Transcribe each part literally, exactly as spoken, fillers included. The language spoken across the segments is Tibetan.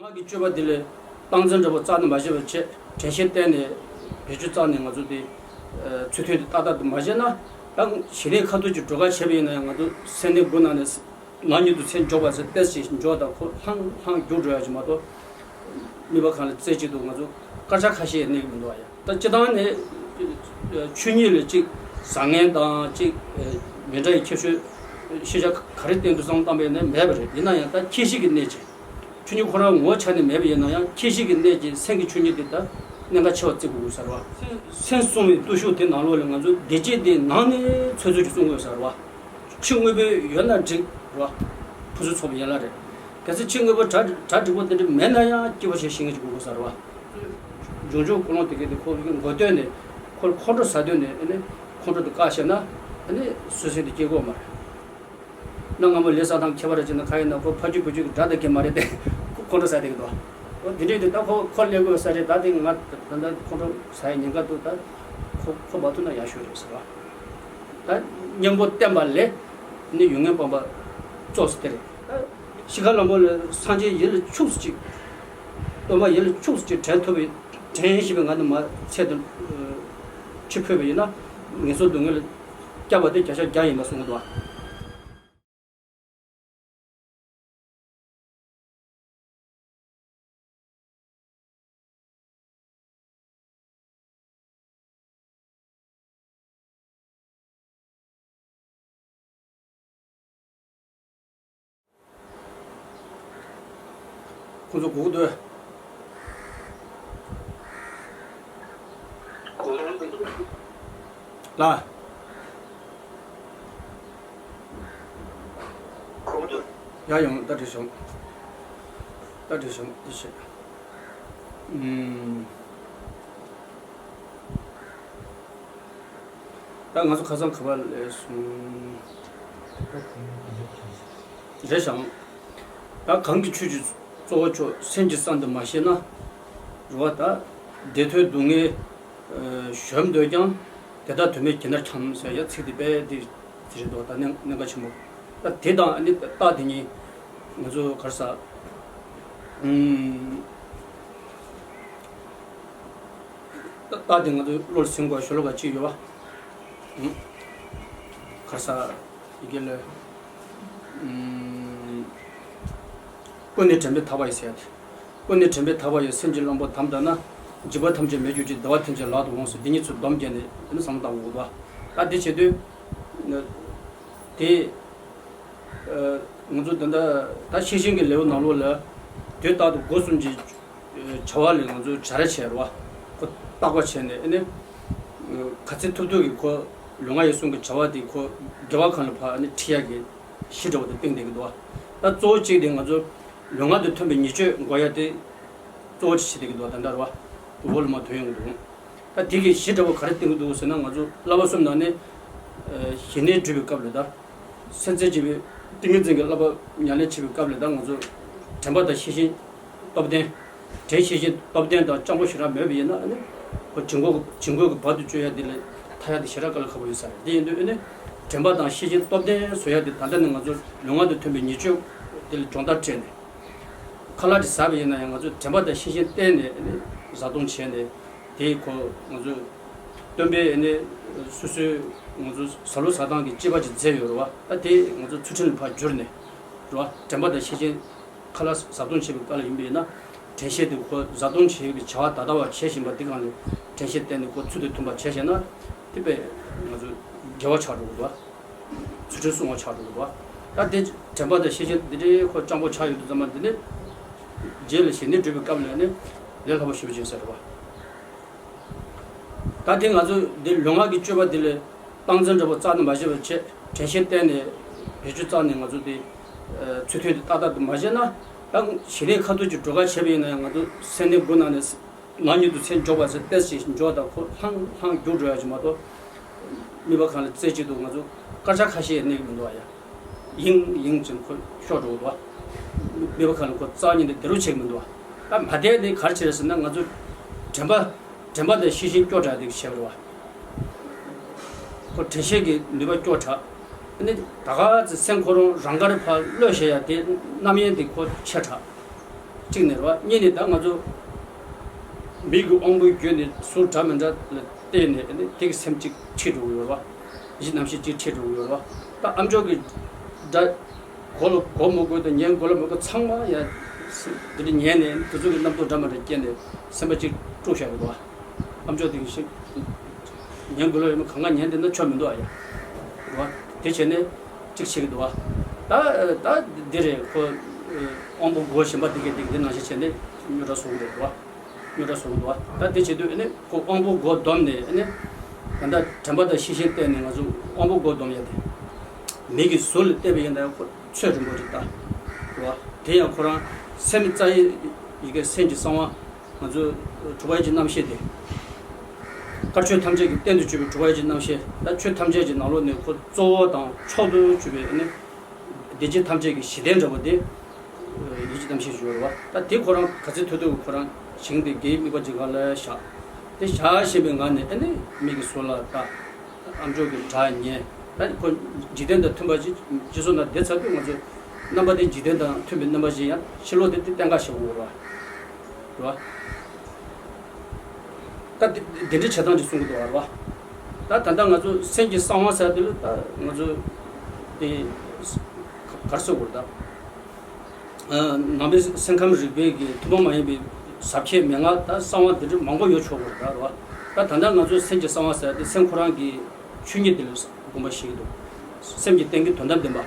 ལག་གི་སྤྱོད་པ་འདི་ལས་སྟངས་འཛིན་འདྲ་པོ་རྩ་ནས་མ་བྱས་པ་བྱས། དྲན་ཤེས་བསྟེན་ནས་བེད་སྤྱོད་རྩ་ནས་ང་ཚོ་དེ་ཚུལ་མཐུན་དུ་ཏག་ཏག་ཏུ་མ་བྱས་ན། ད་ཞི་གནས་ཁ་ཐུག་ཅིག་འགྲོ་ག་བྱས་པ་ཡིན་ན་ཡང་ང་ཚོ་སེམས་ནི་དགུ་ནང་ནས་ནང་ཉིད་དུ་སེམས་འཇོག་པ་ཟེར་ཏེ་ཞིག་འཇོག་དང་ཁོ་ལྷང་ལྷང་རྒྱུག་འགྲོ་ཡ་ཅིག་མ་གཏོགས། ནུས་པ་གང་ལ་རྩེ་གཅིག་ཏུ་ང་ཚོ་སྐར་ཆ་ཁ་ཤས་གནས་ཀྱི་མི་འདུག་བ་ཡ། ད་སྤྱི་བཏང་ནས་ཆོས་ཉིད་ལ་གཅིག་བཟང་ངན་དང་གཅིག་མི་འདྲ་བའི་ཁྱད་ཆོས་ཤེས་བྱ་ག་རེ་བསྟན་དུ་བསམ་བློ་བཏང་པས་ནས་མེད་པ་རེད། ཡིན་ན་ཡང་ད་ཁྱད་གཞི་གི་གནད་ཀྱིས་ཆོས་ཉིད་ཁོ་རང་ངོ་བོ་ཆ་ནས་མེད་པ་ཡིན་ན་ཡང་ཁྱད་གཞི་གི་གནད་ཀྱིས་སེམས་ཀྱི་ཆོས་ཉིད་དེ་ད་གནད་འགག་ཆེ་བ་བརྩི་དགོས་ཀྱི་ཟེར་བ། སེམས་བསྲུང་བའི་བརྟུལ་ཞུགས་དེ་ནང་ལོགས་ལ་ང་ཚོ་བདེ་སྐྱིད་དེ་ནང་ནས་འཚོལ་ཚུལ་གྱིས་བསྲུང་དགོས་ཟེར་བ། ཕྱི་དངོས་པོ་ཡོད་ན་འགྲིག་རེད་བ། ཕུན་སུམ་ཚོགས་པ་ཡན་ལག་རེད། གལ་སྲིད་ཕྱི་དངོས་པོ་གྲ་གྲ་འགྲིག་པོ་དེ་འདྲ་མེད་ན་ཡང་སྐྱིད་པོ་ཞིག་ཤེས་མཁན་ཅིག་དགོས་དགོས་ཟེར་བ། འབྱུང་འགྱུར་ཀུན་སློང་དེ་གས་དེ་ཁོ་མགོ་སྟོད་ནས་ཁོ་ཁོང་ཁྲོ་ཟ་དུས་ནས་ཨ་ནི་ཁོང་ཁྲོ་དེ་བཀག་ཤེས་ན་ཨ་ནི་སོ་སོ་དེ་སྐྱེ་དགོས་མ་རེད། གནའ་སྔ་མོ་ལས་བསགས་སྟངས་ཁྱད་པར་ཅན་ན་ག་ཡིན་ན་ཁོ་ཕ་རྒྱུད་བུ་རྒྱུད་ཀྱི་དགྲ་དེ་གས་མ་རེད་དེ་ཁོང་ཁྲོ་ཟ་དེ་གས་དོ། འོ་དེ་འདྲས་དེ་ད་ཁོ་ཁོ་ལས་དགོས་ས་རེད། ད་དེ་ང་ད་ལྟ་ཁོང་ཁྲོ་ཟ་ཡ་ཉེན་ཁ་འདུག་ད་ཁོ་ཁོ་མ་ཐུག་ན་ཡག་ཤོས་རེད་ཟེར་བ། ད་སྙིང་པོ་བསྟེན་པ་ལས་ནི་ཡོན་ཏན་སྤངས་པ་གཙོ་ཆེ་དེ་རེད། ད་ཤི་ཁ་ལམ་པོ་ལ་སངས་རྒྱས་ཡིད་ལ་ཆུགས་སུ་ཅིག་སྟོན་པ་ཡིད་ལ་ཆུགས་སུ་ཅིག་དྲན་ཐུབ་པའི་དྲན་ཤེས་པའི་ངང་དུ་མ་ཚད་དུ་འཆི་འཕོས་པ་ཡིན་ན་ངན་སོང་སྡུག་བསྔལ་ལ་བསྐྱབ་པ་དེ་བརྒྱ་ཆ་བརྒྱ་ཡིན་པ་གསུངས་འདུག་ཁོང་ཚོ་སྒུག་སྡོད། ལ། ཡ་ཡོང་ལྟ་དྲི་བྱུང་། ལྟ་དྲི་བྱུང་འདི་བྱེད། ཨུམ། ད་ང་ཚོ་ཁ་སང་ག་པར་སླེབས་སོང་། རེད་ཤག་ད་གང་གི་ཆོས་ཀྱི་གཙོ་བོ་མཆོག་སེམས་ཀྱི་གསང་དུ་མ་ཤེས་ན། རེད་བ། ད་བདེ་ཐོབ་སྡུག་བསྔལ་གཞོམ་འདོད་ཀྱང་། དེ་དག་དོན་མེད་གྱི་ནར་འཁྱམས་ཟེར་ཡ་ཚིག་དེ་དཔེ་དེ་རེད་འདུག་ད་གནད་གནད་འགག་ཆེན་པོ། ད་དེ་དང་ཨ་ནི་རྟགས་དེ་གཉིས་ང་ཚོ་ག་རེ་ཟ། ཨུམ། རྟགས་དེ་ང་ཚོའི་བློར་ཟིན་དགོས་ཤོ་ལོ་ཀ་གཅིག་ཡོད་པ། ཨུམ། ག་རེ་ཟ། ཡི་གེ་ལ། ཨུམ། ཀུན་ནས་དྲན་པས་ཐག་པ་ཡི་ཟེར་ཡ་དེ། ཀུན་ནས་དྲན་པས་ཐག་པ་ཡི་སེམས་ཀྱི་གླང་པོ་དམ་བཏགས་ན། འཇིགས་པ་ཐམས་ཅད་མེད་གྱུར་ཅིག་བདེ་བ་ཐམས་ཅད་ལག་ཏུ་འོང་ཟེར། འདི་གཉིས་ཚུར་སྡོམ་བརྒྱབ་ནས་ཨ་ནི་བསམ་བློ་བཏང་དགོས་འདུག་ད་དེ་བྱེད་དུས། དེ། ང་ཚོ་ད་ལྟ་ད་ཤེས་བཞིན་གྱི་ལེའུ་ནང་ལོགས་ལ། དུས་རྟག་ཏུ་སྒོ་གསུམ་གྱི་བྱ་བ་ལས་ང་ཚོ་བྱ་ར་བྱས་ར་བ། ཁོ་བརྟག་པ་བྱས་ནས་ཨ་ནི། ག་ཚོད་ཐུབ་ཐུབ་ཀྱིས་ཁོ་ལུས་ངག་ཡིད་གསུམ་གྱི་བྱ་བ་དེ་ཁོ་དགེ་བ་གང་ལ་ཕར་ཨ་ནི་ཁྲིད་ཡ་གི་གཞི་འདྲ་བོ་དེ་བཏིང་བསྡད་ཀྱི་འདུག་ད་གཙོ་བོ་གཅིག་དེ་ང་ཚོ་ལུས་ངག་དང་མཐུན་པའི་ཉེས་སྤྱོད་འགོག་ཡ་དེ་གཙོ་བོ་གཅིག་བྱེད་བསྡད་ཀྱི་འདུག་ད་ལྟ་ར་བ། འོག་ལ་མ་ཐོན་ཡོང་གི་འདུག་ད་དེ་གི་གཞི་འདྲ་བོ་ག་རེ་བཏིང་གི་འདུག་ཟེར་ན། ང་ཚོ་བསླབ་པ་གསུམ་ནང་ནས་ཞི་གནས་སྒྲུབ་པའི་སྐབས་ལ་ད། སེམས་རྩེ་བྱེད་པའི་ཏིང་ངེ་འཛིན་གྱི་བསླབ་པ་ཉམས་ལེན་བྱེད་པའི་སྐབས་ལ་ད་ང་ཚོ་དྲན་པ་དང་ཤེས་བཞིན་སྟོབས་ལྡན། དྲན་ཤེས་བཞིན་སྟོབས་ལྡན་དང་སྤྱང་པོ་ཞེ་དྲག་མེད་པ་ཡིན་ན་ཨ་ནི། ཁོ་བྱིང་རྒོད་བྱིང་རྒོད་ཀྱི་བར་དུ་གཅོད་ཡ་འདི་ལས་ཐར་ཡ་དེ་ཞེ་དྲག་དཀའ་ལས་ཁག་པོ་ཡོད་ས་རེད། དེ་ཡིན་དུས་ཨ་ནི། དྲན་པ་དང་ཤེས་བཞིན་སྟོབས་ལྡན་བཟོ་ཡ་དེ་ད་ལྟ་ནི་ང་ཚོ་ལུས་ངག་དང་མཐུན་པའི་ཉེས་སྤྱོད་དེ་ལ་སྦྱོང་བརྡར་སྤྲད་ནས། ཁ་ལག་ཅིག་ཟ་བ་ཡིན་ན་ཡང་ང་ཚོ་དྲན་པ་དང་ཤེས་བཞིན་བསྟེན་ནས་ཨ་ནི་བཟའ་བཏུང་བྱས་ནས། དེ་ཁོ་ང་ཚོས་སྟོན་པས་ནི་སོ་སོའི་ང་ཚོ་ཟ་ལུགས་ཟ་སྟངས་ཀྱི་དཔྱད་པ་ཅིག་མཛད་ཡོད་རེད་བ། ད་དེ་ང་ཚོ་ཚུལ་ཁྲིམས་ལ་ཕར་བསྒྱུར་ནས་རེད་བ། དྲན་པ་དང་ཤེས་བཞིན་ཁ་ལག་བཟའ་བཏུང་བྱེད་པའི་སྐབས་ལ་ཡིན་པས་ན། དྲན་ཤེས་དེ་ཁོ་བཟའ་བཏུང་བྱེད་པའི་བྱ་བ་ད་ལྟ་བ་བྱེད་བཞིན་པ་འདི་སྒང་ལ་དྲན་ཤེས་བསྟེན་ནས་ཁོ་ཚུལ་དང་མཐུན་པ་བྱས་བྱས་ན། དེ་དཔེ་ང་ཚོ་དགེ་བ་ཆགས་འགྲོ་གི་འདུག་བ། ཚུལ་ཁྲིམས་སྲུང་བ་ཆགས་འགྲོ་གི་འདུག་བ། ད་དེ་དྲན་པ་དང་ཤེས་བཞིན་འདི་འདྲའི་ཁོ་སྤྱང་པོ་ཆགས་ཡོད་དུས་ཙམ་པ་འདི་ནི། རྗེས་ལ་ཞི་གནས་སྒྲུབ་པའི་སྐབས་ལ་ནི་ལས་སླ་པོ་ཞེ་པོ་ཅིག་ཟེར་བ། ད་དེ་ང་ཚོ་འདི་ལུས་ངག་གི་སྤྱོད་པ་འདི་ལ་སྟངས་འཛིན་འདྲ་པོ་རྩ་ནས་མ་བྱས་པ་བྱས། དྲན་ཤེས་བསྟེན་ནས་བེད་སྤྱོད་རྩ་ནས་ང་ཚོ་དེ་ཚུལ་མཐུན་དུ་ཏག་ཏག་ཏུ་མ་བྱས་ན། ད་ཞི་གནས་ཁ་ཐུག་ཅིག་འགྲོ་ག་བྱས་པ་ཡིན་ན་ཡང་ང་ཚོ་སེམས་ནི་དགུ་ནང་ནས་ནང་ཉིད་དུ་སེམས་འཇོག་པ་ཟེར་ཏེ་ཞིག་འཇོག་དང་ཁོ་ལྷང་ལྷང་རྒྱུག་འགྲོ་ཡ་ཅིག་མ་གཏོགས། ནུས་པ་གང་ལ་རྩེ་གཅིག་ཏུ་ང་ཚོ་སྐར་ཆ་ཁ་ཤས་གནས་ཀྱི་མི་འདུག་ཨ་ཡ། ཡིང་ཡིང་ཅིག་ཁོ་ཤོར་འགྲོ་གི་འདུག་ཨ། ནུས་པ་གང་ལ་ཁོ་རྩ་བ་ཉིད་ནས་བདེ་རུ་བྱེད་ཀྱི་མི་འདུག་ཨ། ད་མ་བདེ་ནི་ག་རེ་བྱས་རེད་ཟེར་ན། ང་ཚོ་དྲན་པ་དྲན་པ་དང་ཤེས་བཞིན་སྐྱོ་དྲགས་དེ་བྱས་པ་རེད་བ། ཁོ་དྲན་ཤེས་ཀྱི་ནུས་པ་སྐྱོ་དྲགས། ཨ་ནི་ད་ག་ཚོད་སེམས་ཁོ་རང་རང་དགར་ཕར་གློད་བྱེད་ཡ་དེ་རྣམ་གཡེང་དེ་ཁོ་ཆེ་དྲགས། གཅིག་ནས་རེད་བ། གཉིས་ནས་ད་ང་ཚོ་མི་གི་དབང་པོའི་རྒྱུད་ནས་ཟུར་འདྲ་མི་འདྲ་ལ་བལྟས་ནས་ཨ་ནི་དེ་གི་སེམས་གཅིག་ཁྲིད་འགྲོ་གི་ཡོད་རེད་བ། ཡིད་རྣམ་ཤེས་གཅིག་ཁྲིད་འགྲོ་གི་ཡོད་རེད་བ། ད་ཨ་མཆོག་གི་སྒྲ་གོ་ལ་གོ་མི་དགོས་དང་ཉན་དགོས་ལ་མི་དགོས་ཚང་མ་ཡ་འདི་འདྲ་ཉན་ནས་དེ་ཚོ་གི་རྣམ་རྟོག་འདྲ་མི་འདྲ་སྐྱེས་ནས་སེམས་པ་གཅིག་དཀྲུགས་བཞག་གི་འདུག་བ། ཨ་མཆོག་དེ་གི་ཞིག་ཉན་དགོས་ལ་ཡོད་མ་གང་ག་ཉན་བསྡད་ན་ཆོ་མི་འདུག་ཨ་ཡ། རེད་བ། དེ་བྱས་ནས་གཅིག་བྱེད་ཀྱི་འདུག་བ། ད་ད་འདི་རེད་ཁོ། དབང་པོ་སྒོ་གཞན་པ་འདི་གས་འདི་གས་འདི་ནང་བཞིན་བྱས་ནས་རྙོག་དྲ་བཟོ་གི་རེད་བ། རྙོག་དྲ་བཟོ་གི་འདུག་བ། ད་དེ་བྱེད་དུས་ཨ་ནི་ཁོ་དབང་པོ་སྒོ་བསྡོམས་ནས་ཨ་ནི་ད་ལྟ་དྲན་པ་དང་ཤེས་བཞིན་བལྟས་ནས་ང་ཚོ་དབང་པོ་སྒོ་བསྡོམས་ཡ་དེ། མིག་གིས་ཟུར་ལ་བལྟས་པ་ཡིན་ན་ཡང་ཁོ་ཚོད་རིང་པོ་རེད་ད། རེད་བ། དེ་ཡང་ཁོ་རང་སེམས་རྩ་ཡི་ཡི་གེ་སེམས་ཀྱི་གསང་བ། ང་ཚོ་གྲུབ་པ་ཡིད་ཀྱི་རྣམ་ཤེས་དེ། དཀར་ཆོས་ཐམས་ཅད་ཀྱི་རྟེན་དུ་གྱུར་པའི་གྲུབ་པ་ཡིད་ཀྱི་རྣམ་ཤེས། ད་ཆོས་ཐམས་ཅད་ཀྱི་ནང་ལོགས་ནས་ཁོ་གཙོ་བོ་དང་མཆོག་ཏུ་གྱུར་པའི་ནི། བདེ་སྐྱིད་ཐམས་ཅད་ཀྱི་གཞི་རྟེན་འདྲ་བོ་དེ། ཡིད་ཀྱི་རྣམ་ཤེས་ཞུ་བ་རེད་བ། ད་དེ་ཁོ་རང་ག་ཚོད་ཐུབ་ཐུབ་ཁོ་རང་ཞིང་དེ་དགེའི་དམིགས་པ་ཅིག་ག་ལ་བཞག་དེ་བཞག་བཞིན་པའི་ངང་ནས་ཨ་ནི་མིག་གིས་ཟུར་ལ་ལྟ། ཨ་མཆོག་གི་སྒྲ་ཉན། ད་ཁོ་འཇིག་རྟེན་དང་མཐུན་པ་ཅིག་སྤྱི་ཚོགས་ནང་བསྡད་ཚར་དུས་ང་ཚོ་རྣམ་པ་དེ་འཇིག་རྟེན་དང་མཐུན་པའི་རྣམ་པ་ཞིག་ཡང་ཕྱི་ལོགས་དེ་དེ་བསྟན་ག་ཞེས་འོ་ར། རེད་བ། ད་དེ་དེ་འདྲའི་བྱེད་སྟངས་ཅིག་གསུང་གི་འདུག་བ། རེད་བ། ད་ད་ལྟ་ང་ཚོ་སེམས་ཀྱི་གསང་བ་ཟེར་དེ་ལ་ད་ང་ཚོ་དེ་ག་རེ་ཟེར་དགོས་རེད་ད། ནང་པའི་སེམས་ཁམས་རིག་པའི་གི་ཐུན་མོང་མ་ཡིན་པའི་ཟབ་ཁྱད་མན་ངག་དང་གསང་བ་འདི་འདྲ་མང་པོ་ཡོད་ཆོག་གི་རེད་ད། རེད་བ། ད་ད་ལྟ་ང་ཚོའི་སེམས་ཀྱི་གསང་བ་ཟེར་དེ་སེམས་ཁོ་རང་གི་ཆོས་ཉིད་དེ་ལ་དགོངས་པ་བཞེས་ཀྱི་འདུག་སེམས་ཀྱི་སྟེང་གི་དོན་དམ་བདེན་པ།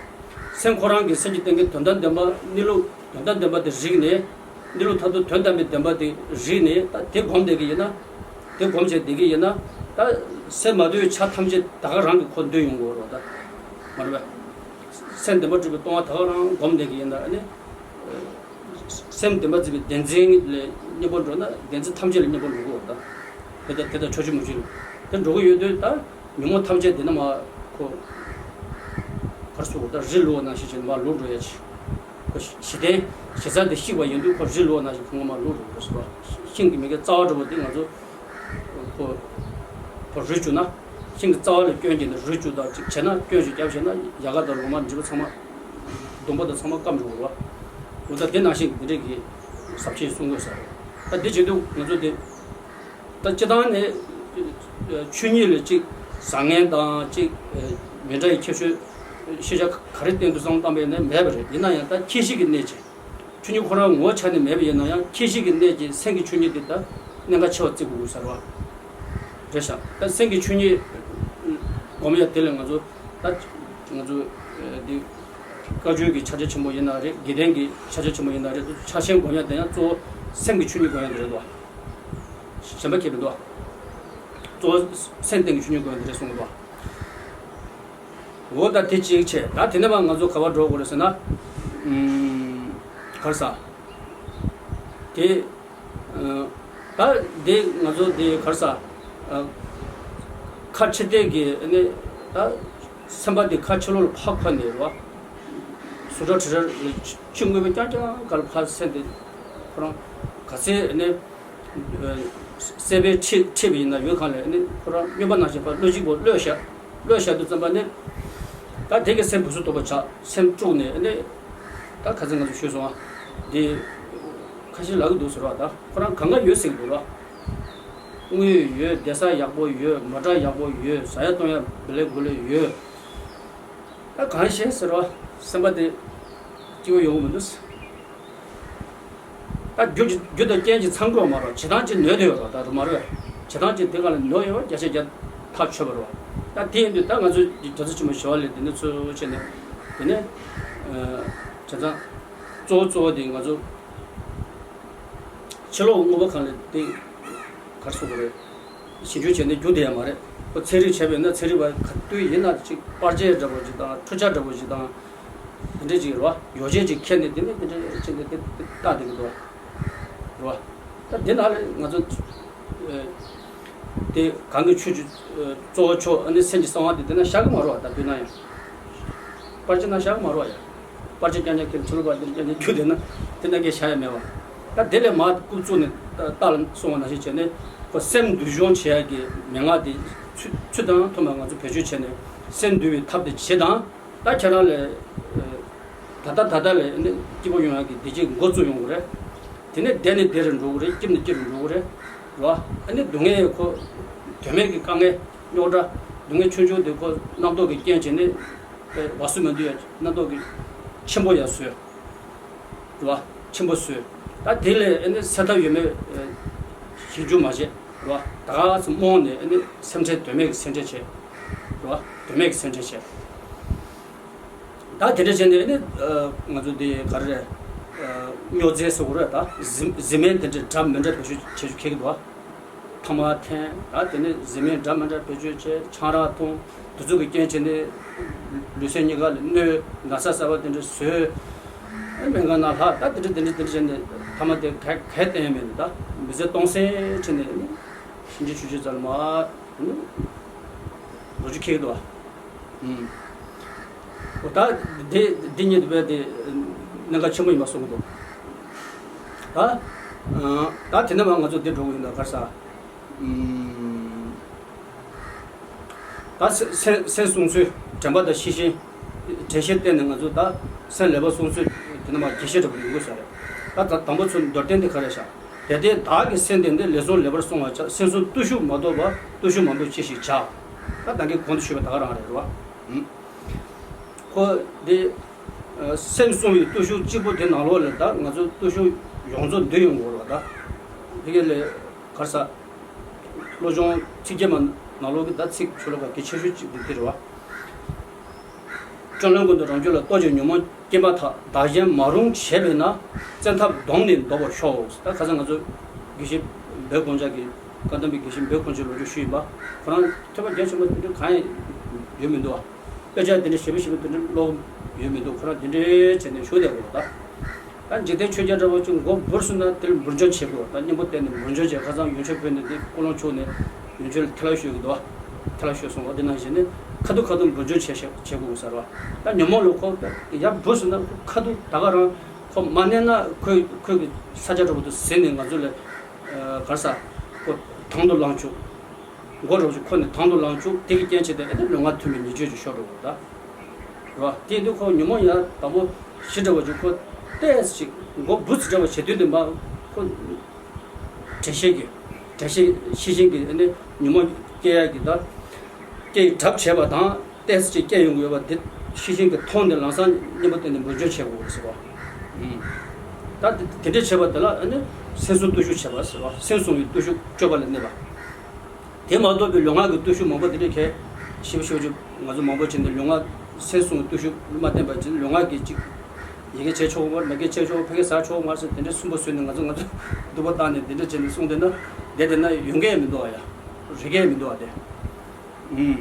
སེམས་ཁོ་རང་གི་སེམས་ཀྱི་སྟེང་གི་དོན་དམ་བདེན་པ་གནས་ལུགས་དོན་དམ་བདེན་པ་དེ་རིག་ནས། གནས་ལུགས་མཐར་ཐུག་དོན་དམ་པའི་བདེན་པ་དེ་རིག་ནས་ད་དེ་སྒོམ་བསྡད་ཀྱི་ཡིན་ན། དེ་སྒོམ་བྱས་བསྡད་ཀྱི་ཡིན་ན། ད་སེམས་མ་དུལ་ཆ་ཐམས་ཅད་ད་ག་རང་གི་ཁོ་འདོད་ཡོང་གི་རེད་ད། མ་རེད་པས། སེམས་བདེན་པ་གྲུབ་པའི་སྟོང་པ་ད་ག་རང་སྒོམ་བསྡད་ཀྱི་ཡིན་ན་ཨ་ནི། སེམས་བདེན་པ་འཛིན་པའི་བདེན་འཛིན་ལས་གཉེན་པོ་འགྲོ་ན་བདེན་འཛིན་ཐམས་ཅད་ལས་གཉེན་པོ་འགྲོ་གི་ཡོད་ད། དེ་ལྟ་དེ་ལྟར་ཕྱོགས་ཆོས་མུ་བཞི་ལ་དེ་འགྲོ་གི་ཡོད་དུས་ད་ཉོན་མོངས་ཐམས་ཅད་དེ་ན་མ་ཁོ། གར་སོ་ད་རི་ལུ་བ་ནང་བཞིན་བྱས་ནས་མ་ལུག་འགྲོ་ཡ་ཆེ། ཁོ་ཞི་བདེ་ཞི་ཚར་དེ་ཤིག་པ་ཡིན་དུས་ཁོ་རི་ལུ་བ་ནང་བཞིན་ཁོ་ང་མ་ལུག་འགྲོ་གི་རེད་ཟེར་བ། ཤིང་གི་མི་གའི་རྩ་བ་འགྲོ་བ་དེ་ང་ཚོ། ཁོ་ཁོ་རུལ་བཅུག་ན། ཤིང་གི་རྩ་བ་ལ་སྐྱོན་བྱས་ནས་རུལ་བཅུག་དང་གཅིག་བྱས་ན་སྐྱོན་ཞིག་བརྒྱབ་བྱས་ན་ཡལ་ག་དང་ལོ་མ་འབྲས་བུ་ཚང་མ། སྡོང་པོ་དང་ཚང་མ་སྐམ་འགྲོ་གི་རེད་བ། འོ་ད་དེ་ནང་བཞིན་འདི་འདྲས་ཀྱི་ཟབ་ཆོས་གསུང་དགོས་ས་རེད། ད་འདི་བྱེད་དུས་ང་ཚོ་དེ། ད་སྤྱི་བཏང་ནས་ཆོས་ཉིད་ལ་གཅིག་བཟང་ངན་དང་གཅིག་མི་འདྲ་བའི་ཁྱད་ཆོས་ཤེས་བྱ་ག་རེ་བསྟན་དུས་བསམ་བློ་བཏང་པ་ཡིན་ན་མེད་པ་རེད། ཡིན་ན་ཡང་ད་ཁྱད་གཞི་གི་གནད་ཀྱིས་ཆོས་ཉིད་ཁོ་རང་ངོ་བོ་ཆ་ནས་མེད་པ་ཡིན་ན་ཡང་ཁྱད་གཞི་གི་གནད་ཀྱིས་སེམས་ཀྱི་ཆོས་ཉིད་དེ་ད་གནད་འགག་ཆེ་བ་བརྩི་དགོས་དགོས་ས་རེད་བ། རེད་ཤག་ད་སེམས་ཀྱི་ཆོས་ཉིད་སྒོམ་ཡ་དེ་ལ་ང་ཚོ་ད་ང་ཚོ་འདི་བཀའ་བརྒྱུད་ཀྱི་ཕྱག་རྒྱ་ཆེན་པོ་ཡིན་ན་རེད། དགེ་ལྡན་གྱི་ཕྱག་རྒྱ་ཆེན་པོ་ཡིན་ན་རེད། ཕྱག་ཆེན་སྒོམ་ཡ་དེ་ཡང་གཙོ་བོ་སེམས་ཀྱི་ཆོས་ཉིད་སྒོམ་ཡ་དེ་རེད་དོ། གཞན་པ་ཁྱད་མི་འདུག་གཙོ་བོ་སེམས་སྟེང་གི་ཆོས་ཉིད་སྒོམ་ཡ་དེ་རེད་གསུངས་འདུག་འོ་ད་དེ་གཅིག་བྱས། ད་དེ་ནས་མ་ང་ཚོ་ག་པར་འགྲོ་དགོས་རེད་ཟེར་ན། ཨུམ། ག་རེ་ཟ། དེ། ཨ། ད་དེ་ང་ཚོ་དེ་ག་རེ་ཟ། ཨ། ཁ་ཕྱི་བལྟས་ཀྱི་ནི་ད་སེམས་པ་དེ་ཁ་ཕྱི་ལོགས་ལ་ཕར་འཁོར་ནས་རེད་བ། གཟུགས་སྒྲ་དྲི་ར་ལ་ཕྱི་དངོས་པོ་རྐྱང་རྐྱང་ག་ལ་ཕར་སེམས་དེ་ཁོ་རང་ག་ཚད་ནི། སྲེད་པས་ཁྲིད་ཁྲིད་པ་ཡིན་ན་ཡོད་གང་ལས་ནི་ཁོ་རང་སྨྱོན་པ་ནང་བཞིན་པ་བློ་གཅིག་པོ་བློས་བཞག་བློས་བཞག་དུས་ཙམ་པ་ནི། ད་དེ་གི་སེམས་བུ་སུ་དོག་པ་ཆགས་སེམས་དཀྲུགས་ནས་ནི། ད་ཁ་སང་ང་ཚོ་ཞུས་སོང་ཨ། འདི་ཁ་ཤས་ལབ་ཀྱི་འདུག་ཟེར་བ། ད་ཁོ་རང་གང་ག་ཡོད་ཟེར་གྱི་འདུག་ར། དངུལ་ཡོད། བསྡད་ས་ཡག་པོ་ཡོད། མོ་ཊ་ཡག་པོ་ཡོད། ཟ་ཡ་གཏོང་ཡ་བེ་ལེ་གུ་ལེ་ཡོད། ད་གང་ཤེས་ཟེར་བ། སེམས་པ་དེ་སྐྱིད་པོ་ཡོང་གི་མི་འདུག་ད་རྒྱུ་རྒྱུ་དང་རྐྱེན་གྱིས་ཚང་དགོས་མ་རེད། བྱེད་སྟངས་ཀྱིས་ནོར་དེ་ཡོད་རེད། ད་རུ་མ་རེད། བྱེད་སྟངས་ཀྱིས་དེ་ག་ལ་ནོར་ཡོད་པ་བརྒྱ་ཆ་བརྒྱ་ཐག་ཆོད་པ་རེད། ད་དེ་ཡིན་དུས་ད་ང་ཚོས་རྒྱལ་སྲས་ཆེན་པོ་ཞི་བ་ལྷས་དེ་ནས་ཚུར་བྱས་ནས་དེ་ནས་བྱས་ཙང་གཙོ་བོ་གཙོ་བོ་དེ་ང་ཚོ་ཕྱི་ལོགས་དངོས་པོ་གང་ལ་དེ་གར་སོང་དགོས་རེད། ཞིབ་འཇུག་བྱས་ནས་རྒྱུ་དེ་ཡང་མ་རེད། ཁོ་ཚན་རིག་བྱས་པས་ན་ཚན་རིག་པ་ག་དུས་ཡིན་ན་ཅིག་པར་ཆས་འདྲ་པོ་ཅིག་དང་འཕྲུལ་ཆས་འདྲ་པོ་ཅིག་དང་། དེ་འདྲས་ཅིག་རེད་བ། ཡོ་བྱད་ཅིག་ཁྱེར་ནས་དེ་ནས་དེ་འདྲས་ཅིག་ནས་དེ་དེ་ལྟ་དེ་གི་འདུག་བ། རེད་བ། ད་དེ་ན་ལས་ང་ཚོ་དེ་གང་གི་ཆོས་ཀྱི་གཙོ་བོ་ཆོས་ཨ་ནི་སེམས་ཀྱི་གསང་བ་དེ་དེ་ན་བཞག་གི་མ་རེད་བ། ད་དུས་ན་ཡང་པར་ཆས་ན་བཞག་གི་མ་རེད་བ་ཡ། པར་ཆས་རྐྱང་རྐྱང་ཁྱེར་ཚུར་པར་འདིར་རྐྱང་རྐྱང་རྒྱུ་དེ་ན་དེ་ན་གའི་བྱ་ཡ་མེད་བ། ད་དེ་ལས་མ་རྐུབ་བཙུགས་ནས་ད་ལ་སོང་བ་ནང་བཞིན་བྱས་ནས་ཁོ་སེམས་འདུལ་སྦྱོང་བྱེད་ཡ་གི་མན་ངག་དེ་ཚུལ་ཚུལ་དང་མཐུན་པ་ང་ཚོ་བེད་སྤྱོད་བྱས་ནས་སེམས་འདུལ་བའི་ཐབས་དེ་བྱེད་དང་། ད་ཁྱེད་རང་ལས་ད་ལྟ་ད་ལྟ་ལས་ནི་སྐྱིད་པོ་ཡོང་ཡ་གི་བདེ་སྐྱིད་འགོ་བཙུགས་ཡོང་གི་རེད། དེ་ནས་བདེ་ནས་བདེ་རུ་འགྲོ་གི་རེད། སྐྱིད་ནས་སྐྱིད་རུ་འགྲོ་གི་རེད། རེད་བ། ཨ་ནི་སྡུག་བསྔལ་ཁོ་དོན་མེད་ཀྱི་དཀའ་ངལ་རྙོག་དྲ་སྡུག་བསྔལ་ཆུང་ཆུང་དེ་ཁོ་རྣམ་རྟོག་གི་རྐྱེན་བྱས་ནས་བ་སུ་མི་འདུག་ཡ། རྣམ་རྟོག་གི་ཆེན་པོ་ཡ་བཟོས། རེད་བ། ཆེན་པོ་བཟོས། ད་དེ་ལས་ཨ་ནི་སེལ་ཐབས་ཡོད་མེད་ཞིབ་འཇུག་མ་བྱས། རེད་བ། ད་ག་ཚོད་རྨོངས་ནས་ཨ་ནི་སེམས་ཁྲལ་དོན་མེད་ཀྱི་སེམས་ཁྲལ་བྱས། རེད་བ། དོན་མེད་ཀྱི་སེམས་ཁྲལ་བྱས། ད་དེ་འདྲ་བྱས་ནས་ཨ་ནི་ང་ཚོ་འདི་ག་རེ་རེད། རྙོག་འཛིང་ཟེར་དགོས་རེད། ད་གཟི་གཟི་མིན་དེ་འདྲ་འདྲ་མི་འདྲ་བེད་སྤྱོད་བྱེད་རྒྱུ་ཁེལ་གི་འདུག་བ། ཐ་མག་འཐེན། ད་དེ་ནས་གཟི་མིན་འདྲ་མི་འདྲ་བེད་སྤྱོད་བྱས། ཆང་རག་འཐུང་། དེ་ཚོ་གི་རྐྱེན་བྱས་ནས་ལུས་སེམས་གཉིས་ཀ་ལ་གནོད། ན་ཚ་གསར་པ་དེ་འདྲ་བཟོས། སྨན་ཁང་ནང་ལྷག་ད་དེ་འདྲ་དེ་འདྲ་དེ་འདྲ་བྱས་ནས་ཐ་མག་དེ་ག་གས་བསྟེན་ཡ་མེད་ནས་ད་མི་ཚེ་སྟོང་ཟད་བྱས་ནས་ཨ་ནི་ཕྱིན་ཆད་ཆུ་ཆུ་ཙམ་མ། ལོ་རྒྱུས་ཁེལ་འདུག་ཨ། ཨོ་ད་དེ་འདི་ཉིད་དུ་བས་དེ་གནད་འགག་ཆེན་པོ་ཡིན་པ་གསུངས་འདུག་ད་ད་དེ་ནས་མ་ང་ཚོ་འདི་འགྲོ་གི་ཡིན་ད་གར་ས། ད་སེམས་སེམས་བསྲུང་ཚུལ། དྲན་པ་དང་ཤེས་བཞིན། དྲན་ཤེས་བསྟེན་ནས་ང་ཚོ་ད་སེམས་ལེགས་པར་བསྲུང་ཚུལ་དེ་ནས་མ་དགེ་བཤེས་འདྲ་པོ་ཡོང་དགོས་ས་རེད། ད་ད་དང་པོ་ཚུར་མདོར་བསྟན་དེ་ག་རེ་བཞག་དེ་ལྟས་བདག་གིས་སེམས་བསྟེན་ཏེ། ལེགས་བསྲུངས་ལེགས་པར་བསྲུང་བར་བྱ། སེམས་བསྲུང་བརྟུལ་ཞུགས་མ་གཏོགས་པ། བརྟུལ་ཞུགས་མང་པོས་ཅི་ཞིག་བྱ། ད་ད་གིན་གོང་དུ་ཞུས་པ་ད་ག་རང་རེད་རོ། ཁོ་འདི་སེམས་བསྲུང་བའི་བརྟུལ་ཞུགས་གཅིག་པོ་དེ་ནང་ལོགས་ལ་ད་ང་ཚོ་བརྟུལ་ཞུགས་ཡོངས་རྫོགས་འདུས་ཡོང་དགོས་རོ། ད་དེ་ག་ལས་གར་ས། བློ་སྦྱོང་ཚིགས་བརྒྱད་མ་ནང་ལོགས་ཀྱི་ད་ཚིག་ཆོས་ལ་ག་གེ་ཆེ་ཤོས་གཅིག་འདི་འདི་རེད་བ། སྤྱོད་ལམ་ཀུན་ཏུ་རང་རྒྱུད་ལ། རྟོག་ཅིང་ཉོན་མོངས་སྐྱེས་མ་ཐག་བདག་གཞན་མ་རུངས་བྱས་པས་ན། བཙན་ཐབས་གདོང་ནས་བཟློག་པར་ཤོག་ད་ཁ་སང་ང་ཚོ་དགེ་བཤེས་འབོད་དཀོན་མཆོག་གི། བཀའ་གདམས་པའི་དགེ་བཤེས་འབོད་དཀོན་མཆོག་ལོ་རྒྱུས་ཞུས་ཡིན་པ། ཁོ་རང་ཐོས་པ་རྒྱ་ཆེན་པོ་དེ་འདྲ་གང་ཡང་ཡོད་མི་འདུག་བ། དཔེ་ཆ་དེ་འདྲ་ཞེ་པོ་ཞེ་པོ་དེ་འདྲ་ཀློག་ཡོད་མི་འདུག་ཁོ་རང་དེ་འདྲའི་བྱས་ནས་བཞུགས་བསྡད་དགོས་ད། ད་འཇིག་རྟེན་ཆོས་བརྒྱད་འདྲ་བོ་ཅིག་མགོ་འབུར་སོང་ན་དེར་འབུར་འཇོམས་བྱེད་དགོས། ད་གཉེན་པོ་བསྟེན་ནས་འབུར་འཇོམས་བྱེད། ཁ་སང་ཡོན་མཆོད་ཕུལ་ནས་དེ་ཀོ་ལོང་བྱུགས་ནས་ཡོན་མཆོད་ལ་ཐལ་བ་ཤོད་ཀྱི་འདུག་ཐལ་བ་ཤོད་སོང་བ། དེ་ནང་བཞིན་ནས་ཁ་ཐུག་ཁ་ཐུག་འབུར་འཇོམས་བྱེད་བྱེད་བྱེད་དགོས་ཟེར་བ། ད་ཉོན་མོངས་ལ་ཁོ་ཡར་འབུར་སོང་ན་ཁོ་ཁ་ཐུག་ད་ག་རང་ཁོ་མ་གནས་ན་ཁོས་ཁོས་ཀྱི་ས་ཆ་འདྲ་བོ་དུ་ཟིན་ནས་ང་ཚོ་ལ་གར་ས་ཁོ་དང་དུ་ལངས་བཅུག་མགོ་རོགས་ཀྱིས་ཁོ་ནི་དང་དུ་ལངས་བཅུག་དེ་གི་རྐྱེན་བྱས་ཏེ་ཨེ་ནི་ལུས་ངག་མཐུན་པའི་ཉེས་སྤྱོད་ཅིག་ཤོར་འགྲོ་དགོས་ད། རེད་བ། དེ་ཡིན་དུས་ཁོ་ཉོན་མོངས་ཡང་དང་པོ་ཞི་འདྲ་བ་ཅིག་ཁོ་ཏོག་ཙམ་ཅིག་མགོ་འབུ་ཙམ་འདྲ་བ་བྱེད་དུས་དེ་མ་ཁོ་དྲན་ཤེས་ཀྱི་དྲན་ཤེས་ཤེས་བཞིན་གྱི་ཨེ་ནི་ཉོན་མོངས་སྐྱེ་ཡག་གི་ད་སྐྱེ་ཡི་གྲབས་བྱས་པ་དང་ཏོག་ཙམ་ཅིག་སྐྱེ་ཡོང་གི་ཡོད་པ་དེ་ཤེས་བཞིན་གྱི་མཐོང་ནས་ལམ་སང་གཉེན་པོ་བསྟེན་ནས་འབུར་འཇོམས་བྱེད་དགོས་ཟེར་བ། ད་དེ་འདྲ་བྱས་པ་དེ་ལ་ཨེ་ནི་སེམས་བསྲུང་བརྟུལ་ཞུགས་བྱེད་པ་ཟེར་བ། སེམས་བསྲུང་བའི་བརྟུལ་ཞུགས་སྤྱོད་པ་ལ་གནས་པ། དེ་མ་གཏོགས་པའི་ལུས་ངག་གི་བརྟུལ་ཞུགས་མང་པོ་དེ་འདྲ་གས་ཞིབ་ཞིབ་ཅིག་ང་ཚོ་མང་པོ་བྱས་ནས་ལུས་ངག་སེམས་བསྲུང་བའི་བརྟུལ་ཞུགས་མ་བསྟེན་པ་བྱས་ནས་ལུས་ངག་གི་ཅིག་ཡི་གེ་བྱས་ཆོག་མ་རེད། མ་གི་བྱས་ཆོག་ཕ་གི་ཟ་ཆོག་མ་རེད་ཟེར་དེ་འདྲ་སུན་པོ་བཟོས་ནས་ང་ཚོ་ང་ཚོ་སྡུག་པོ་བཏང་ནས་དེ་འདྲ་བྱས་ནས་གསུངས་བསྡད་ན་བསྡད་བསྡད་ན་ཡོང་གི་ཡང་མི་འདུག་ཨ་ཡ། རེག་གི་ཡང་མི་འདུག་ཨ་དེ། ཨུམ།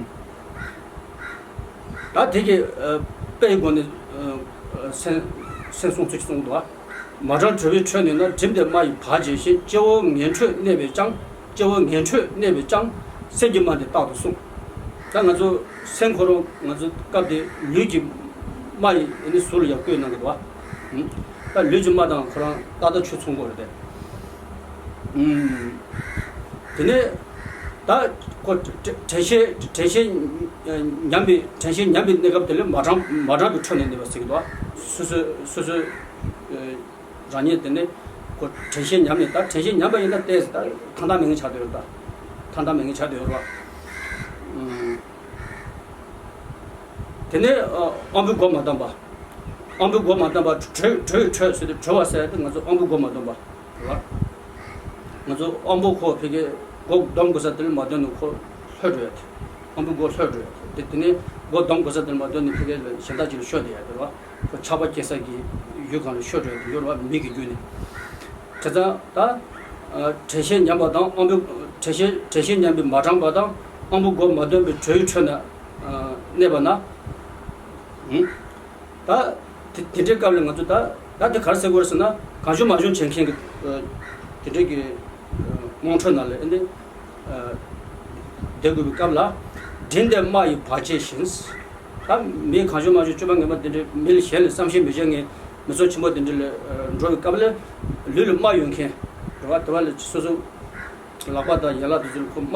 ད་དེ་གི་ཨ་དཔེའི་སྒོ་ནས་ཨ་སེམས་སེམས་བསྲུང་ཚུལ་གྱིས་གསུངས་འདུག་ཨ། མ་བགྲང་གྲོལ་བའི་ཁྲོད་ནས་ན། བསྒྲིམས་ཏེ་རྨ་ཡི་བག་བྱས་ཤིང་། སྐྱེ་བོ་ངན་ཁྲོད་གནས་པས་ཀྱང་། སྐྱེ་བོ་ངན་ཁྲོད་གནས་པས་ཀྱང་། སེམས་ཀྱི་རྨ་འདི་རྟག་ཏུ་བསྲུང་། ད་ང་ཚོ་སེམས་ཁོ་རང་ང་ཚོ་སྐབས་དེ་ལུས་ཀྱི་རྨ་ཡིས་ཨ་ནི་ཟུར་ལ་ཡང་བཀོད་གནང་གི་འདུག་ཨ། ད་ལུས་ཀྱི་རྨ་དང་ཁོ་རང་ཏག་ཏག་ཆོས་མཚུངས་པོ་རེད་དེ། དེ་ནས་ད་ཁོ་དྲན་ཤེས་དྲན་ཤེས་ཉམས་པའི་དྲན་ཤེས་ཉམས་པའི་གནས་སྐབས་དེ་ལ་མ་བགྲང་མ་བགྲང་པའི་ཁྲོད་ནས་གནས་པ་ཟེར་གི་འདུག་ཨ། སོ་སོ་སོ་སོའི་རང་ཉིད་དེ་ནས་ཁོ་དྲན་ཤེས་ཉམས་ནས། ད་དྲན་ཤེས་ཉམས་པ་ཡིན་ན་ཏོག་ཙམ་ད་ཐང་ཐང་མེད་མཁན་ཆགས་བསྡད་ཡོད་རེད། ད་ཐང་ཐང་མེད་མཁན་ཆགས་བསྡད་ཡོད་རེད་བ། དེ་ནས་ཨ་དབང་པོའི་སྒོ་མ་བསྡམས་པ། དབང་པོའི་སྒོ་མ་བསྡམས་པ་གྲོལ་གྲོལ་གྲོལ་ཟེར་ཏེ་གྲོལ་བ་ཟེར་ཏེ་ང་ཚོ་དབང་པོའི་སྒོ་མ་བསྡམས་པ་རེད་བ། ང་ཚོ་དབང་པོ་ཁོ་ཕ་གིའི་སྒོ་བསྡམ་དགོས་ས་དེ་ལ་མ་བསྡམས་ནས་ཁོ་ལྷོད་འགྲོ་ཡ་དེ། དབང་པོའི་སྒོ་ལྷོད་འགྲོ་ཡ་དེ། དེ་ནས་སྒོ་བསྡམ་དགོས་ས་དེ་ལ་མ་བསྡམས་ནས་ཕ་གི་ལ་གཞན་དག་ཅིག་ལ་ཤོར་བསྡད་ཡ་དེ་རེད་བ། ཁོ་ཆགས་པ་སྐྱེ་ས་གི་ཡུལ་གང་ལ་ཤོར་འགྲོ་ཡ་དེ་ཡོད་རེད་བ། མིག་གི་བརྒྱུད་ནས། བྱས་ཙང་ད་ཨ་དྲན་ཤེས་ཉམས་པ་དང་དབང་པོའི་དྲན་ཤེས་དྲན་ཤེས་ཉམས་པའི་མ་བགྲངས་པ་དང་དབང་པོའི་སྒོ་མ་བསྡམས་པའི་གྲོལ་བའི་ཁྲོད་ན་ཨ་གནས་པ་ན། ད་དེ་དེ་འདྲའི་སྐབས་ལ་ང་ཚོ་ད་ད་དེ་ག་རེ་ཟེར་དགོས་རེད་ཟེར་ན། གང་བྱུང་མང་བྱུང་བྱེད་མཁན་གྱི་ཨ་དེ་འདྲའི་གི་ཨ་དམངས་ཁྲོད་ནང་ལ་ཨ་ནི་ཨ་བསྡད་དགོས་པའི་སྐབས་ལ། བསྒྲིམས་ཏེ་རྨ་ཡི་བག་བྱས་ཤིང་། ད་མི་གང་བྱུང་མང་བྱུང་སྤྱོད་པ་ངན་པ་དེ་འདྲའི་མི་ལ་གཞན་ལ་བསམ་ཤེས་མི་བྱེད་མཁན་མི་ཚོགས་ཆེན་པོ་དེ་འདྲ་ལ་ཨ་འགྲོ་བའི་སྐབས་ལ་ལུས་ལ་རྨ་ཡོད་མཁན་རེད་བ། དེ་བ་ལ་སོ་སོ་ལག་པ་དང་ཡན་ལག་དེ་ཚོ་ལ་ཁོ་རྨ་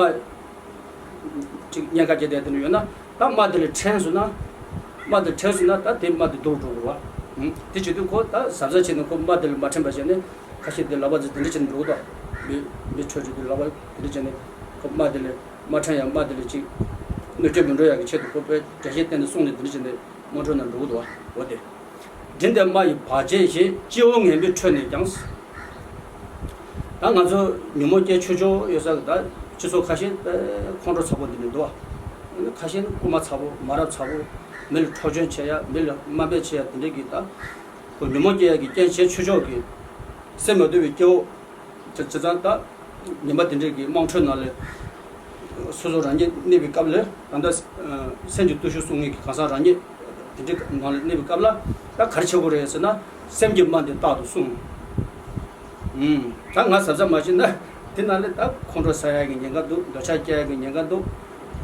ཅིག་གཉན་ཁ་རྒྱག་བསྡད་དེ་འདྲ་ཡོད་ན། ད་རྨ་དེ་ལ་ཕྲན་སོང་ན། རྨ་དེ་ཕྲན་སོང་ན་ད་དེ་རྨ་དེ་སྡུག་འགྲོ་གི་རེད་བ། དེ་བྱེད་དུས་ཁོ་ད་གཟབ་གཟབ་བྱས་ནས་ཁོ་རྨ་དེ་ལ་མ་ཕྲན་པ་བྱས་ནས། ཁ་ཤས་དེ་ལག་པ་འཛིན་དེ་འདྲ་བྱས་ནས་འགྲོ་གི་འདུག་མི་མི་ཁྲོད་ཀྱི་དེ་ལག་པ་དེ་འདྲ་བྱས་ནས་ཁོ་དམག་དེ་ལས་དམག་ཕྲན་ཡང་དམག་དེ་ལས་ཅིག་གནོད་སྐྱོན་མི་འགྲོ་ཡག་གི་ཆེད་དུ་ཁོ་དཔེ་དྲན་ཤེས་བསྟན་ནས་སྲུང་ནས་དེ་འདྲ་བྱས་ནས་དམག་ཁྲོད་ནང་འགྲོ་གི་འདུག་འོ་དེ། མགྲིན་ལྡན་དམག་ཡི་བར་ཆད་ཞེས། སྤྱི་བོ་ངན་པའི་ཁྲོད་ནས་ཀྱང་། ད་ང་ཚོ་ཉོན་མོངས་སྐྱེ་ཆོས་ཕྱོགས་ཡོད་ས་གི་ད་སྤྱི་ཚོགས་ཁ་ཤས་དཔེ་ཁོང་ཁྲོ་ཚ་པོ་འདི་འདྲ་འདུག་བ། ཁ་ཤས་ནི་རྐུ་མ་ཚ་པོ་མ་རབས་ཚ་པོ་མི་ལ་འཕྲོག་བཅོམ་བྱེད་ཡ་མི་ལ་དམའ་འབེབས་བྱེད་ཡ་དེ་འདྲ་གི་ད་ཁོ་ཉོན་མོངས་སྐྱེ་ཡ་གི་རྐྱེན་བྱེད་ཆོས་ཕྱོགས་གི་སེམས་མ་དུལ་བའི་སྐྱེ་བོ། བྱས་ཙང་ད་ཉེས་པ་དེ་འདྲས་ཀྱི་དམངས་ཁྲོད་ནང་ལ་སོ་སོ་རང་ཉིད་གནས་པའི་སྐབས་ལ་ད་ལྟ་སེམས་ཀྱི་བརྟུལ་ཞུགས་སྲུང་མཁན་གྱི་གང་ཟག་རང་ཉིད་དེ་འདྲའི་ནང་ལ་གནས་པའི་སྐབས་ལ་ད་ག་རེ་བྱེད་དགོས་རེད་ཟེར་ན་སེམས་ཀྱི་དམག་འདི་རྟག་ཏུ་སྲུང་། ཨུམ། ད་ང་གཟབ་གཟབ་མ་བྱས་ན་དེ་ནང་ལ་ད་ཁོང་ཁྲོ་ཟ་ཡ་གི་ཉེན་ཁ་འདུག་འདོད་ཆགས་སྐྱེ་ཡ་གི་ཉེན་ཁ་འདུག་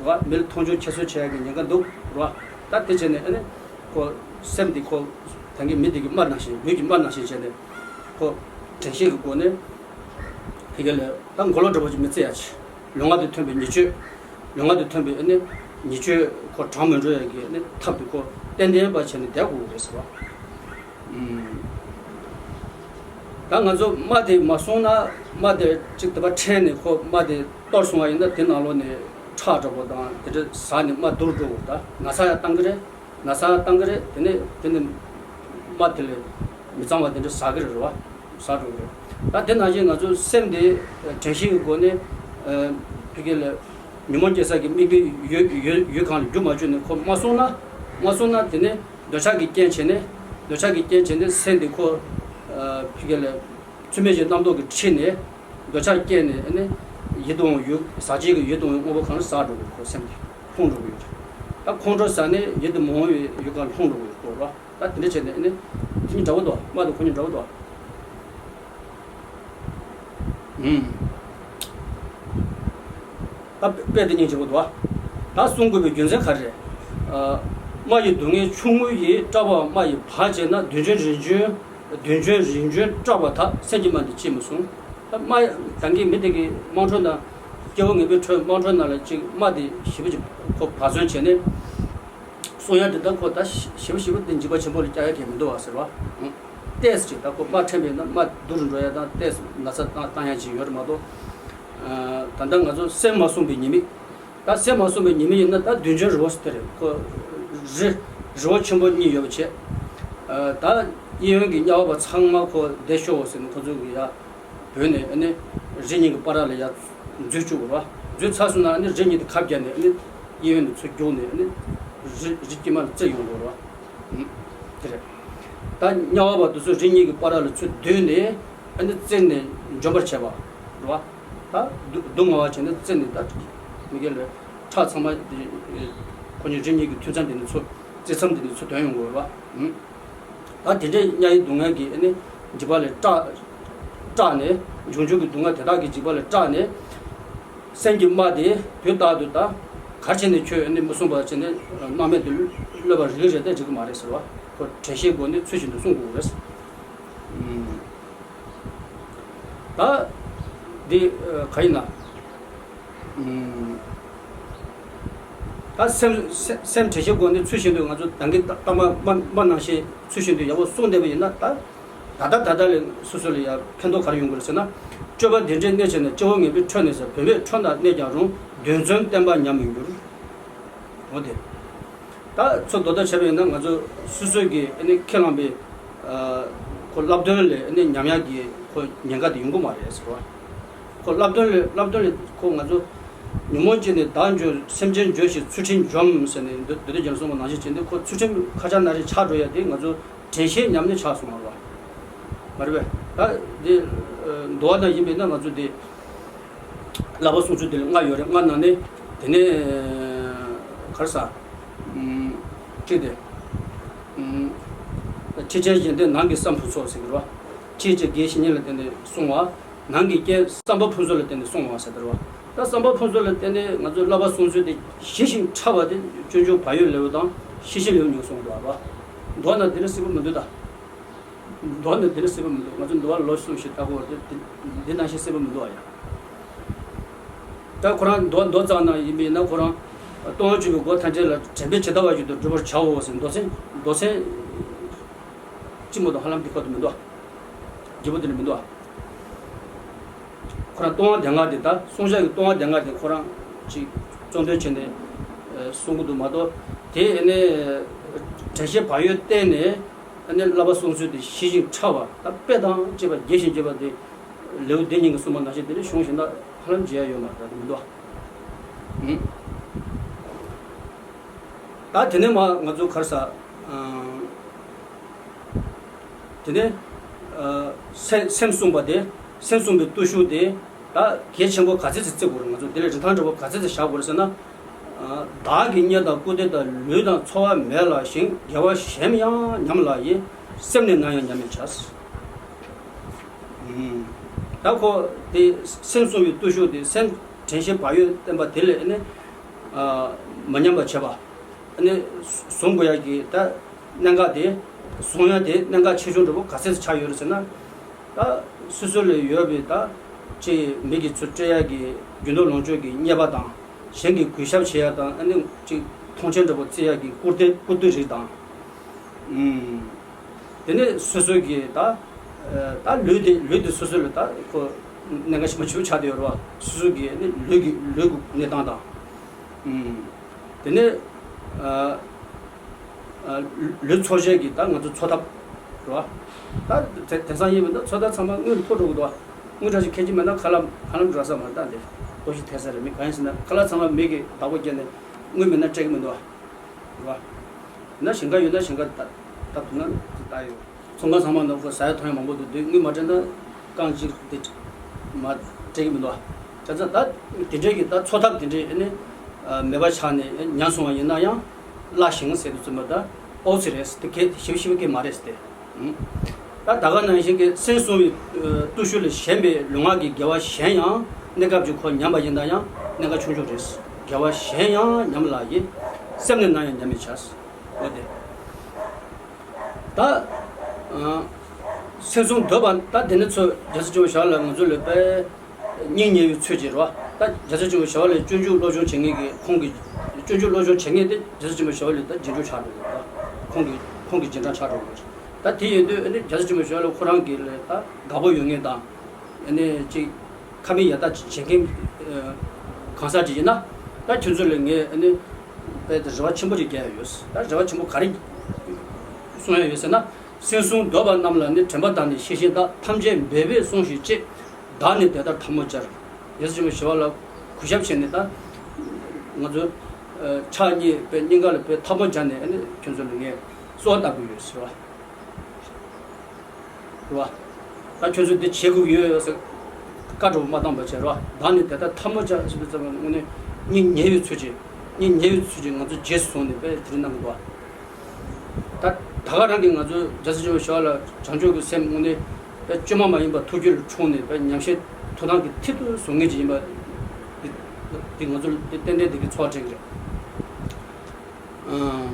ར། མི་ལ་མཐོང་ཆུང་ཁྱད་གསོད་བྱེད་ཡ་གི་ཉེན་ཁ་འདུག་ར། ད་དེ་བྱས་ནས་ཨ་ནི་ཁོ་སེམས་འདི་ཁོ་ད་གིན་མི་དེ་གི་དམག་ནང་བཞིན་ལུས་ཀྱི་དམག་ནང་བཞིན་བྱས་ནས་ཁོ་དྲན་ཤེས་ཀྱི་སྒོ་ནས། དེ་ག་ལས་ད་མགོ་ལོག་འདྲ་པོ་ཅིག་མི་རྩེ་ཡ་ཆེ། ལུས་ངག་ཏུ་ཐོན་པའི་ཉེས་སྤྱོད། ལུས་ངག་ཏུ་ཐོན་པའི་ཨ་ནི་ཉེས་སྤྱོད་ཁོ་དྲག་མི་འགྲོ་ཡ་གི་ཨ་ནི་ཐབས་དེ་ཁོ་ཏན་ཏན་པ་བྱས་ནས་བསྡད་དགོས་རེད་ཟེར་བ། ཨུམ། ད་ང་ཚོ་རྨ་དེ་མ་སོང་ན་རྨ་དེ་གཅིག་དེ་པ་ཕྲན་ནས་ཁོ་རྨ་དེ་གཏོར་སོང་བ་ཡིན་ན་དེ་ནང་ལོགས་ནས་ཁྲག་འདྲ་པོ་དང་དེ་འདྲ་ཟག་ནས་རྨ་སྡུག་འགྲོ་དགོས། ད་ན་ཚ་ཡང་བཏང་གི་རེད། ན་ཚ་བཏང་གི་རེད། དེ་ནས་དེ་ནས་རྨ་དེ་ལས་མི་གཙང་བ་དེ་འདྲ་ཟ་གི་རེད་རེད་བ། ཟ་འགྲོ་གི་རེད། ད་དེ་ནང་བཞིན་ང་ཚོ་སེམས་དེ་དྲན་ཤེས་ཀྱི་སྒོ་ནས་ཕ་གི་ལ་ཉོན་མོངས་སྐྱེ་ས་གི་དམིགས་པའི་ཡུལ་ཡུལ་ཡུལ་གང་ལ་རྒྱུ་མ་བཅོས་ནས་ཁོ་མ་སོང་ན་མ་སོང་ན་དེ་ནས་འདོད་ཆགས་ཀྱི་རྐྱེན་བྱས་ནས་འདོད་ཆགས་ཀྱི་རྐྱེན་བྱས་ནས་སེམས་དེ་ཁོ་ཕ་གི་ལ་ཚུལ་མིན་གྱི་རྣམ་རྟོག་གི་ཁྲིད་ནས། འདོད་ཆགས་སྐྱེས་ནས་ཨ་ནི་ཡིད་དུ་འོང་ཡུལ་ཟག་བཅས་ཀྱི་ཡིད་དུ་འོང་དངོས་པོ་གང་ལ་ཟག་འགྲོ་གི་ཁོ་སེམས་ཀྱི་ལྷུང་འགྲོ་གི་ཡོད་རེད། ད་ཁོང་ཁྲོ་ཟ་ནས་ཡིད་དུ་མི་འོང་བའི་ཡུལ་གང་ལྷུང་འགྲོ་གི་ཡོད་སྐོར་རོ། ད་དེ་འདྲ་བྱས་ནས་ཨ་ནི་དེ་གཉིས་འདྲ་བོ་འདུག་རྨ་དང་ཁོ་གཉིས་འདྲ་བོ་འདུག་ཨུམ། ད་དཔེ་དེ་གཉིས་བྱེད་དགོས་འདུག་ད་གསུང་དགོས་པའི་རྒྱུ་མཚན་ག་རེ་རེད། ཨ། རྨ་ཡི་སྡུག་བསྔལ་ཆུང་ངུ་ཡིས། སྐྲག་པའམ་རྨ་ཡིས་བག་བྱས་ན། བདུན་ཅུ་རེ་བདུན། བདུན་ཅུ་རེ་བདུན་སྐྲག་པ་དག་སེམས་ཀྱི་རྨ་འདི་ཅིས་མི་སྲུང་། ད་རྨ་ད་གིན་མི་དེ་གི་དམངས་ཁྲོད་ན་སྐྱེ་བོ་ངན་པའི་ཁྲོད་དམངས་ཁྲོད་ན་ལ་ཅིག་རྨ་དེ་ཞེ་པོ་ཅིག་ཁོ་བག་ཟོན་བྱས་ནས་སྲུང་ཡ་དེ་ད་ཁོ་ད་ཞེ་པོ་ཞེ་པོ་དེ་འཇིགས་པ་ཆེན་པོ་ལ་སྐྱག་ཡ་གལ་མི་འདུག་བ་ཟེར་བ། ཏོག་ཙམ་ཅིག་ད་ཁོ་རྨ་ཕྲན་པས་ན་རྨ་སྡུག་རུ་འགྲོ་ཡ་དང་ཏོག་ཙམ་ན་ཚ་བཏང་བཏང་ཡ་ཅིག་ཡོད་རེད་མ་གཏོགས། ད་ལྟ་ང་ཚོ་སེམས་མ་བསྲུངས་པའི་ཉེས་དམིགས། ད་སེམས་མ་བསྲུངས་པའི་ཉེས་དམིགས་ཡིན་ན་ད་བདུན་ཅུ་རི་བོ་ཟེར་དེ་རེད་ཁོ། རི་རི་བོ་ཆེན་པོ་གཉིས་ཡོད་པ་བྱས། ད་གཡས་གཡོན་གྱི་དམྱལ་བ་པ་ཚང་མ་ཁོ་བསྡད་ཤོག་ཟེར་ནས་ཁོ་ཚོ་གི་ཡ། བོས་ནས་ཨ་ནི་རི་གཉིས་ཀྱི་བར་ལ་ཡ་འཛུལ་བཅུག་རོ། འཛུལ་ཚར་སོང་ན་ཨ་ནི་རི་གཉིས་དེ་ཁ་བརྒྱབ་ནས་ཨ་ནི་གཡས་གཡོན་ནས་ཚུར་རྒྱུག་ནས་ཨ་ནི་རི་རི་དཀྱིལ་མ་ལ་རྩེ་ཡོང་དགོས་རོ། དེ་རེད། ད་དམྱལ་བ་པ་དེ་ཚོ་རི་གཉིས་ཀྱི་བར་ལ་ཚུར་བསྡུས་ནས་ཨ་ནི་བཙིར་ནས་འཇོམས་པར་བྱེད་པ་རེད་བ། ད་སྡུག་སྡུག་བསྔལ་བ་བྱས་ནས་བཙིར་ནས་ད་མི་དགེ་ལས་ཁྲག་ཚང་མ་དེ་ཁོ་གཉིས་རི་གཉིས་ཀྱི་མཐུད་མཚམས་དེ་ནས་ཚུར་བཙིར་མཚམས་དེ་ནས་ཚུར་ཐོན་ཡོང་དགོས་རེད་བ། ད་དེ་འདྲའི་དམྱལ་བའི་སྡུག་བསྔལ་གྱི་ཨ་ནི་འཇིགས་པ་ལས་སྐྲག་སྐྲག་ནས་འབྱུང་འགྱུར་གྱི་སྡུག་བསྔལ་དེ་དག་གི་འཇིགས་པ་ལས་སྐྲག་ནས། སེམས་ཀྱི་རྨ་དེ་དུས་རྟག་ཏུ་ད་གར་བྱས་ནས་ཁྱོད་ནི་མི་སྲུང་བར་བྱས་ནས་སྣང་མེད་དུ་གློད་པ་རིགས་རེད་དེ་འགྲིག་གི་མ་རེད་ཟེར་བ། ཁོ་དྲན་ཤེས་སྒོ་ནས་ཚུལ་བཞིན་དུ་སྲུང་དགོས་རེད། ད་འདི་ག་ཡིན་ན། ད་སེམས་སེམས་དྲན་ཤེས་སྒོ་ནས་ཚུལ་བཞིན་དུ་ང་ཚོ་ད་གིན་ལྟ་མ་མ་མ་ནང་བཞིན་ཚུལ་བཞིན་དུ་ཡག་པོ་སྲུང་བསྡད་པ་ཡིན་ན་ད། ད་ལྟ་ད་ལྟ་ལས་སོ་སོ་ལ་ཡང་ཕན་ཐོགས་ག་རེ་ཡོང་གི་རེད་ཟེར་ན། སྤྱོད་པ་འདི་འདྲའི་གནས་བྱས་ནས་སྐྱེ་བོ་ངན་པའི་ཁྲོད་ནས་ཟེར། བུད་མེད་ཁྲོད་ན་གནས་ཀྱང་རུང་། འདོད་བརྩོན་བརྟན་པ་ཉམས་མི་འགྱུར། འོ་དེ། ད་ཚོ་མདོ་ལྟ་བྱས་པ་ཡིན་ན་ང་ཚོ་སོ་སོ་གི་ཨ་ནི་ཁས་བླངས་པའི་ཁོ་བསླབ་སྟོན་ལས་ཨ་ནི་ཉམས་ཡག་གི་ཁོ་ཉེན་ཁ་དེ་ཡོང་གི་མ་རེད་ཟེར་བ། ཁོ་བསླབ་སྟོན་ལས་བསླབ་སྟོན་ལས་ཁོ་ང་ཚོ་ཉོན་མོངས་ཀྱིས་ནི་བདག་འཇོམས། སེམས་ཅན་འཇོམས་ཤིང་ཚུལ་ཁྲིམས་འཇོམས་ཟེར་ནས་མདོ་མདོ་སྡེ་རྒྱ་མཚོ་གསུངས་པ་ནང་བཞིན་བྱས་ནས་ཁོ་ཚུལ་ཁྲིམས་ཁ་ཆག་ན་རེ་ཆག་འགྲོ་ཡ་དེ་ང་ཚོ། དྲན་ཤེས་ཉམས་ནས་ཆགས་སོང་བ་རེད་བ། མ་རེད་པས། ད་འདི་འདུལ་བ་ནང་ཡིན་པས་ན་ང་ཚོ་འདི་བསླབ་པ་སྲུང་ཚུལ་འདི་ལ་ལྔ་ཡོད་རེད། ལྔ་ནང་ནས་དེ་ནས་ག་རེ་ཟ། གཅིག་དེ། ཁྲིད་ཆེན་གཞན་དོན་ནང་གི་བསམ་ཕུན་ཚོགས་ཟེར་གི་རེད་བ། ཁྲིད་ཀྱི་དགེ་བཤེས་གཉེན་ལ་བརྟེན་ནས་གསུང་བ། ནང་གི་རྐྱེན་བསམ་པ་ཕུན་ཚོགས་ལ་བརྟེན་ནས་གསུང་བ་ཟེར་དེ་རེད་བ། ད་བསམ་པ་ཕུན་ཚོགས་ལ་བརྟེན་ནས་ང་ཚོའི་བསླབ་པ་སྲུང་ཚུལ་དེ་ཞི་ཞིང་ཕྲ་བ་དེ་སྤྱོད་འཇུག་བག་ཡོད་ལེའུ་དང་ཤེས་བཞིན་ལེའུ་གཉིས་གསུངས་འདུག་བ། མདོ་ན་འདི་འདྲ་སྲིད་པ་མི་འདུག་ད། མདོ་ནི་འདི་འདྲ་སྲིད་པ་མི་འདུག་ང་ཚོ་འདུལ་བ་ལོ་གསུམ་ཞིག་ལྟ་དགོས་རེད་དེ། འདི་ནང་བཞིན་སྲིད་པ་མི་འདུག་ཨ་ཡ། ད་ཁོ་རང་མདོ་མདོ་ཙམ་ན་ཡིན་པས་ན་ཁོ་རང་སྟོང་ཉིད་སྤྱོད་པའི་སྒོ་ཐམས་ཅད་ལ་དྲན་པས་ཇི་ལྟ་བ་བཞིན་དུ་སྒྲུབ་པར་བྱའོ་ཟེར། མདོ་ཚན་མདོ་ཚན་གཅིག་མ་གཏོགས་ཧ་ལམ་འདི་ཁོ་ཐག་མི་འདུག་ཨ། རྒྱས་པོ་འདི་ནི་མི་འདུག་ཨ། ཁོ་རང་ལྟུང་བ་སྡེ་ལྔ་དེ་ད་བསྲུང་བྱ་གི་ལྟུང་བ་སྡེ་ལྔ་དེ་ཁོ་རང་ཅིག་གཙོ་འདོན་བྱས་ནས་གསུང་གི་འདུག་མ་གཏོགས། དེ་ཨ་ནི་དྲན་ཤེས་བག་ཡོད་བསྟེན་ནས་ཨ་ནི་བསླབ་པ་སྲུང་ཚུལ་དེ་ཞི་ཞིང་ཕྲ་བ་དང་དཔེ་དང་བཅས་པ་རྒྱས་ཤིང་རྒྱས་པ་དེ་ལེའུ་འདི་ཉིད་ཀྱིས་གསུངས་པ་ནང་བཞིན་དེ་ནི་གཞུང་གཞན་དག་ཧ་ལམ་མཇལ་ཡ་ཡོད་མ་རེད། ད་དེ་མི་འདུག་ཨ། ད་དེ་ནས་མ་ང་ཚོ་ག་རེ་ཟ། དེ་ནས་སེམས་སེམས་བསྲུང་བ་དེ། སེམས་བསྲུང་བའི་བརྟུལ་ཞུགས་དེ་ད་གལ་ཆེན་པོ་ག་ཚད་ཅིག་བརྩི་དགོས་རེད། ང་ཚོ་དེ་ལ་རིན་ཐང་འདྲ་པོ་ག་ཚད་ཅིག་བཞག་དགོས་རེད་ཟེར་ན། བདག་གི་གཉེན་དང་སྐུ་ལྡན་དང་ལུས་དང་འཚོ་བ་མེད་ལགས་ཤིང་། དགེ་བ་གཞན་ཡང་ཉམས་ལགས་ཡིན། སེམས་ནི་ནམ་ཡང་ཉམས་མི་བྱ། ད་ཁོ་དེ་སེམས་བསྲུང་བའི་བརྟུལ་ཞུགས་དེ་སེམས་དྲན་ཤེས་བག་ཡོད་བསྟེན་པ་དེ་ལས་ནི། མ་ཉམས་པ་བྱེད་པ། ཨ་ནི་བཟུང་དགོས་ཡ་གི་ད་གནད་འགག་དེ། བཟུང་ཡ་དེ་གནད་འགག་ཆེ་ཆུང་འདྲ་པོ་ག་ཚད་ཆགས་ཡོད་རེད་ཟེར་ན། ད་སོ་སོ་ལ་ཡོད་པའི་ད་ཅིག་མི་གིས་ཚུར་སྤྲད་ཡ་གི་རྒྱུ་ནོར་ལོངས་སྤྱོད་ཀྱི་རྙེད་པ་དང་། གཞན་གྱིས་གུས་ཞབས་བྱེད་ཡ་དང་། ཨ་ནི་ཅིག་མཐོང་ཆེན་འདྲ་པོ་བརྩི་ཡ་གི་བཀུར་སྟི་བཀུར་སྟི་རིགས་དང་། དེ་ནས་སོ་སོ་གི་ད་ད་ལུས་དེ་ལུས་དེ་སོ་སོ་ལ་ད་ཁོ་གནད་འགག་ཆེན་པོ་ཆེ་པོ་ཆགས་བསྡད་ཡོད་རེད་བ། སོ་སོ་གི་ནི་ལུས་ཀྱི་ལུས་ཀྱི་གནས་སྟངས་དང་། དེ་ནས་ལུས་འཚོ་བྱེད་ཀྱི་ད་ང་ཚོ་འཚོ་ཐབས་རེད་བ། ད་དེ་དེང་སང་ཡིན་པ་ད་འཚོ་ཐབས་ཚང་མ་དངུལ་ལ་ཐུག་འགྲོ་གི་འདུག་བ། དངུལ་འདྲ་ཞིག་ཁྱེར་གྱི་མེད་ན་ཁ་ལག་ཁ་ལག་འགྲོ་ས་མ་རེད། ད་འདི་ལྟོ་ཆས་ཐེབས་ས་རེད། མི་གང་ཡིན་ཟེར་ན་ཁ་ལག་ཚང་མ་མི་གིས་བདག་པོ་བརྒྱབ་ནས་དངུལ་མེད་ན་སྤྲད་ཀྱི་མི་འདུག་བ། རེད་བ། ན་ཞིང་ཁ་ཡོད་ན་ཞིང་ཁ་ད་ད་དུ་ན་ད་ཡོད། ཚོང་ཁང་ཚང་མ་ནང་ཁོ་ཟ་ཡ་འཐུང་ཡ་མང་པོ་འདུག་དུས་དངུལ་མ་སྤྲད་ན་རྐང་གཅིག་དེ་མ་སྤྲད་ཀྱི་མི་འདུག་བ། བྱས་ཙང་ད་དེ་འདྲའི་གི་ད་འཚོ་ཐབས་དེ་འདྲའི་ཨ་ནི་མེད་པ་ཆགས་ནས་ཉམས་སོང་བ་ཡིན་ན་ཡང་བརླགས་ཤིང་ཟེར་དུས་ཙམ་པ་ད་ཨོ་ཙི་རེད་དེ་གལ་ཞིབ་ཞིབ་གི་མ་རེད་དེ། ད་ད་ག་ནང་བཞིན་གྱི་སེམས་བསྲུང་བའི་བརྟུལ་ཞུགས་ལས་གཞན་པའི་ལུས་ངག་གི་དགེ་བ་གཞན་ཡང་གནས་སྐབས་ཀྱི་ཁོ་ཉམས་པ་ཡིན་ན་ཡང་གནད་འགག་ཆུང་ཆུང་རེད། དགེ་བ་གཞན་ཡང་ཉམས་ལགས་ཡིན། སེམས་ནི་ནམ་ཡང་ཉམས་མི་བྱ། འོ་དེ། ད་སེམས་བསྲུང་འདོད་པ་ད་དེ་ནི་ཚོ་རྒྱལ་སྲས་ཆེན་པོ་ཞི་བ་ལྷ་ང་ཚོ་ལ་དཔེ་སྙིང་ཉེ་བའི་ཚུལ་གྱིས་རོ། ད་རྒྱལ་སྲས་ཆེན་པོ་ཞི་བ་ལྷས་སྤྱོད་འཇུག་བློ་སྦྱོང་བྱེད་མཁན་གྱི་ཁོང་གི་སྤྱོད་འཇུག་བློ་སྦྱོང་བྱེད་མཁན་དེ་རྒྱལ་སྲས་ཆེན་པོ་ཞི་བ་ལྷས་ད་རྗེས་འཇུག་ཆགས་འགྲོ་གི་རེད། ཁོང་གི་ཁོང་གི་རྗེས་འབྲང་ཆགས་འགྲོ་གི་རེད། ད་དེ་ཡིན་དུས་ཨ་ནི་རྒྱལ་སྲས་ཆེན་པོ་ཞི་བ་ལྷ་ཁོ་རང་གི་ལས་ད་བདག་པོ་ཡོད་མཁན་དང་། ཨ་ནི་ཅིག་ཁ་མིག་ཡར་ལྟ་བྱེད་མཁན་གང་ཟག་ཅིག་ཡིན་ན། ད་ཁྱོད་ཚོ་ལ་ངས་ཨ་ནི་དཔེ་དེ་རེ་བ་ཆེན་པོ་ཅིག་རྒྱག་ཡ་ཡོད། ད་རེ་བ་ཆེན་པོ་ག་རེ་གསུང་ཡ་ཡོད་ཟེར་ན། སེམས་བསྲུང་འདོད་པ་རྣམས་ལ་ནི། དྲན་པ་དང་ནི་ཤེས་བཞིན་བདག །ཐམས་ཅད་འབད་པས་སྲུངས་ཤིག་ཅེས། བདག་ནི་དེ་ལྟར་ཐལ་མོ་སྦྱར། རྒྱལ་སྲས་ཆེན་པོ་ཞི་བ་ལྷ་གུས་ཞབས་བྱས་ནས་ད་ང་ཚོ་ཕྱག་གཉིས་པའི་སྙིང་ག་ལ་དཔེ་ཐལ་མོ་སྦྱར་ནས་ཨ་ནི་ཁྱོད་ཚོ་ལ་ངས་གསོལ་བ་བཏབ་གི་ཡོད་ཟེར་བ། རེད་བ། ད་ཁྱོད་ཚོས་འདི་བྱེད་དགོས་ཀྱི་ཡོད་ཟེར་བཀའ་སྒྲོག་མ་བཏང་བ་བྱས་རེད་བ། བདག་ནི་དེ་ལྟར་ཐལ་མོ་སྦྱར་ཟེར་བའི་ཙམ་པ་དངོས་གནས་སྙིང་ཉེ་བའི་ཚུལ་གྱིས་སྙིང་ཉེ་བའི་ཚུལ་གྱིས་ང་ཚོ་རྗེས་སུ་བཟུང་ནས་དཔེ་དེ་རིང་གནང་གི་འདུག་བ། ད་ད་ག་རང་གིས་ང་ཚོས་རྒྱལ་སྲས་ཆེན་པོ་ཞི་བ་ལྷ་བྱང་ཆུབ་ཀྱི་སེམས་དངོས་གནས་དཔེ་བཅོས་མ་མ་ཡིན་པ་ཐུགས་རྒྱུད་ལ་འཁྲུངས་ནས་དཔེ་ཉམས་བཞེས་ཐུགས་དམ་གྱི་མཐིལ་དུ་བཟུང་མཁན་ཅིག་ཡིན་པ་འདི་འདི་ང་ཚོ་ལ་ཏན་ཏན་འདི་གི་ཚོར་བ་སྤྲད་ཀྱི་རེད། ཨམ།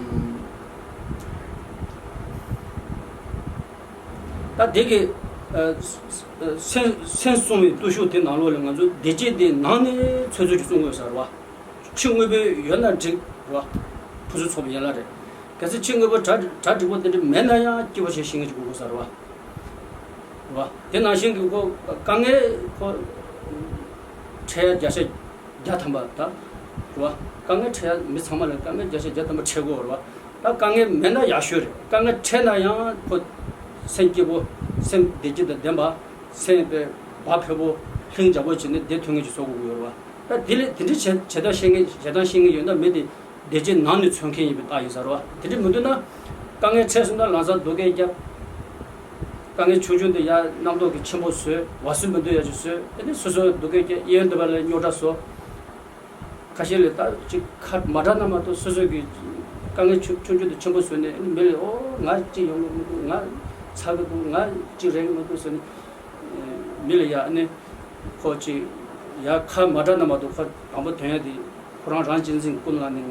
ད་དེ་གི་ཨ་སེམས་སེམས་བསྲུང་བའི་བརྟུལ་ཞུགས་དེ་ནང་ལོགས་ལ་ང་ཚོ་བདེ་སྐྱིད་དེ་ནང་ནས་འཚོལ་ཚུལ་གྱི་བསྲུང་དགོས་ས་རེད་བ། ཕྱི་དངོས་པོ་ཡོད་ན་འགྲིག་རེད་བ། ཕུན་སུམ་ཚོགས་པའི་ཡན་ལག་རེད། གལ་སྲིད་ཕྱི་དངོས་པོ་གྲ་གྲ་འགྲིག་པོ་དེ་འདྲ་མེད་ན་ཡང་སྐྱིད་པོ་ཞིག་ཤེས་མཁན་ཅིག་དགོས་ས་རེད་བ། རེད་བ། དེ་ནང་བཞིན་གྱི་ཁོ་དཀའ་ངལ་ཁོ་འཕྲད་ཡ་བརྒྱ་ཆ་བརྒྱ་ཐམ་པ་ད། རེད་བ། དཀའ་ངལ་འཕྲད་ཡ་མི་ཚང་མ་ལ་དཀའ་ངལ་བརྒྱ་ཆ་བརྒྱ་ཐམ་པ་འཕྲད་དགོས་རེད་བ། ད་དཀའ་ངལ་མེད་ན་ཡག་ཤོས་རེད། དཀའ་ངལ་འཕྲད་ན་ཡང་ཁོ་སེམས་སྐྱིད་པོ། སེམས་བདེ་སྐྱིད་དང་ལྡན་པ། སེམས་དཔེ་བག་ཕེབས་པོ། ལྷིང་འཇགས་པོ་བྱས་ནས་བསྡད་ཐུབ་མཁན་ཅིག་བཟོ་དགོས་ཀྱི་ཡོད་རེད་བ། ད་དེ་ལས་དེ་འདྲའི་བྱེད་བྱེད་སྟངས་ཤེས་མཁན་བྱེད་སྟངས་ཤེས་མཁན་ཡོད་ན་མི་དེ་བདེ་སྐྱིད་ནང་ནས་འཚོལ་མཁན་ཡིན་པའི་རྟགས་ཡིན་ས་རེད་བ། དེ་འདྲ་མི་འདུག་ན། དཀའ་ངལ་འཕྲད་སོང་ན་ལམ་སང་སྡུག་སྐད་རྒྱབ། དཀའ་ངལ་ཆུང་ཆུང་དེ་ཡར་རྣམ་རྟོག་གི་ཆེན་པོ་བཟོས། བ་སུ་མི་འདུག་ཡ་ཅིག་བཟོས། ཨ་ནི་སོ་སོ་སྡུག་སྐད་རྒྱབ། གཡས་གཡོན་སྡོད་པ་ལ་རྙོག་དྲ་བཟོ། ཁ་ཤས་ལ་ད་ཅིག་ཁ་མ་གྲགས་ན་མ་གཏོགས་སོ་སོ་གི་དཀའ་ངལ་ཆུང་ཆུང་ཆུང་དེ་ཆེན་པོ་བཟོས་ནས་ཨ་ནི་མི་ལ་ཨོ་ང་ཅིག་ཡོང་གི་མི་འདུག་ང་ཚ་གི་འདུག་ང་ཅིག་རེག་གི་མི་འདུག་ཟེར་ནས། མི་ལ་ཡ་ཨ་ནི་ཁོ་ཅིག་ཡ་ཁ་མ་གྲགས་ན་མ་གཏོགས་ཁོ་དང་པོ་དོན་ཡ་དེ་ཁོ་རང་རང་གཅེས་འཛིན་ཀུན་ལ་ནི་ང་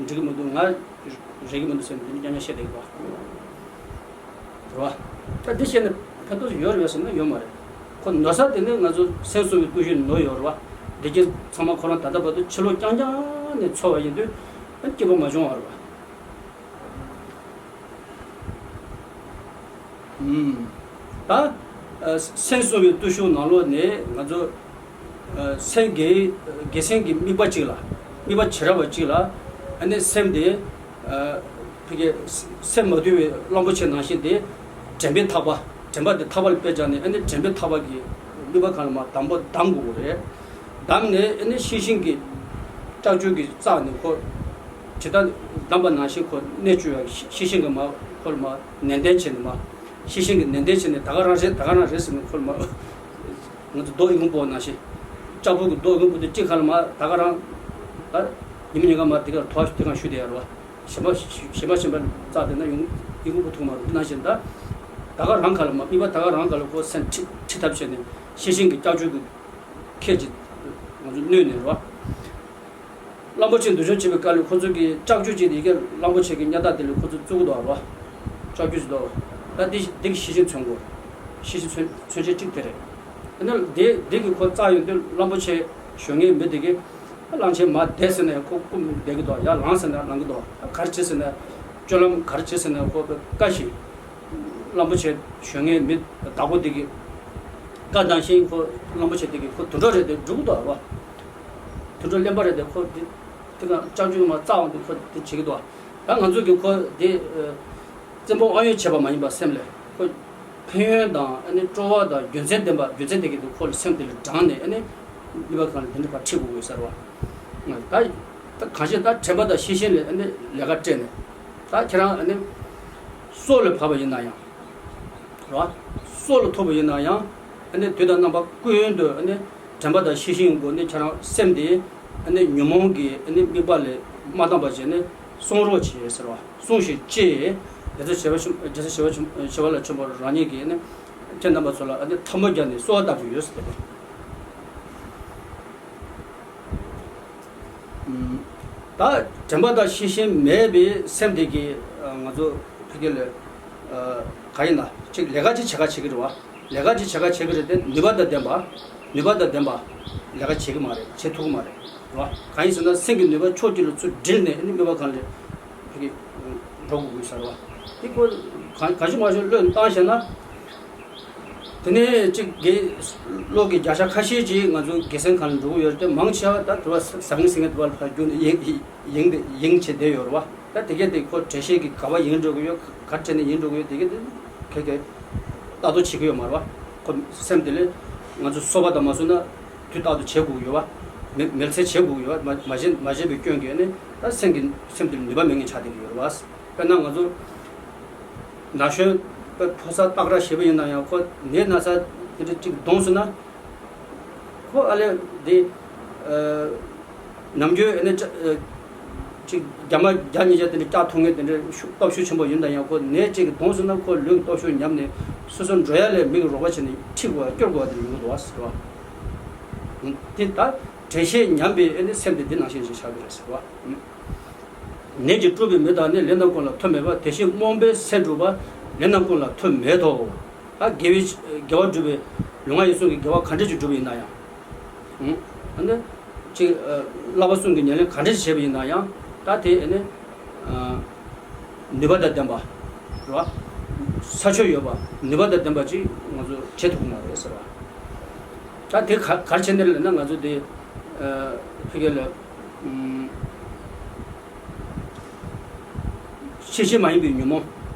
འགྲིག་གི་མི་འདུག་ང་རེག་གི་མི་འདུག་ཟེར་ནས་དེ་ནི་རྐྱང་རྐྱང་བཤད་བསྡད་ཀྱི་འདུག་བ། རེད་བ། ད་འདི་བཤད་ནས་ཕན་ཐོགས་ཡོད་རེད་བས་ཟེར་ན་ཡོད་མ་རེད། ཁོ་ནོར་ས་དེ་ནི་ང་ཚོ་སེམས་གསོ་བའི་བརྟུལ་ཞུགས་ནོར་ཡོད་རེད་བ། འདི་གྱིས་ཚང་མ་ཁོ་རང་ད་ལྟ་བར་དུ་ཕྱི་ལོགས་རྐྱང་རྐྱང་ནས་འཚོ་བ་ཡིན་དུས་སྐྱིད་པོ་མ་བྱུང་བ་རེད་བ། ད་སེམས་གསོ་བའི་བརྟུལ་ཞུགས་ནང་ལོགས་ནས་ང་ཚོ་ སེམས་དགེ་དགེ་སེམས་ཀྱི་དམིགས་པ་གཅིག་ལ། དམིགས་པ་བྱེ་བྲག་པ་གཅིག་ལ། ཨ་ནི་སེམས་དེ་ཕ་གི་སེམས་མ་དུལ་བའི་གླང་པོ་ཆེ་ནང་བཞིན་དེ་དྲན་པའི་ཐག་པ། དྲན་པ་དེ་ཐག་པ་ལ་དཔེ་བཅངས་ནས། ཨ་ནི་དྲན་པའི་ཐག་པ་གི་དམིགས་པ་གང་ལ་མ་བསྡམས་པ་བསྡམ་དགོས་པ་རེད། བསྡམས་ནས་ཨ་ནི་ཤེས་བཞིན་གྱི་ལྕགས་ཀྱུ་གི་རྩ་ནས་ཁོ་ཇི་ལྟར་བསྡམས་པ་ནང་བཞིན་ཁོ་གནས་བཅུག་ཡ། ཤེས་བཞིན་གྱི་མ་ཁོ་ལ་མ་ནན་ཏན་བྱས་ནས་མ། ཤེས་བཞིན་གྱི་ནན་ཏན་བྱས་ནས། ད་ག་རང་རེད། ད་ག་རང་རེད་ཟེར་ནས་ཁོ་ལ་མ། ང་ཚོ་རྡོ་ཨི་ཁུང་སྤོ་ནང་བཞིན། ལྕགས་ཕུར་གྱི་རྡོ་ཨི་ཁུང་སྤོ་དེ་གཅིག་ཁ་ལ་མ་ད་ག་རང་། ད་ཉི་མ་ཉིན་གང་མ་དེ་གར་ཐོག་དེ་གང་ཞུ་བསྡད་ཡ་རེད་བ། གཞན་པ་གཞན་པ་གཞན་པ་རྩ་དེ་ན་ཡོང་ཨི་ཁུང་སྤོ་ཐུབ་མ་རེད། དེ་ནང་བཞིན་ད་ད་ག་རང་ཁ་ལ་མ། དམིགས་པ་ད་ག་རང་ཁ་ལ་ཁོ་སེམས་ཁྲིད་ཁྲིད་ཐབས་བྱས་ནས་ཤེས་བཞིན་གྱི་ལྕགས་ཀྱུ་གི་ཁད་ཀྱིས་ང་ཚོ་གནོན་ནས་རེད་བ། གླང་པོ་ཆེ་འདུལ་སྦྱོང་བྱེད་པའི་སྐབས་ལ་ཁོ་ཚོ་གིས་ལྕགས་ཀྱུ་ཅིག་དེ་གའི་གླང་པོ་ཆེ་གི་གཉའ་ཐག་དེ་ལ་ཁོ་ཚོ་བཙུགས་འདུག་བ། ལྕགས་ཀྱུ་ཅིག་འདུག་ད་དེ་དེ་གི་ཤེས་བཞིན་མཚོན་དགོས། ཤེས་བཞིན་མཚོན་མཚོན་བྱེད་གཅིག་དེ་རེད། ཨ་ནི་དེ་དེ་གི་ཁོ་རྩ་ཡོང་དུས་གླང་པོ་ཆེ་གཞོན་ངའི་མི་དེ་གིས་གླང་ཆེན་མར་བསྡད་ཟེར་ནས་ཁོ་བསྐུམ་བསྡད་ཀྱི་འདུག་ཡར་ལངས་ཟེར་ནས་ལངས་ཀྱི་འདུག་ག་རེ་བྱེད་ཟེར་ནས། སྤྱོད་ལམ་ག་རེ་བྱེད་ཟེར་ནས་ཁོ་བཀའ་བཞིན། གླང་པོ་ཆེ་གཞོན་ངའི་མི་བདག་པོ་དེ་གི་བཀའ་ནང་བཞིན་ཁོ་གླང་པོ་ཆེ་དེ་གི་ཁོ་དུད་འགྲོ་རེད་དེ་འགྲུབ་འདུག་བ། དུད་འགྲོ་གླེན་པ་རེད་དེ། ཁོ་དེ་དེ་ག་ལྕགས་ཀྱུ་མ་རྩ་འོང་དུས་ཁོ་དེ་བྱེད་ཀྱི་འདུག་ད་ང་ཚོ་གི་ཁོ་དེ་བཙན་པོ་དབང་ཡོད་བྱས་པ་མ་ཡིན་པ་སེམས་ལས་ཁོ་ཕན་ཡོན་དང་ཨ་ནི་སྤྲོ་བ་དང་རྒྱུ་མཚན་ལྡན་པ། རྒྱུ་མཚན་དེ་གི་དེ་ཁོ་ལ་སེམས་དེ་ལ་དྲངས་ནས་ཨ་ནི་ནུས་པ་གང་ལ་དེ་འདྲ་ཕར་ཁྲིད་དགོས་དགོས་ཟེར་བ། ད་ད་གང་ཤེས་ད་དྲན་པ་དང་ཤེས་བཞིན་ལས་ཨ་ནི་ལས་ཀ་སྤྲད་ནས། ད་ཁྱེད་རང་ཨ་ནི་སྲོག་ལ་བབས་པ་ཡིན་ན་ཡང་རེད་བ། སྲོག་ལ་ཐུག་པ་ཡིན་ན་ཡང་ཨ་ནི་དུས་དང་རྣམ་པ་ཀུན་ཏུ་ཨ་ནི་དྲན་པ་དང་ཤེས་བཞིན་སྒོ་ནས་ཁྱེད་རང་སེམས་དེ་ཨ་ནི་ཉོན་མོངས་ཀྱི་ཨ་ནི་དམིགས་པ་ལས་མ་བསྡམས་པ་བྱས་ནས་བསྲུང་རོགས་བྱེད་ཟེར་བ། བསྲུང་ཞིང་གཅེས། རྒྱལ་སྲས་ཞི་བ་ཞི་རྒྱལ་སྲས་ཞི་བ་ཞི་བ་ལ་མཆོད་པ་རང་ཉིད་ཀྱིས་ཨ་ནི་ཁྱེད་རྣམ་པ་ཚོ་ལ་ཨ་ནི་ཐལ་མོ་སྦྱར་ནས་གསོལ་བ་བཏབ་ཀྱི་ཡོད་ཟེར་ཏེ། ད་དྲན་པ་དང་ཤེས་བཞིན་མེད་པའི་སེམས་དེ་གིས་ང་ཚོ་ཕ་གི་ལ་ག་ཡིན་ན་ཅིག་ལས་ཀ་ཅིག་བྱེད་ཁ་བྱེད་ཀྱི་རེད་བ། ལས་ཀ་ཅིག་བྱེད་ཁ་བྱེད་ཀྱི་རེད་དེ། ནུས་པ་དང་ལྡན་པ། ནུས་པ་དང་ལྡན་པ་ལས་ཀ་བྱེད་ཀྱི་མ་རེད། བྱེད་ཐུབ་ཀྱི་མ་རེད་བ། གང་ཡིན་ཟེར་ན་སེམས་ཀྱི་ནུས་པ་ཕྱོགས་གཅིག་ལ་ཚུར་བསྒྲིལ་ནས་ཨ་ནི་ནུས་པ་གང་ལས་ཕ་གི་འགྲོ་དགོས་ཀྱི་ཟེར་བ། དེ་ཁོ་གང་གང་བྱུང་མ་བྱུང་བློས་བཏང་བྱས་ན། དེ་ནས་ཅིག་དགེ་ལོ་གི་བརྒྱ་ཆ་ཁ་ཤས་ཅིག་ང་ཚོ་དགེ་སེམས་སྒང་ལ་འགྲོ་གི་ཡོད་རེད་དེ། མང་ཆེ་བ་ད་དུ་བ་ཟང་ཟིང་དུ་བ་ལ་ཕར་རྒྱུག་ནས་ཡིང་ཡིང་དེ་ཡིང་བྱེད་བསྡད་ཡོད་རེད་བ། ད་དེ་གས་དེ་ཁོ་འགྲེལ་བཤད་ཀྱི་ག་བ་ཡིན་འགྲོ་གི་ཡོད། ག་རེ་བྱས་ནས་ཡིན་འགྲོ་གི་ཡོད། དེ་གས་དེ་གས་གས་ལྟ་རྟོག་བྱེད་ཀྱི་ཡོད་མ་རེད་བ། ཁོ་སེམས་དེ་ལས་ང་ཚོ་གསོ་བ་དང་མ་གསོ་ན་དུས་རྟག་ཏུ་བྱེད་དགོས་ཀྱི་ཡོད་བ། མི་མི་ཚེ་བྱེད་དགོས་ཀྱི་ཡོད་བ། མ་མ་བྱེད་མ་བྱེད་པའི་སྐྱོན་གྱིས་ནི་ད་སེམས་ཀྱི་སེམས་དེ་ལ་ནུས་པ་མེད་མཁན་ཆགས་བསྡད་ཀྱི་ཡོད་རེད་བ། དཔེར་ན་ང་ཚོ་ན་གཞོན་དཔེ་ཕོ་གསར་སྟག་ར་ཞེ་པོ་ཡིན་ན་ཡང་ཁོ་ནད་ན་ཚ་དེ་འདྲ་གཅིག་གདོང་སོང་ན། ཁོ་ཨ་ལས་དེ་ནམ་རྒྱུན་ཨ་ནི་ཅ་ཅིག་རྒྱ་མ་བརྒྱ་ཉིས་བརྒྱ་དེ་འདྲ་བཀྱག་འཐུང་མཁན་དེ་འདྲ་ཤུགས་སྟོབས་ཤུགས་ཆེན་པོ་ཡིན་ན་ཡང་ཁོ་ནད་གཅིག་གདོང་སོང་ན་ཁོ་ལུས་སྟོབས་ཤུགས་ཉམས་ནས་སོ་སོ་འགྲོ་ཡ་ལས་མི་གི་རོགས་པ་བྱས་ནས་ཁྲིད་དགོས་པ་སྐྱོར་དགོས་པ་དེ་ཡོང་གི་འདུག་བ་ཟེར་བ། དེ་ད་དྲན་ཤེས་ཉམས་པའི་ཨ་ནི་སེམས་དེ་འདི་ནང་བཞིན་ཞིག་ཆགས་ཀྱི་རེད་ཟེར་བ། ནད་ཀྱིས་དཀྲུགས་པའི་མི་དག་ནི། ལས་རྣམས་ཀུན་ལ་ཐོབ་མེད་པ། དེ་བཞིན་རྨོངས་པའི་སེམས་དཀྲུགས་པ། ལས་རྣམས་ཀུན་ལ་ཐོབ་མེད་དོ། ད་དགེ་བའི་དགེ་བ་སྒྲུབ་པའི་ལུས་ངག་ཡིད་གསུམ་གྱི་དགེ་བ་ག་འདྲ་ཅིག་སྒྲུབ་པ་ཡིན་ན་ཡང་། ཨ་ནི་ཅིག་བསླབ་པ་གསུམ་གྱི་ཉམས་ལེན་ག་འདྲ་ཅིག་བྱས་པ་ཡིན་ན་ཡང་། ད་དེ་ཨ་ནི་ནུས་པ་དང་ལྡན་པ་རེད་བ། ས་ཆོད་ཡོད་པ། ནུས་པ་དང་ལྡན་པ་ཅིག་ང་ཚོ་བྱེད་ཐུབ་ཀྱི་མ་རེད་ཟེར་བ། ད་དེ་ག་ག་རེ་བྱས་ནས་ལབ་ན་ང་ཚོ་དེ་ཕ་གི་ལ། ཤེས་བྱེད་མ་ཡིན་པའི་ཉོན་མོངས།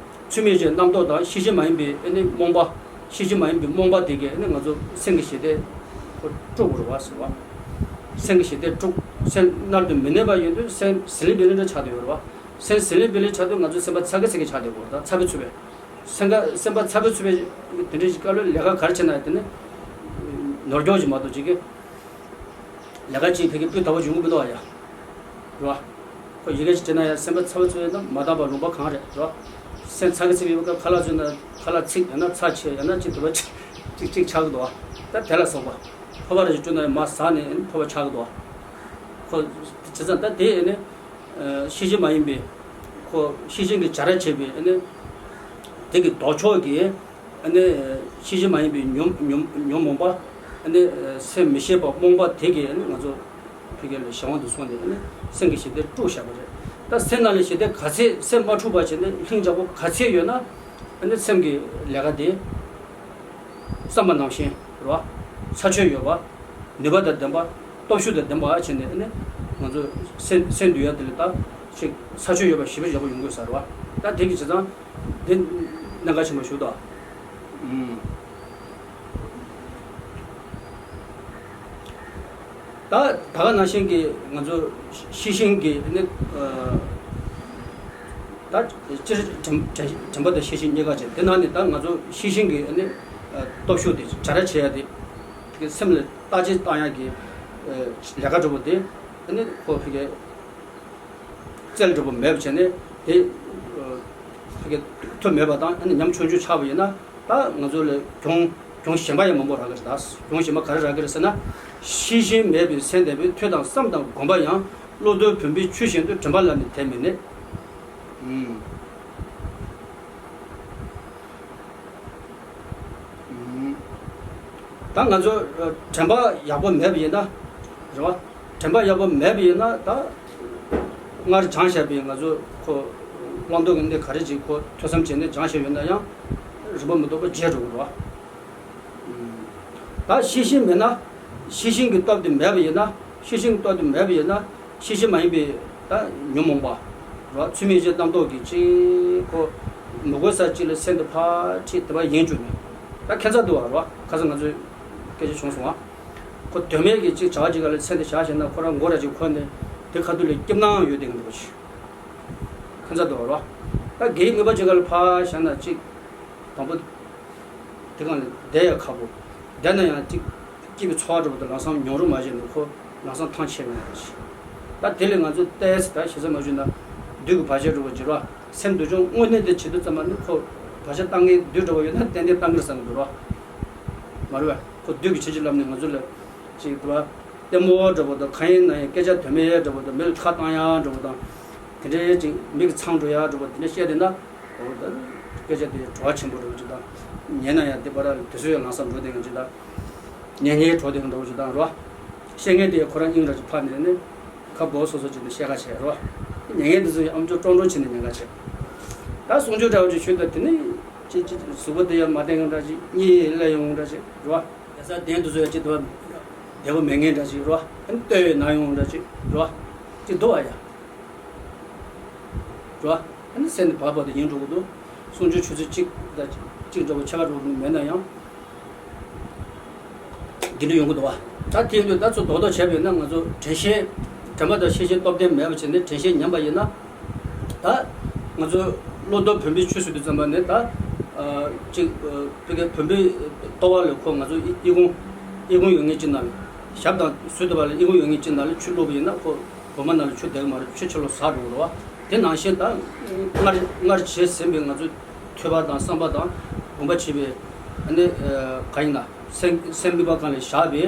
ཚུལ་མིན་བྱའི་རྣམ་རྟོག་དང་། ཤེས་བྱེད་མ་ཡིན་པའི་ཨ་ནི་རྨོངས་པ། ཤེས་བྱེད་མ་ཡིན་པའི་རྨོངས་པ་དེ་གས་ཨ་ནི་ང་ཚོ་སེམས་ཀྱི་ཞི་བདེ་ཁོ་དཀྲུག་དགོས་རེད་བ་ཟེར་བ། སེམས་ཀྱི་ཞི་བདེ་དཀྲུག་སེམས་མནར་དུ་མི་གནས་པ་ཡིན་དུས་སེམས་ཟི་ལིང་བི་ལིང་འདྲ་ཆགས་བསྡད་ཡོད་རེད་བ། སེམས་ཟི་ལིང་བི་ལིང་ཆགས་དུས་ང་ཚོ་སེམས་པ་ཚ་གི་ཚ་གི་ཆགས་བསྡད་ཡོད་རེད། ད་ཚ་བའི་ཚུལ་བས། སེམས་ཀ་སེམས་པ་ཚ་བའི་ཚུལ་བས་དེ་འདྲ་ཞིག་བཀའ་སློབ་ལས་ཀ་ག་རེ་བྱས་ན་དེ་ནི་ནོར་སྐྱོན་ཞིག་མ་གཏོགས་ཅིག་གི་ལས་ཀ་ཅིག་ཕ་གི་སྤུས་དག་པོ་ཡོང་གི་མི་འདུག་ཨ་ཡ། རེད་བ། ཁོ་ཡི་གེ་ཅིག་བྲིས་ན་ཡང་སེམས་པ་ཚ་བོ་ཚ་བོ་ཡིན་ན་མ་དག་པ་ལུང་པ་གང་རེད། རེད་བ། སེམས་ཚ་གི་ཚ་གི་ཡོད་པ་ཁ་ལག་བཟོས་ན་ཁ་ལག་ཚིག་ཡང་ན་ཚྭ་ཆེ་ཡང་ན་ཅིག་དུ་བ་ཅིག་ཅིག་ཅིག་ཆགས་གི་འདུག་བ། ད་དེ་ལ་སོགས་པ་ཕོར་པ་རེ་ཞིག་བཀྲུས་ན་ཡང་མར་ཟག་ནས་ཕོར་པ་ཆགས་གི་འདུག་བ། ཁོ་བྱས་ཙང་ད་དེ་ནི་ཤེས་བྱེད་མ་ཡིན་པའི་ཁོ་ཤེས་བྱེད་ཀྱི་བྱ་ར་བྱེད་པའི་ནི་དེ་གི་ལྡོག་ཕྱོགས་ཀྱི་ཨ་ནི་ཤེས་བྱེད་མ་ཡིན་པའི་ཉོན་ཉོན་ཉོན་མོངས་པ། ཨ་ནི་སེམས་མི་ཤེས་པ་རྨོངས་པ་དེ་གིས་ཨ་ནི་ང་ཚོ་ཕ་གི་ལ་གཞན་དབང་དུ་སོང་ནས་ཨ་ནི་སེམས་ཀྱི་ཞི་བདེ་དཀྲུགས་བཞག་པ་རེད། ད་སེམས་ནང་ལ་ཞི་བདེ་ག་ཚད་སེམས་མ་འཁྲུགས་པ་བྱས་ནས་ལྷིང་འཇགས་པོ་ག་ཚད་ཡོད་ན་ཨ་ནི་སེམས་ཀྱི་ལས་ཀ་དེ་བསམ་པ་ནང་བཞིན་རེད་བ། ཚ་ཆོད་ཡོད་པ། ནུས་པ་དང་ལྡན་པ། སྟོབས་ཤུགས་དང་ལྡན་པ་བྱས་ནས་ནི་ང་ཚོ་སེམས་སེམས་འདུལ་ཡ་དེ་ལ་ད་ཅིག་ས་ཆོད་ཡོད་པ་ཞེ་པོ་ཞེ་པོ་ཡོང་དགོས་ས་རེད་བ། ད་དེ་གི་བྱས་ཙང་དེ་གནད་འགག་ཆེན་པོ་ཞིག་འདུག་ཨ། ད་ད་ག་ནང་བཞིན་གྱི་ང་ཚོ་ཤེས་བཞིན་གྱི་ནི་ད་སྤྱིར་དྲན་དྲན་དྲན་པ་དང་ཤེས་བཞིན་གཉིས་ཀ་བྱས། དེ་ནང་ནས་ད་ང་ཚོ་ཤེས་བཞིན་གྱི་ནི་སྟོབས་ཤུགས་དེ་གྲ་སྒྲིག་བྱེད་ཡ་དེ་སེམས་ལ་བརྟག་དཔྱད་བཏང་ཡ་གི་ལས་ཀ་འདྲ་པོ་དེ་ནི་ཁོ་ཕ་གི་རྩལ་འདྲ་པོ་མེད་པ་བྱས་ནས་དེ་ཕ་གི་ཐུབ་མེད་པ་དང་ནི་ཉམ་ཆུང་ཆུང་ཆགས་པ་ཡིན་ན། ད་ང་ཚོ་ལ་གྱོང་གྱོང་གཞན་པ་ཡང་མང་པོ་རག་གི་རེད། ད་གྱོང་གཞན་པ་ག་རེ་རག་གི་རེད་ཟེར་ན། ཤེས་བཞིན་མེད་པའི་སེམས་ལྡན་པའི་ཐོས་དང་བསམ་དང་སྒོམ་པ་ཡང་། བློ་ལྡན་བུམ་པའི་ཆུ་བཞིན་དུ་དྲན་པ་ལ་ནི་དེ་མི་གནས། ཨུམ། ད་ང་ཚོ་དྲན་པ་ཡག་པོ་མེད་པ་ཡིན་ན་རེད་བ། དྲན་པ་ཡག་པོ་མེད་པ་ཡིན་ན་ད་སྔར་སྦྱངས་བཞག་པའི་ང་ཚོ་ཁོ་བླང་དོར་གྱི་གནད་ག་རེ་ཅིག་ཁོ་ཐོས་བསམ་བྱས་ནས་སྦྱངས་བཞག་ཡོད་ན་ཡང་རིམ་པ་མི་ཐོགས་པ་བརྗེད་འགྲོ་གི་རེད་བ། ད་ཤེས་བཞིན་མེད་ན། ཤེས་བཞིན་གྱི་སྟོབས་དེ་མེད་པ་ཡིན་ན། ཤེས་བཞིན་གྱི་སྟོབས་དེ་མེད་པ་ཡིན་ན། ཤེས་བཞིན་མ་ཡིན་པའི་ད་ཉོན་མོངས་པ་རེད་བ། ཚུལ་མིན་བྱེད་རྣམ་རྟོག་གི་ཅིག་ཁོ་མི་དགོས་ས་ཅིག་ལ་སེམས་དེ་ཕར་ཁྲིད་དེ་བ་ཡིན་བཅུག་ནས་ད་ཁྱད་མཚར་འདུག་བ་རེད་བ། ཁ་སང་ང་ཚོས་སྐད་ཆ་བྱུང་སོང་བ། ཁོ་དོན་མེད་ཀྱི་ཅིག་བྱ་བ་ཅིག་ག་ལ་སེམས་དེ་བཞག་བྱས་ན་ཁོ་རང་མགོ་ར་ཅིག་འཁོར་ནས་དེ་ཁ་ཐུག་ལ་སྐྱིད་སྣང་ཡོད་དེ་གི་འདུག་བ་ཞིག་ཁྱད་མཚར་འདུག་བ་རེད་བ། ད་དགེ་བའི་དངོས་པོ་ཅིག་ག་ལ་ཕར་བཞག་ན་ཅིག་དང་པོ། དེ་གང་ལ་བསྡད་ཡ་ཁག་པོ། བསྡད་ན་ཡང་ཅིག་སྐྱིད་པའི་ཚོར་བ་འདྲ་པོ་དང་ལམ་སང་མྱོང་རོལ་མ་བྱས་ནས་ཁོ་ལམ་སང་ཐང་ཆད་མེད་པ་ཞིག་ད་དེ་ལས་ང་ཚོ་ཏོག་ཙམ་ད་ཞེ་ས་མ་ཞུས་ན་བདུད་ཀྱི་བར་ཆད་འདྲ་པོ་འགྱུར་བ། སེམས་འདུལ་སྦྱོང་དངོས་གནས་དེ་བྱེད་དུས་ཙམ་པ་ནི་ཁོ་བར་ཆད་བཏང་མཁན་བདུད་འདྲ་པོ་ཡོད་ན་ཏན་ཏན་བཏང་གི་རེད་བསམ་གི་འདུག་ར། མ་རེད་པས། ཁོ་བདུད་ཀྱི་ཆོས་བྱེད་ལམ་ནས་ང་ཚོ་ལ་ཅིག་འདུག་བ། ལྟད་མོ་འདྲ་པོ་དང་གང་ཡིན་ན་ཡང་སྐད་ཆ་དོན་མེད་འདྲ་པོ་དང་མི་ལ་ཁ་བཏང་ཡ་འདྲ་པོ་དང་། དེ་འདྲའི་ཅིག་མི་གི་མཚང་འགྲོ་ཡ་འདྲ་པོ་དེ་འདྲ་བཤད་བསྡད་ན། འོ་ད་སྐད་ཆ་དེ་བྲོ་བ་ཆེན་པོ་འདྲ་པོ་ཅིག་དང་། ཉན་ན་ཡང་དེ་པར་དེ་ཚོ་ཡང་ལམ་སང་འགྲོ་བསྡད་མཁན་ཅིག་དང་། ཉན་མཁན་བྲོ་བསྡད་མཁན་འདྲ་པོ་ཅིག་དང་རོ། བཤད་མཁན་དེ་ཁོ་རང་སྙིང་ར་ཅིག་ཕར་ནས་ནི་ཁ་སྦོ་སོ་སོ་ཅིག་ནས་བཤད་ཁ་བྱས་རོ། ཉན་མཁན་དེ་ཚོ་ཡང་ཨམ་ཅོག་ཀྲོང་ཀྲོང་བྱས་ནས་ཉན་ཁ་བྱས། ད་གསུང་ཆོས་འདྲ་པོ་ཅིག་ཞུས་ད་དེ་ནི་ཅི་ཅི་གཟུགས་པོ་དེ་ཡང་མ་བསྟན་གི་འདྲ་ཅིག་གཉིད་སླེབས་ཡོང་འདྲ་ཅིག་རོ། ཡ་ས་གདན་དེ་ཚོ་ཡང་ཅིག་དེ་བདེ་པོ་མེད་མཁན་འདྲ་ཅིག་རོ། ཨ་ནི་ལྟོས་ཡོད་ན་ཡོང་འདྲ་ཅིག་རོ། ཅིག་འདུག་བ་ཡ། རོ། ཨ་ནི་སེམས་ནི་བག་བག་དེ་ཡིན་འགྲོ་གི་འདུག་གསུང་ཆོས་ཆུ་ཚོད་གཅིག་དང་གཅིག་འདྲ་པོ་ཕྱེད་ཀ་འགྲོ་གི་མེད་ན་ཡང་། འདི་འདྲ་ཡོང་གི་འདུག་བ། ད་དེ་ཡིན་དུས་ད་ཚོ་རྡོག་རྡོག་བྱས་པ་ཡིན་ན་ང་ཚོ་དྲན་ཤེས། དྲན་པ་དང་ཤེས་བཞིན་སྟོབས་ལྡན་མེད་པ་བྱས་ནས་དྲན་ཤེས་ཉམས་པ་ཡིན་ན། ད་ང་ཚོ་བློ་ལྡན་བུམ་པའི་ཆུ་ཟེར་དུས་ཙམ་པ་ནས་ད་ཅིག་ཕ་གི་བུམ་པའི་ལྟོ་བ་ལ་ཁོ་ང་ཚོ་ཨི་ཁུང་ཨི་ཁུང་ཡོད་ངེས་ཅིག་ནང་ལ་ཞབས་དང་ཟུར་དུ་བ་ལ་ཨི་ཁུང་ཡོད་ངེས་ཅིག་ནང་ལ་ཆུ་བླུགས་པ་ཡིན་ན་ཁོ། བུམ་པ་ནང་ལ་ཆུ་བསྡད་ཀྱི་མ་རེད། ཆུ་ཕྱི་ལོགས་ཟག་འགྲོ་གི་རེད་བ། དེ་ནང་བཞིན་ད་སྔར་སྔར་བྱས་ཟིན་པའི་ང་ཚོའི་ཐོས་པ་དང་བསམ་པ་དང་སྒོམ་པ་བྱས་པའི་ཨ་ནི་ག་ཡིན་ན་སེམས་སེམས་དམིགས་པ་གང་ལ་བཞག་པའི་བྱ་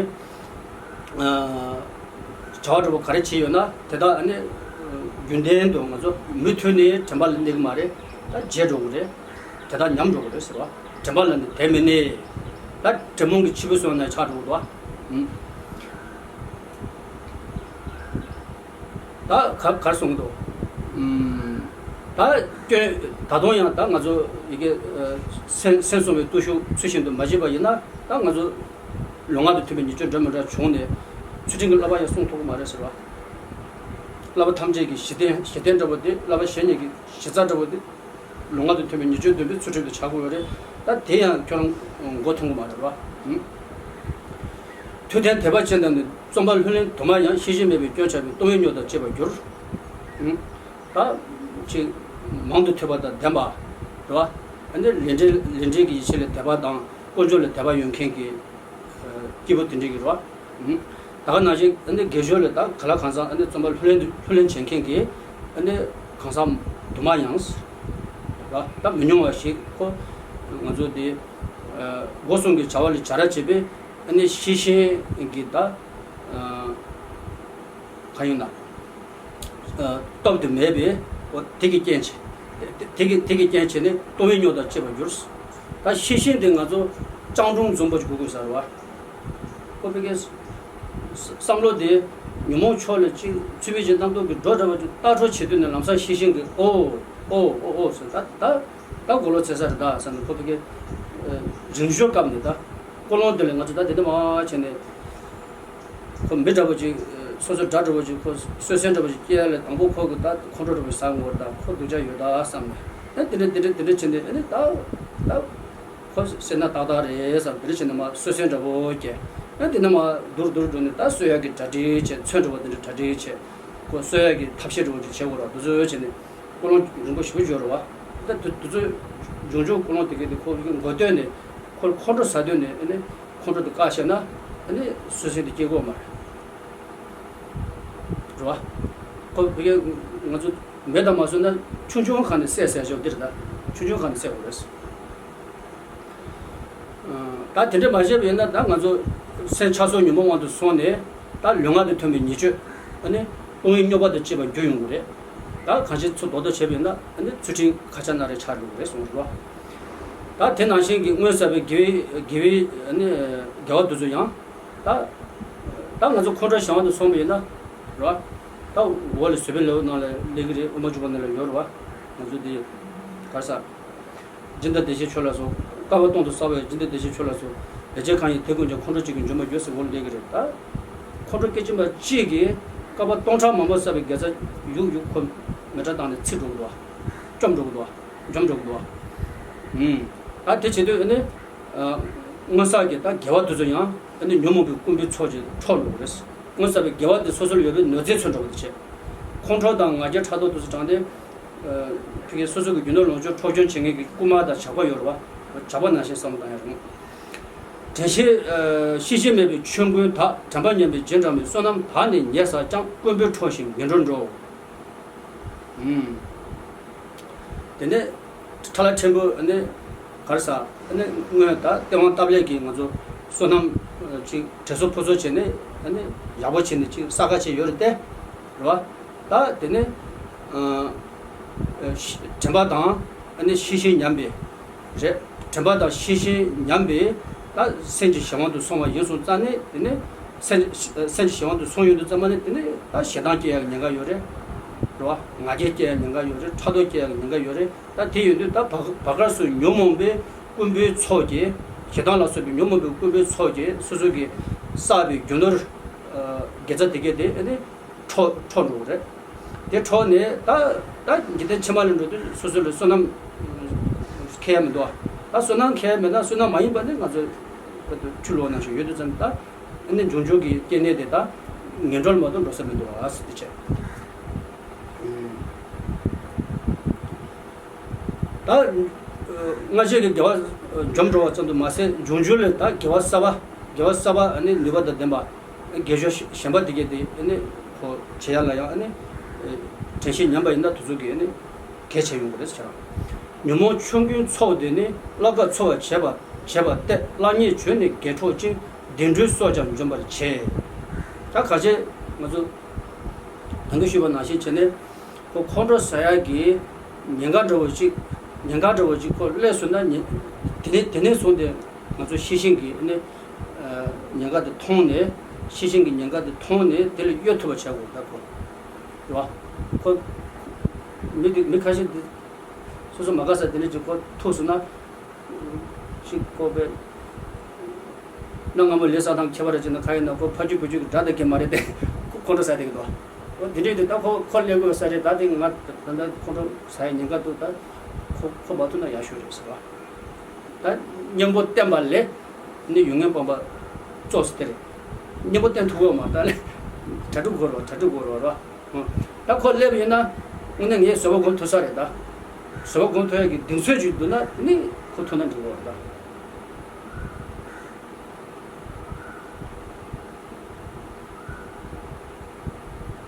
བ་འདྲ་པོ་ག་རེ་བྱས་ཡོད་ན་དེ་དག་ཨ་ནི་རྒྱུན་ལྡན་དུ་ང་ཚོ་མུ་མཐུད་ནས་དྲན་པ་ལ་གནས་ཀྱི་མ་རེད། ད་བརྗེད་འགྲོ་གི་རེད། དེ་དག་ཉམས་འགྲོ་གི་རེད་ཟེར་བ། དྲན་པ་ལ་ནི་དེ་མི་གནས། ད་དྲན་རྨོངས་ཀྱི་ཆུ་བུར་སོང་ནས་ཆགས་འགྲོ་གི་འདུག་བ། ད་ག་གར་སོང་འདུག་ད་སྐྱོན་ད་དུང་ཡང་ད་ང་ཚོ་ཡི་གེ་སེམས་སེམས་གསོ་བའི་བརྟུལ་ཞུགས་ཚུལ་བཞིན་དུ་མ་བྱས་པ་ཡིན་ན་ད་ང་ཚོ་ལུས་ངག་ཏུ་ཐིམ་པའི་ཉེས་སྤྱོད་འདྲ་མི་འདྲ་བྱུང་ནས་ཚུལ་ཁྲིམས་ཀྱི་བསླབ་པ་ཡང་སྲུང་ཐུབ་ཀྱི་མ་རེད་ཟེར་བ། བསླབ་པ་ཐམས་ཅད་ཀྱི་གཞི་རྟེན་གཞི་རྟེན་འདྲ་པོ་དེ་བསླབ་པ་གཞན་གཉིས་ཀྱི་གཞི་རྩ་འདྲ་པོ་དེ། ལུས་ངག་ཏུ་ཐིམ་པའི་ཉེས་སྤྱོད་བསྡོམས་པའི་ཚུལ་ཁྲིམས་དེ་ཆགས་དགོས་པ་རེད། ད་དེ་ཡང་ཁྱོད་རང་མགོ་ཐོན་གྱི་མ་རེད་བ། ཐུབ་བསྟན་དད་པ་ཅན་དང་ནི་རྩོམ་པ་ལྷུར་ལེན་དུ་མ་ཡང་། ཤེས་བཞིན་མེད་པའི་སྐྱོན་ཆགས་པས་ལྟུང་བའི་སྨྱོ་དང་བཅས་པར་འགྱུར། ད་ཅིག་མང་དུ་ཐོས་པ་དང་ལྡན་པ་རེད་བ། ཨ་ནི་ལས་འབྲས་ལས་འབྲས་ཀྱི་ཡིད་ཆེས་ལ་དད་པ་དང་དཀོན་མཆོག་ལ་དད་པ་ཡོད་མཁན་གྱི་སྐྱེས་བུ་དེ་འདྲ་གི་རེད་བ། ད་ག་ནང་བཞིན་ཨ་ནི་དགེ་སྦྱོར་ལ་ད་ག་ལ་གང་ཟག་ཨ་ནི་རྩོམ་པ་ལྷུར་ལེན་ལྷུར་ལེན་བྱེད་མཁན་གྱི་ཨ་ནི་གང་ཟག་དུ་མ་ཡང་ད་མི་ཉུང་བ་ཞིག་ཁོ་ང་ཚོ་དེ་སྒོ་གསུམ་གྱི་བྱ་བ་ལ་བྱ་ར་བྱེད་པའི་ཨ་ནི་ཤེས་བཞིན་གྱི་ད། གང་ཡིན་ན། སྟོབས་དེ་མེད་པས་དེ་གི་རྐྱེན་བྱས། དེ་གི་དེ་གི་རྐྱེན་བྱས་ནས་ལྟུང་བའི་སྨྱོ་དང་བཅས་པར་འགྱུར། ད་ཤེས་བཞིན་དེ་ང་ཚོ་སྤྱང་གྲུང་འཛོམས་པོ་ཞིག་དགོས་དགོས་ས་རེད་བ། ཁོ་ཕ་གིའི་བསམ་བློ་དེ་ཉོན་མོངས་ཕྱོགས་ལ་གཅིག་ཚུལ་མིན་གྱི་རྣམ་རྟོག་གི་སྒྲོ་འདྲ་བ་ཅིག་ལྟ་འཕྲོ་བྱེད་དུས་ནས་ལམ་སང་ཤེས་བཞིན་གྱི་ཨོ་ཨོ་ཨོ་ཨོ་ཟེར་ད་ད་ད་གོ་ལོ་ཚེ་ས་རེད་ད་ཟེར་ནས་ཁོ་ཕ་གིའི་རིང་ཤོས་སྐབས་ནས་ད་ཀོ་ལོང་དེ་ལ་ང་ཚོ་ད་དེ་འདྲ་མ་བྱས་ནས། ཁོ་མི་འདྲ་པོ་ཅིག་སོ་སོ་དགྲ་འདྲ་པོ་ཅིག་ཁོ་གསོད་སྲན་འདྲ་པོ་ཅིག་སྐྱེ་ཡ་ལས་དང་པོ་ཁོ་གི་ད་ཁོང་ཁྲོ་འདྲ་པོ་ཟ་དགོས་ད་ཁོ་སྡུག་ཅག་ཡོད་ད་བསམ་ནས་ཨ་དེ་འདྲ་དེ་འདྲ་དེ་འདྲ་བྱས་ནས་ཨ་ནི་ད་ད་ཁོ་སེར་སྣ་ཏག་ཏག་རེད་བསམ་དེ་འདྲ་བྱས་ནས་མ་གསོད་སྲན་འདྲ་པོ་སྐྱེ་ཨ་དེ་ནས་མ་སྡུར་སྡུར་འགྲོ་ནས་ད་གསོད་ཡ་གི་གྲ་སྒྲིག་བྱས་ཚོན་འདྲ་པོ་དེ་འདྲ་གྲ་སྒྲིག་བྱས་ཁོ་གསོད་ཡ་གི་ཐབས་ཤེས་འདྲ་པོ་ཅིག་བྱེད་དགོས་ར་འདུག་ཚོད་བྱས་ནས། ཀུན་སློང་རིང་པོ་ཞེ་པོ་ཅིག་ཡོད་རེད་བ། ད་དུ་དུས་ཚོད་འབྱུང་འབྱུང་ཀུན་སློང་དེ་གའི་དེ་ཁོ་གི་མགོ་སྟོད་ནས་ཁོ་ཁོང་ཁྲོ་ཟ་སྟོད་ནས་ཨ་ནི་ཁོང་ཁྲོ་དེ་བཀག་ཤེས་ན་ཨ་ནི་གསོད་སྲན་དེ་སྐྱེ་གོ་མ་རེད། རེད་བ། ཁོ་བི་གའི་ང་ཚོ་མེ་དང་མ་གསོད་ན་ཆུང་ཆུང་གང་ནས་བསད་བསད་ཆོག་འདིར་ད་ཆུང་ཆུང་གང་ནས་བསད་དགོས་རེད། ད་དེ་འདྲ་མ་བྱས་པ་ཡིན་ན་ད་ང་ཚོ་སེམས་ཆགས་སོགས་ཉོན་མོངས་དབང་དུ་སོང་ནས་ད་ལུས་ངག་དང་མཐུན་པའི་ཉེས་སྤྱོད་ཨ་ནི་ལྟུང་བའི་སྙོམས་པ་དང་བཅས་པ་འགྱུར་ཡོང་གི་རེད། ད་གང་ཅི་ཚུར་ལྡོག་ལྡོག་བྱས་པ་ཡིན་ན་ཨ་ནི་ཚུལ་ཁྲིམས་ཁ་ཆག་སྣ་རལ་ཆགས་འགྲོ་གི་རེད་གསུངས་རེད་བ། ད་དེ་ནང་བཞིན་གྱི་སྔོན་བསགས་པའི་དགེ་བའི་དགེ་བའི་ཨ་ནི་དགེ་བ་དེ་ཚོ་ཡང་ད་ད་ང་ཚོ་ཁོང་ཁྲོ་ཞན་དབང་དུ་སོང་བ་ཡིན་ན་རེད་བ། ད་འོག་ལ་བཟོད་པའི་ལེའུ་ནང་ལ་སླེབས་ཀྱི་རེད། དབུ་མ་འཇུག་པ་ནང་ལ་ཡོད་རེད་བ། ང་ཚོ་འདི་ག་རེ་ཟ། སྦྱིན་བདག་བདེ་གཤེགས་མཆོག་ལ་སོགས་བསྐལ་པ་སྟོང་དུ་བསགས་པའི་སྦྱིན་བདག་བདེ་གཤེགས་མཆོག་ལ་སོགས་ལེགས་སྤྱད་གང་ཡིན་དེ་ཀུན་ཀྱང་ཁོང་ཁྲོ་གཅིག་གིས་འཇོམས་པར་འགྱུར་ཟེར་འོག་ལ་སླེབས་ཀྱི་རེད་ད། ཁོང་ཁྲོ་སྐད་ཅིག་མ་གཅིག་གིས་བསྐལ་པ་སྟོང་ཕྲག་མང་པོ་བསགས་པའི་དགེ་རྩ་ཡུག་ཡུག་ཁོ་མེ་དྲག་བཏང་ནས་ཚིག་འགྲོ་གི་འདུག་བ། བཅོམ་འགྲོ་གི་འདུག་བ། འཇོམས་འགྲོ་གི་འདུག་བ། ཨུམ། ད་དེ་བྱེད་དུས་ཨ་ནི། སྔོན་བསགས་ཀྱི་ད་དགེ་བ་དེ་ཚོ་ཡང་ཨ་ནི་ཉོན་མོངས་པའི་རྐུན་པོའི་ཚོགས་ཀྱིས་འཕྲོག་འགྲོ་གི་རེད། སྔོན་བསགས་པའི་དགེ་བ་དེ་སོ་སོར་ཡོད་པའི་ནོར་རྫས་མཚོན་འགྲོ་བ་དེ་བྱས། ཁོང་ཁྲོ་དང་ང་རྒྱལ་ཕྲག་དོག་དེ་ཚོ་དྲངས་ཏེ། ཕ་གི་སོ་སོ་གི་རྒྱུ་ནོར་ལོངས་སྤྱོད་འཕྲོག་བཅོམ་བྱེད་མཁན་གྱི་རྐུན་མ་དང་ཇག་པ་ཡོད་རེད་བ། ཇག་པ་ནང་བཞིན་བསམ་བློ་བཏང་ཡ་རེད། དྲན་ཤེས་ཤེས་བཞིན་མེད་པའི་ཆོས་ཀུན་དག་དྲན་པ་ཉམས་པའི་རྗེས་འབྲང་བའི་བསོད་ནམས་དག་ནི་ཉེ་ས་ཀྱང་རྐུན་པོས་འཕྲོགས་ཤིང་ངན་འགྲོར་འགྲོ། ཨུམ། དེ་ནས་ཁྲ་ལ་ཕྲན་བུ་ནི་ག་རེ་ཟ་ནི་སྔོན་ད་སྟེས་དབང་སྟབས་ལེགས་ཀྱིས་ང་ཚོ་བསོད་ནམས་ཅིག་དྲན་གསོ་ཕུལ་གསོ་བྱས་ནས་ནི་ཡག་པོ་བྱས་ནས་ཅིག་བསགས་ཁ་བྱས་ཡོད་རེད་དེ། རེད་བ། ད་དེ་ནས་དྲན་པ་དང་ནི་ཤེས་བཞིན་ཉམས་པའི། རེད། དྲན་པ་དང་ཤེས་བཞིན་ཉམས་པས་ད་སེམས་ཀྱི་གཞན་དབང་དུ་སོང་བ་ཡིན་སོང་ཙང་ནས་དེ་ནས་སེམས་སེམས་ཀྱི་གཞན་དབང་དུ་སོང་ཡོང་དུས་ཙམ་པ་ནས་དེ་ནས་ད་ཞེ་སྡང་སྐྱེ་ཡག་ཉེན་ཁ་ཡོད་རེད། རེད་བ། ང་རྒྱལ་སྐྱེ་ཡག་ཉེན་ཁ་ཡོད་རེད། ཕྲག་དོག་སྐྱེ་ཡག་ཉེན་ཁ་ཡོད་རེད། ད་དེ་ཡོད་དུས་ད་བར་བར་སྐབས་སུ་ཉོན་མོངས་པའི་རྐུན་པོའི་ཚོགས་ཀྱིས་ཞེ་སྡང་ལ་སོགས་པའི་ཉོན་མོངས་པའི་རྐུན་པོའི་ཚོགས་ཀྱིས་སོ་སོ་གི་བསགས་པའི་རྒྱུ་ནོར་དགེ་རྩ་དེ་གས་དེ་ནི། འཕྲོ་འཕྲོ་འགྲོ་གི་རེད། དེ་འཕྲོ་ནས་ད་ད་འཇིག་རྟེན་ཕྱི་མ་ལ་འགྲོ་དུས་སོ་སོ་ལ་བསོད་ནམས་འཁྱེར་ཡ་མི་འདུག་ད་བསོད་ནམས་འཁྱེར་ཡ་མེད་ན་བསོད་ནམས་མ་ཡིན་པ་ནི་ང་ཚོ་ཆུ་ལོག་ནང་བཞིན་ཡོད་དུས་ཙམ་ད་ཨ་ནི་འབྱུང་འགྱུར་གྱི་སྐྱེ་གནས་དེ་ད་ངན་འགྲོར་མ་གཏོགས་འགྲོ་ས་མི་འདུག་ཨ་ཟེར་དེ་བྱས། ད་སྔར་བྱས་ཀྱི་དགེ་བ་འཇོམས་འགྲོ་བ་ཙམ་དུ་མ་ཟད་འབྱུང་འགྱུར་ལ་ད་དགེ་བ་གསར་པ་དགེ་བ་གསར་པ་ཨ་ནི་ནུས་པ་དང་ལྡན་པ། དགེ་སྦྱོར་གཞན་པ་དེ་གས་དེ་ནི་ཁོ་བྱེད་ཡ་ལ་ཡང་ནི་དྲན་ཤེས་ཉམས་པ་ཡིན་ན་དེ་ཚོ་གིས་ནི་གལ་ཆེ་ཡོང་གི་རེད་ཟེར། ཉོན་མོངས་ཆོས་ཀུན་ཚོགས་དེ་ནི་བསླབ་པ་འཚོ་བར་བྱེད་པ་བྱེད་པ་སྟེ་བླ་ཉེས་ཆོས་ནི་དགེ་འཕྲོག་ཅིང་བདེ་འགྲོའི་སྲོག་ཀྱང་འཇོམས་པར་བྱེད། ད་ག་ཅེ་ང་ཚོ་ད་གིན་ཞུས་པ་ནང་བཞིན་བྱས་ནས་ཁོ་ཁོང་ཁྲོ་ཟ་ཡ་གི་ཉེན་ཁ་འདྲ་བོ་ཅིག་ཉེན་ཁ་འདྲ་བོ་ཅིག་ཁོ་སླེབས་སོང་ན་ཉེན་དེ་ནས་དེ་ནས་བཟུང་སྟེ་ང་ཚོ་ཤེས་བཞིན་གྱི་ནི། ཉེན་ཁ་དེ་མཐོང་ནས་ཤེས་བཞིན་གྱི་ཉེན་ཁ་དེ་མཐོང་ནས་དེ་ལས་གཡོལ་ཐུབ་པ་བྱ་དགོས་ད་ཁོ། རེད་བ། ཁོ། མི་དེ་མི་ཁ་ཤས་དེ། སོ་སོ་མ་དགའ་ས་དེ་འདྲ་ཅིག་ཁོ་ཐུག་སོང་ན། ཅིག་ཁོ་པས། གནའ་སྔ་མོ་ལས་བསགས་སྟངས་ཁྱད་པར་ཅིག་ན་ག་ཡིན་ན་ཁོ་ཕ་རྒྱུད་བུ་རྒྱུད་ཀྱི་དགྲ་དེ་གས་མ་རེད་དེ། ཁོ་ཁོང་ཁྲོ་ཟ་བསྡད་ཀྱི་འདུག་འོ་དེ་འདྲ་དེ་ད་ཁོ་ཁོ་སླེབས་དགོས་ས་རེད། ད་དེ་ང་ད་ལྟ་ཁོང་ཁྲོ་ཟ་ཡའི་ཉེན་ཁ་འདུག་ད་ཁོ་ཁོ་མ་ཐུག་ན་ཡག་ཤོས་རེད་ཟེར་བ། ད་སྙིང་པོ་བསྟེན་པ་ལས་ནི་ཡོན་ཏན་སྤངས་པ་གཙོ་ཆེ་དེ་རེད། སྙིང་པོ་བསྟེན་ཐུབ་ཡོད་མ་ད་ལས་གྲ་སྒྲིག་དགོས་རེད་བ། གྲ་སྒྲིག་དགོས་རེད་བ། ད་ཁོ་སླེབས་ཡིན་ན་དངོས་གནས་ངས་བཟོད་པ་སྒོམ་ཐུབ་ས་རེད་ད། བཟོད་པ་སྒོམ་ཐུབ་ཡག་གི་གདེང་ཚོད་ཅིག་འདུག་ན་ནི་ཁོ་ཐུག་ན་འགྲིག་གི་རེད་ད།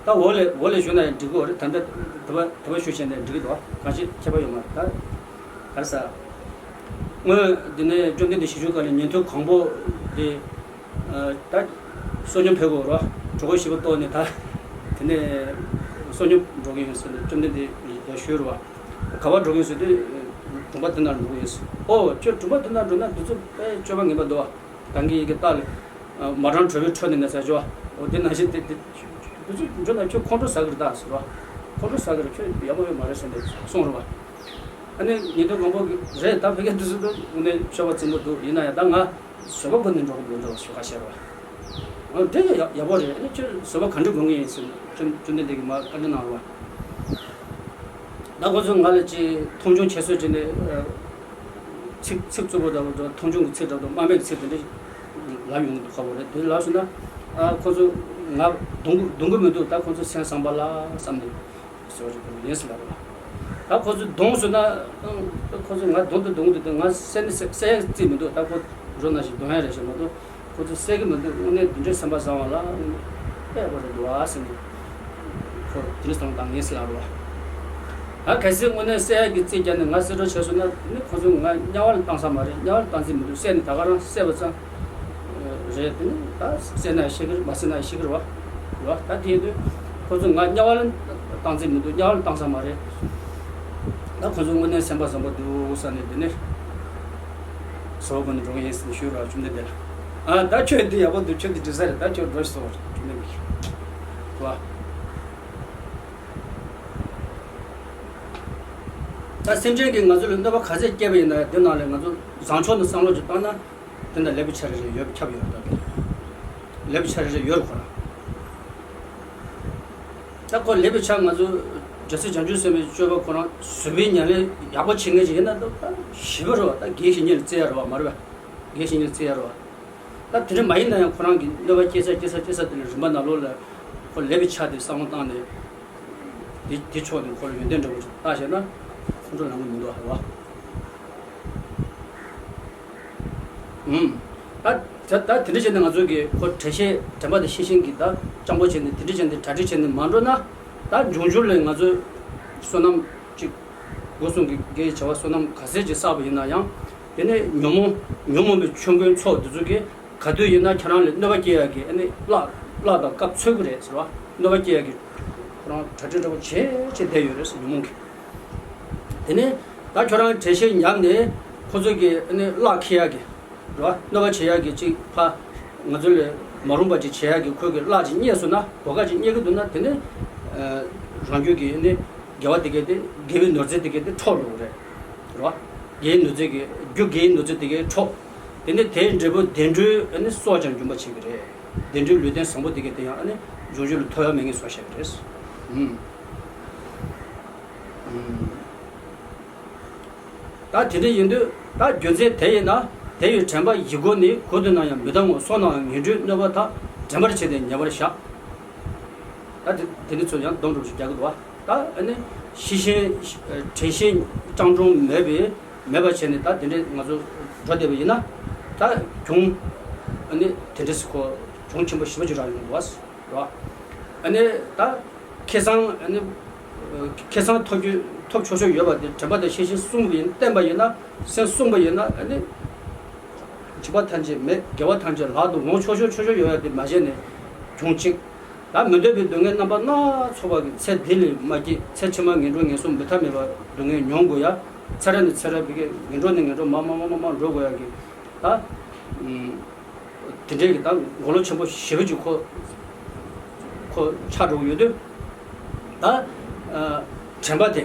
ད་འོག་ལས་འོག་ལས་ཞུ་ན་ཡང་འགྲིག་གི་རེད། ད་ལྟ་དེ་པ་དེ་པ་ཞུ་བྱས་ནས་འགྲིག་གི་འདུག་གང་ཅི་ཁྱད་པར་ཡོད་མ་རེད་ད། ག་རེ་ཟ། སྔོན་འདི་ནས་བཅོམ་ལྡན་འདས་ཞལ་བཞུགས་སྐབས་ལ་ཉན་ཐོས་གང་པོ་དེ་ད་བསོད་སྙོམས་ཕེབས་དགོས་རེད་བ། གྲོད་ཁོག་ཞིམ་པོ་ལྟོགས་ནས་ད་དེ་ནས་བསོད་སྙོམས་འགྲོ་གི་ཡིན་ཟེར་ནས་བཅོམ་ལྡན་འདས་ལ་ཞུས་རེད་བ། ག་པར་འགྲོ་གི་ཡིན་ཟེར་དུས་གྲོང་པ་དེ་ན་འགྲོ་གི་ཡིན་ཟེར། ཨོ་ཁྱོད་གྲོང་པ་དེ་ན་འགྲོ་ན་འདི་ཚོ་དཔེ་སྤྱོད་པ་ངན་པ་འདུག་བ། ད་གིན་ཡི་གེ་ལྟ་ལ། མ་རང་གྲོད་པའི་ཁྲོད་ནས་ནས་ཟ་ཅོ། འོ་དེ་ནང་བཞིན་དེ་དེ། དེ་ཚོ་འགྲོ་ན་ཁྱོད་ཁོང་ཁྲོ་ཟ་གི་རེད་ད་ཟེར་བ། ཁོང་ཁྲོ་ཟ་གི་རེད། ཁྱོད་ཡག་པོ་ཡོད་མ་རེད་ཟེར་ནས་གསུངས་རེད་བ། ཨ་ནི་ཉན་ཐོས་གང་པོ་གི་རེད་ད་ཕ་གི་དེ་ཚོ་དངོས་གནས་སྤྱོད་པ་རྩིང་པོ་འདུག་ཡིན་ན་ཡང་ད་ང་བཟོད་པ་སྒོམ་ནས་འགྲོ་གི་མི་འདུག་ཞུ་ཁ་ཤས་རེད་བ། དེ་ཡག་ཡག་པོ་རེད། ཨ་ནི་ཁྱོད་བཟོད་པ་ག་འདྲ་སྒོམ་གི་ཡིན་ཟེར་ནས་བཅོམ་བཅོམ་ལྡན་འདས་ཀྱིས་མར་བཀའ་འདྲི་གནང་རོགས། ད་ཁོ་ཚོས་ང་ལ་ཅིག་མཐོང་ཆུང་བྱས་སོང་ཟེར་ནས། ཚིག་ཚིག་རྩུབ་པོ་འདྲ་པོ་འདྲ། མཐོང་ཆུང་གི་ཚིག་འདྲ་པོ་འདྲ། དམའ་འབེབས་ཀྱི་ཚིག་དེ་འདྲ་ལབ་ཡོང་གི་འདུག་ཁ་པོ་རེད། དེ་ལབ་སོང་ན། ཨ་ཁོ་ཚོ་ང་རྡུང་གི་རྡུང་གི་མི་འདུག་ད་ཁོ་ཚོ་སེམས་བཟང་པ་ལ་བསམ་ནས་ཟེར་བ་ཞིག་ཡིན་ཟེར་ལབ་རོགས། ད་ཁོ་ཚོ་རྡུང་སོང་ན། ཨང་། ཁོ་ཚོ་ང་རྡུང་དུ་རྡུང་དུ་འདུག་ང་བསད་ནི་བསད་བསད་ཡག་རྩིས་མི་འདུག་ད་ཁོ་འགྲོ་ན་ཞིག་རྡུང་ཡག་རེད་ཟེར་མ་གཏོགས། ཁོ་ཚོ་བསད་ཀྱི་མི་འདུག་དངོས་གནས་འདི་འདྲའི་སེམས་པ་བཟང་བ་ལ་དཔེ་པོ་རེད་འདུག་ཨ་ཟེར་ནས། ཁོ་དེ་འདྲ་སོང་ད་ངས་ཟེར་ལབ་རོགས། ད་གལ་སྲིད་དངོས་གནས་བསད་ཡག་གི་རྩིས་བརྒྱབ་ནས་ང་བསད་འགྲོ་བྱས་སོང་ན། ནི་ཁོ་ཚོ་ང་དམྱལ་བ་ལ་བཏང་ས་མ་རེད། དམྱལ་བ་ལ་བཏང་རྩིས་མི་འདུག་བསད་ནས་ད་ག་རང་བསད་པ་ཙམ་རེད། དེ་ནི་ད་བསད་ན་ཤི་གི་རེད། མ་བསད་ན་ཤི་གི་རེད་བ། རེད་བ། ད་དེ་ཡིན་དུས་ཁོ་ཚོ་ང་དམྱལ་བ་ལ་བཏང་རྩིས་མི་འདུག་དམྱལ་བ་ལ་བཏང་ས་མ་རེད། ད་ཁོ་ཚོ་དངོས་གནས་སེམས་པ་བཟང་པོ་འདུག་ས་ནས། དེ་ནས་བཟོ་བ་ནས་འགྲོ་གི་ཡིན་ཟེར་ནས་ཞུས་རོགས། བཅོམ་ལྡན་འདས་ལ། ཨ་ད་ཁྱོད་འདི་ཡག་པོ་འདུག་ཁྱོད་འདི་འགྲིག་ས་རེད། ད་ཁྱོད་འགྲོ་ཤོག་བཅོམ་ལྡན་འདས། རེད་བ། ད་སེམས་ཅན་གྱིས་ང་ཚོ་ལ་གནོད་པ་ག་ཚད་བསྐྱལ་བ་ཡིན་ན་ཡང་། དེ་ནང་ལས་ང་ཚོ་བཟང་ཕྱོགས་ནས་བསམ་བློ་ཅིག་བཏང་ན། དེ་འདྲ་ལེགས་པའི་ཆ་རེ་རེ་ཡོད་པ་ཁྱབ་ཡོད་རེད། ད་ལེགས་པའི་ཆ་རེ་རེ་ཡོད་རེད་ཁོ་རང་། ད་ཁོ་ལེགས་པའི་ཆ་ང་ཚོ་རྒྱལ་སྲས་བྱང་ཆུབ་སེམས་དཔའི་སྤྱོད་པ་ཁོ་རང་བཟོད་པའི་ཉམས་ལེན་ཡག་པོ་བྱེད་མཁན་ཅིག་ཡིན་ན། ད་ཞི་བ་རེད་བ། ད་དགེ་བའི་བཤེས་གཉེན་ལ་བརྩི་ཡ་རེད་བ། མ་རེད་བ། དགེ་བའི་བཤེས་གཉེན་ལ་བརྩི་ཡ་རེད་བ། ད་དེ་འདྲ་མ་ཡིན་ན་ཡང་ཁོ་རང་གིས་གནོད་པ་སྐྱེལ་ས་སྐྱེལ་ས་སྐྱེལ་ས་དེ་ལ་རིམ་པ་ནང་ལོགས་ལ་ཁོ་ལེགས་པའི་ཆ་དེ་བསམ་བློ་བཏང་ནས། དེ་དེ་ཕྱོགས་ནས་ཁོ་ལ་ཡོན་ཏན་འདྲ་བོ་ཅིག་བལྟ་བྱས་ན་ཁོང་ཁྲོ་ལངས་གི་མི་འདུག་ཧ་བ། ཨུམ། ད་ད་ད་དེ་འདྲ་བྱས་ནས་ང་ཚོ་གི་ཁོ་དྲན་ཤེས་དྲན་པ་དང་ཤེས་བཞིན་གྱིས་ད་སྤྱང་པོ་བྱས་ནས། དེ་འདྲ་བྱས་ནས་གྲ་སྒྲིག་བྱས་ནས་མ་འགྲོ་ན། ད་འབྱུང་འགྱུར་ལ་ང་ཚོ་བསོད་ནམས་ཅིག་སྒོ་གསུམ་གྱི་དགེ་བའི་བྱ་བ་བསོད་ནམས་ག་ཚད་ཅིག་བསགས་པ་ཡིན་ན་ཡང་། དེ་ནས་ཉོན་མོངས་ཉོན་མོངས་པའི་ཆོས་མགོན་ཚོགས་འདི་ཚོ་གིས་ག་དུས་ཡིན་ན་ཁྱེད་རང་ལ་གནོད་པ་སྐྱེལ་ཡག་གི་ཨ་ནི་གླགས་གླགས་དང་སྐབས་འཚོལ་གི་རེད་ཟེར་བ། གནོད་པ་སྐྱེལ་ཡག་གི་ཁོ་རང་གྲ་སྒྲིག་འདྲ་པོ་བྱས་བྱས་བསྡད་ཡོད་རེད་ཟེར། ཉོན་མོངས་ཀྱིས། དེ་ནས་ད་ཁྱོད་རང་གྲལ་བཤེར་ཉར་ནས་ཁོ་ཚོ་གི་ཨ་ནི་གླགས་འཁྱེར་ཡག་གི་རེད་བ། གནོད་པ་བྱེད་ཡག་གི་ཅིག་ཕ་ང་ཚོ་ལས་མ་རུངས་པ་ཅིག་བྱེད་ཡག་གི་ཁོ་གི་གླགས་ཅིག་རྙེད་སོང་ན། གོ་སྐབས་ཅིག་རྙེད་ཀྱི་འདུག་ན། དེ་ནས་ཨ་རང་རྒྱུད་ཀྱི་ཨ་ནི་དགེ་བ་དེ་གས་དེ། དགེ་བའི་ནོར་རྫས་དེ་གས་དེ་འཕྲོག་འགྲོ་གི་རེད། རེད་བ། དགེ་བའི་ནོར་རྫས་ཀྱི་རྒྱུ། དགེ་བའི་ནོར་རྫས་དེ་གས་འཕྲོག་དེ་ནས་དེའི་འབྲས་བུ་བདེ་འགྲོའི་ཨ་ནི་སྲོག་ཀྱང་འབྱུང་བ་བྱེད་ཀྱི་རེད། བདེ་འགྲོའི་ལུས་རྟེན་བཟང་པོ་དེ་གས་དེ་ཡང་ཨ་ནི་འབྱུང་འགྱུར་ལ་ཐོབ་ཡ་མེད་མཁན་བཟོ་བཞག་གི་རེད། ཨུམ། ཨུམ། ད་དེ་འདྲ་ཡིན་དུས་ད་རྒྱུ་མཚན་དེ་ཡིན་ན། དེ་ཡི་དྲན་པ་ཡིད་བསྒོ་ནས། གུད་དུ་སྣང་ཡང་མི་གདའ་ངོ་། སོང་ནའང་ངན་འགྲོའི་གནོད་པ་དག་དྲན་པར་བྱས་ཏེ་ཉེ་བར་བཞག་ད་དེ་དེ་འདྲ་ཚོ་ཡང་སྡོམ་སྒྲུབ་ཅིག་རྒྱག་གི་འདུག་བ། ད་ཨ་ནི་ཤེས་བཞིན་དྲན་ཤེས་སྤྱང་གྲུང་མེད་པའི་མེད་པ་བྱས་ནས་ད་དེ་འདྲ་ང་ཚོ་འགྲོ་བསྡད་པ་ཡིན་ན། ད་གྱོང་ཨ་ནི་དེ་འདྲ་སི་ཁོ་གྱོང་ཆེན་པོ་ཞེ་པོ་ཅིག་རག་ཡོང་གི་འདུག་བ། རེད་བ། ཨ་ནི་ད་ཁེ་བཟང་ཨ་ནི་ཁེ་བཟང་ཐོབ་རྒྱུ་ཐོབ་ཆོག་ཆོག་ཡོད་པ་དེ་དྲན་པ་དང་ཤེས་བཞིན་བསྲུངས་པ་ཡིན། བསྟེན་པ་ཡིན་ན། སེམས་བསྲུངས་པ་ཡིན་ན་ཨ་ནི་འཇིགས་པ་ཐམས་ཅད་མེད། དགེ་བ་ཐམས་ཅད་ལག་ཏུ་འོང་ཆོག་ཆོག་ཆོག་ཆོག་ཡོད་ཡ་དེ་མ་བྱས་ནས་གྱོང་གཅིག་ད་མི་འདོད་པའི་སྡུག་བསྔལ་རྣམ་པ་སྣ་ཚོགས་པ་གི་ཚེ་འདི་ལས་མ་སྐྱེས། ཚེ་ཕྱི་མ་ངན་འགྲོ་ངན་སོང་མི་ཐ་མལ་པ་སྡུག་བསྔལ་མྱོང་དགོས་ཡ། ཚེ་རབས་ནས་ཚེ་རབས་བི་གེ་ངན་འགྲོ་ནས་ངན་འགྲོ་མ་མ་མ་མ་མ་འགྲོ་དགོས་ཡ་གི་ད། དེ་འདྲའི་གི་ད་མགོ་ལོག་ཆེན་པོ་ཞེ་པོ་ཅིག་ཁོ་ཁོ་ཆགས་འགྲོ་གི་ཡོད་དུས། ད་ཨ་དྲན་པ་དེ་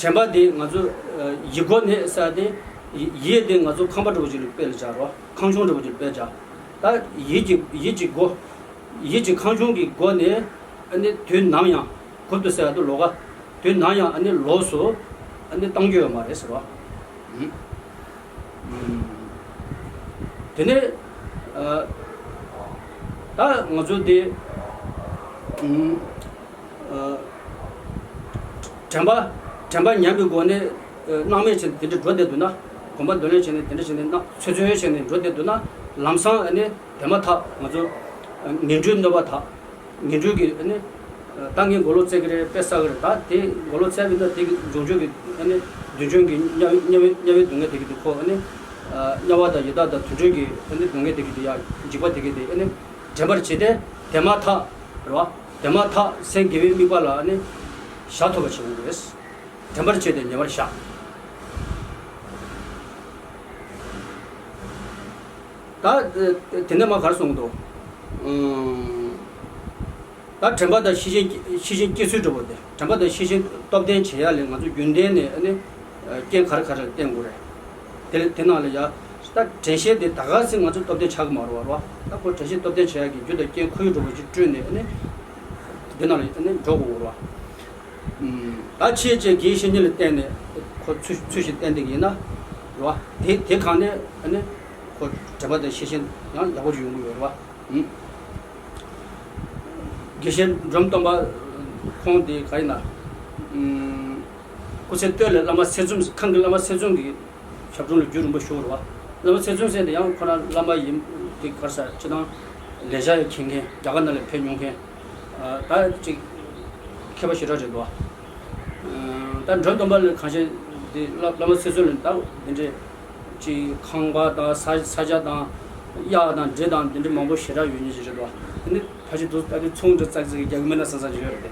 དྲན་པ་དེ་ང་ཚོ་ཨ་ཡིད་སྒོ་ནས་ཟེར་དེ། ཡིད་ཡིད་དེ་ང་ཚོ་ཁང་པ་འདྲ་བོ་ཅིག་ལ་དཔེ་ལ་སྦྱར་རོ། ཁང་ཆུང་འདྲ་བོ་ཅིག་ལ་དཔེ་སྦྱར། ད་ཡིད་ཀྱི་ཡིད་ཀྱི་སྒོ་ཡིད་ཀྱི་ཁང་ཆུང་གི་སྒོ་ནས་ཨ་ནི་དུས་ནམ་ཡང་། གུད་དུ་ཟེར་ཡ་དུ་ལོ་ག་དུས་ནམ་ཡང་ཨ་ནི་ལོགས་སུ་ཨ་ནི་བཏང་རྒྱུ་ཡོད་མ་རེད་ཟེར་བ། ཨུམ། ཨུམ། དེ་ནས་ཨ་ད་ང་ཚོ་དེ་ཨུམ་ཨ་དྲན་པ་དྲན་པ་ཉམས་པའི་སྒོ་ནས་ཨ་སྣང་མེད་བྱས་དེ་འདྲ་འགྲོ་བསྡད་འདུག་ན། གོམ་པ་འདོན་ལེན་བྱས་ནས་དེ་འདྲ་བྱས་ནས་སྣང་ཚོད་ཚོད་བྱས་ནས་འགྲོ་བསྡད་འདུག་ན། ལམ་སང་ཨ་ནི་དེ་མ་ཐག་ང་ཚོ་ཨ་ངན་འགྲོའི་གནོད་པ་དག་ངན་འགྲོའི་གི་ཨ་ནི་ད་ངས་མགོ་ལོག་བཙལ་གི་རེད། དཔེ་བསགས་གི་རེད། ད་དེ་མགོ་ལོག་བཙལ་བ་ཡིན་ན་དེ་གི་འབྱུང་ཆོས་ཀྱི་ཨ་ནི་དུས་རྒྱུན་གྱི་དམྱལ་བའི་དམྱལ་བའི་དམྱལ་བའི་སྡུག་བསྔལ་དེ་གི་དེ་ཁོ་ཨ་ནི་དམྱལ་བ་དང་ཡི་དྭགས་དང་དུད་འགྲོའི་གི་ཨ་ནི་སྡུག་བསྔལ་དེ་གི་དེ་ཡ་འཇིགས་པ་དེ་གི་དེ་ཨ་ནི་དྲན་པར་བྱས་ཏེ་དེ་མ་ཐག་རེད་བ། དེ་མ་ཐག་སེམས་དགེ་བའི་དམིགས་པ་ལ་ཨ་ནི་ཞག་ཐོབ་པ་བྱེད་དགོས་རེད། དྲན་པར་བྱས་ཏེ་ཉེ་བར་བཞག་ད་དེ་ནས་མ་གར་སོང་འདུག་ཨང་། ད་དྲན་པ་དང་ཤེས་བཞིན་ཤེས་བཞིན་སྐྱེ་ཚུལ་འདྲ་པོ་དེ། དྲན་པ་དང་ཤེས་བཞིན་སྟོབས་ལྡན་བྱེད་ཡ་ལས་ང་ཚོ་རྒྱུན་ལྡན་ནས་ཨ་ནི་རྐྱེན་ག་རེ་ག་རེ་བསྟེན་དགོས་རེད། དེ་དེ་ནང་ལ་ཡ་ ད་དྲན་ཤེས་དེ་ད་ག་སེ་ང་ཚོ་སྟོབས་ལྡན་ཆགས་ཀྱི་མ་རེད་བ། རེད་བ། ད་ཁོ་དྲན་ཤེས་སྟོབས་ལྡན་བྱེད་ཡག་གི་རྒྱུ་དང་རྐྱེན་ཁོར་ཡུག་འདྲ་པོ་ཅིག་བསྐྲུན་ནས་ཨ་ནི་དེ་ནང་ལ་ཨ་ནི་འགྲོ་དགོས་རེད་བ། ད་ཕྱིའི་ཆོས་དགེ་བའི་བཤེས་གཉེན་ལ་བརྟེན་ནས་ཁོ་ཚུལ་ཚུལ་བཞིན་བསྟེན་བསྡད་ཀྱི་ཡིན་ན་རེད་བ། དེ་དེ་གང་ནས་ཨ་ནི་ཁོ་དྲན་པ་དང་ཤེས་བཞིན་ཡང་ཡག་པོ་ཅིག་ཡོང་གི་ཡོད་རེད་བ། དགེ་བཤེས་འབྲོམ་སྟོན་པ་ཁོང་དེ་ག་ཡིན་ན། སྐུ་ཚེ་སྟོད་ལ་བླ་མ་ཚེ་བཙུན། ཁམས་ཀྱི་བླ་མ་ཚེ་བཙུན་གྱི་ཞབས་དྲུང་ལ་རྒྱུན་རིང་པོ་བཞུགས་རེད་བ། བླ་མ་ཚེ་བཙུན་ཟེར་དེ་ཡང་ཁོ་རང་བླ་མ་ཡིན་དེ་གར་ས་སྤྱི་དང་ལས་བྱ་ཡང་མཁྱེན་མཁན། རྒྱ་གར་ནང་ལ་ཕེབས་མྱོང་མཁན། ད་ཅིག་མཁས་པ་ཞེ་དྲག་རེད་འདུག་ད་འབྲོམ་སྟོན་པ་ལ་གང་ཤེས་དེ་བླ་བླ་མ་ཚེ་བཙུན་ལ་ད་དེ་འདྲའི་ཅིག་ཁང་པ་དང་ས་ས་ཆ་དང་གཡག་དང་འབྲི་དང་དེ་འདྲ་མང་པོ་ཞེ་དྲག་ཡོད་ཉེན་ཅིག་རེད་འདུག་དེ་ནི་ཕལ་ཆེར་འདུག་ད་དེ་ཚོང་འདྲ་ཙག་ཙིག་རྒྱག་གི་མེད་ན་བསམ་བསམ་ཅིག་ཡོད་རེད་དེ།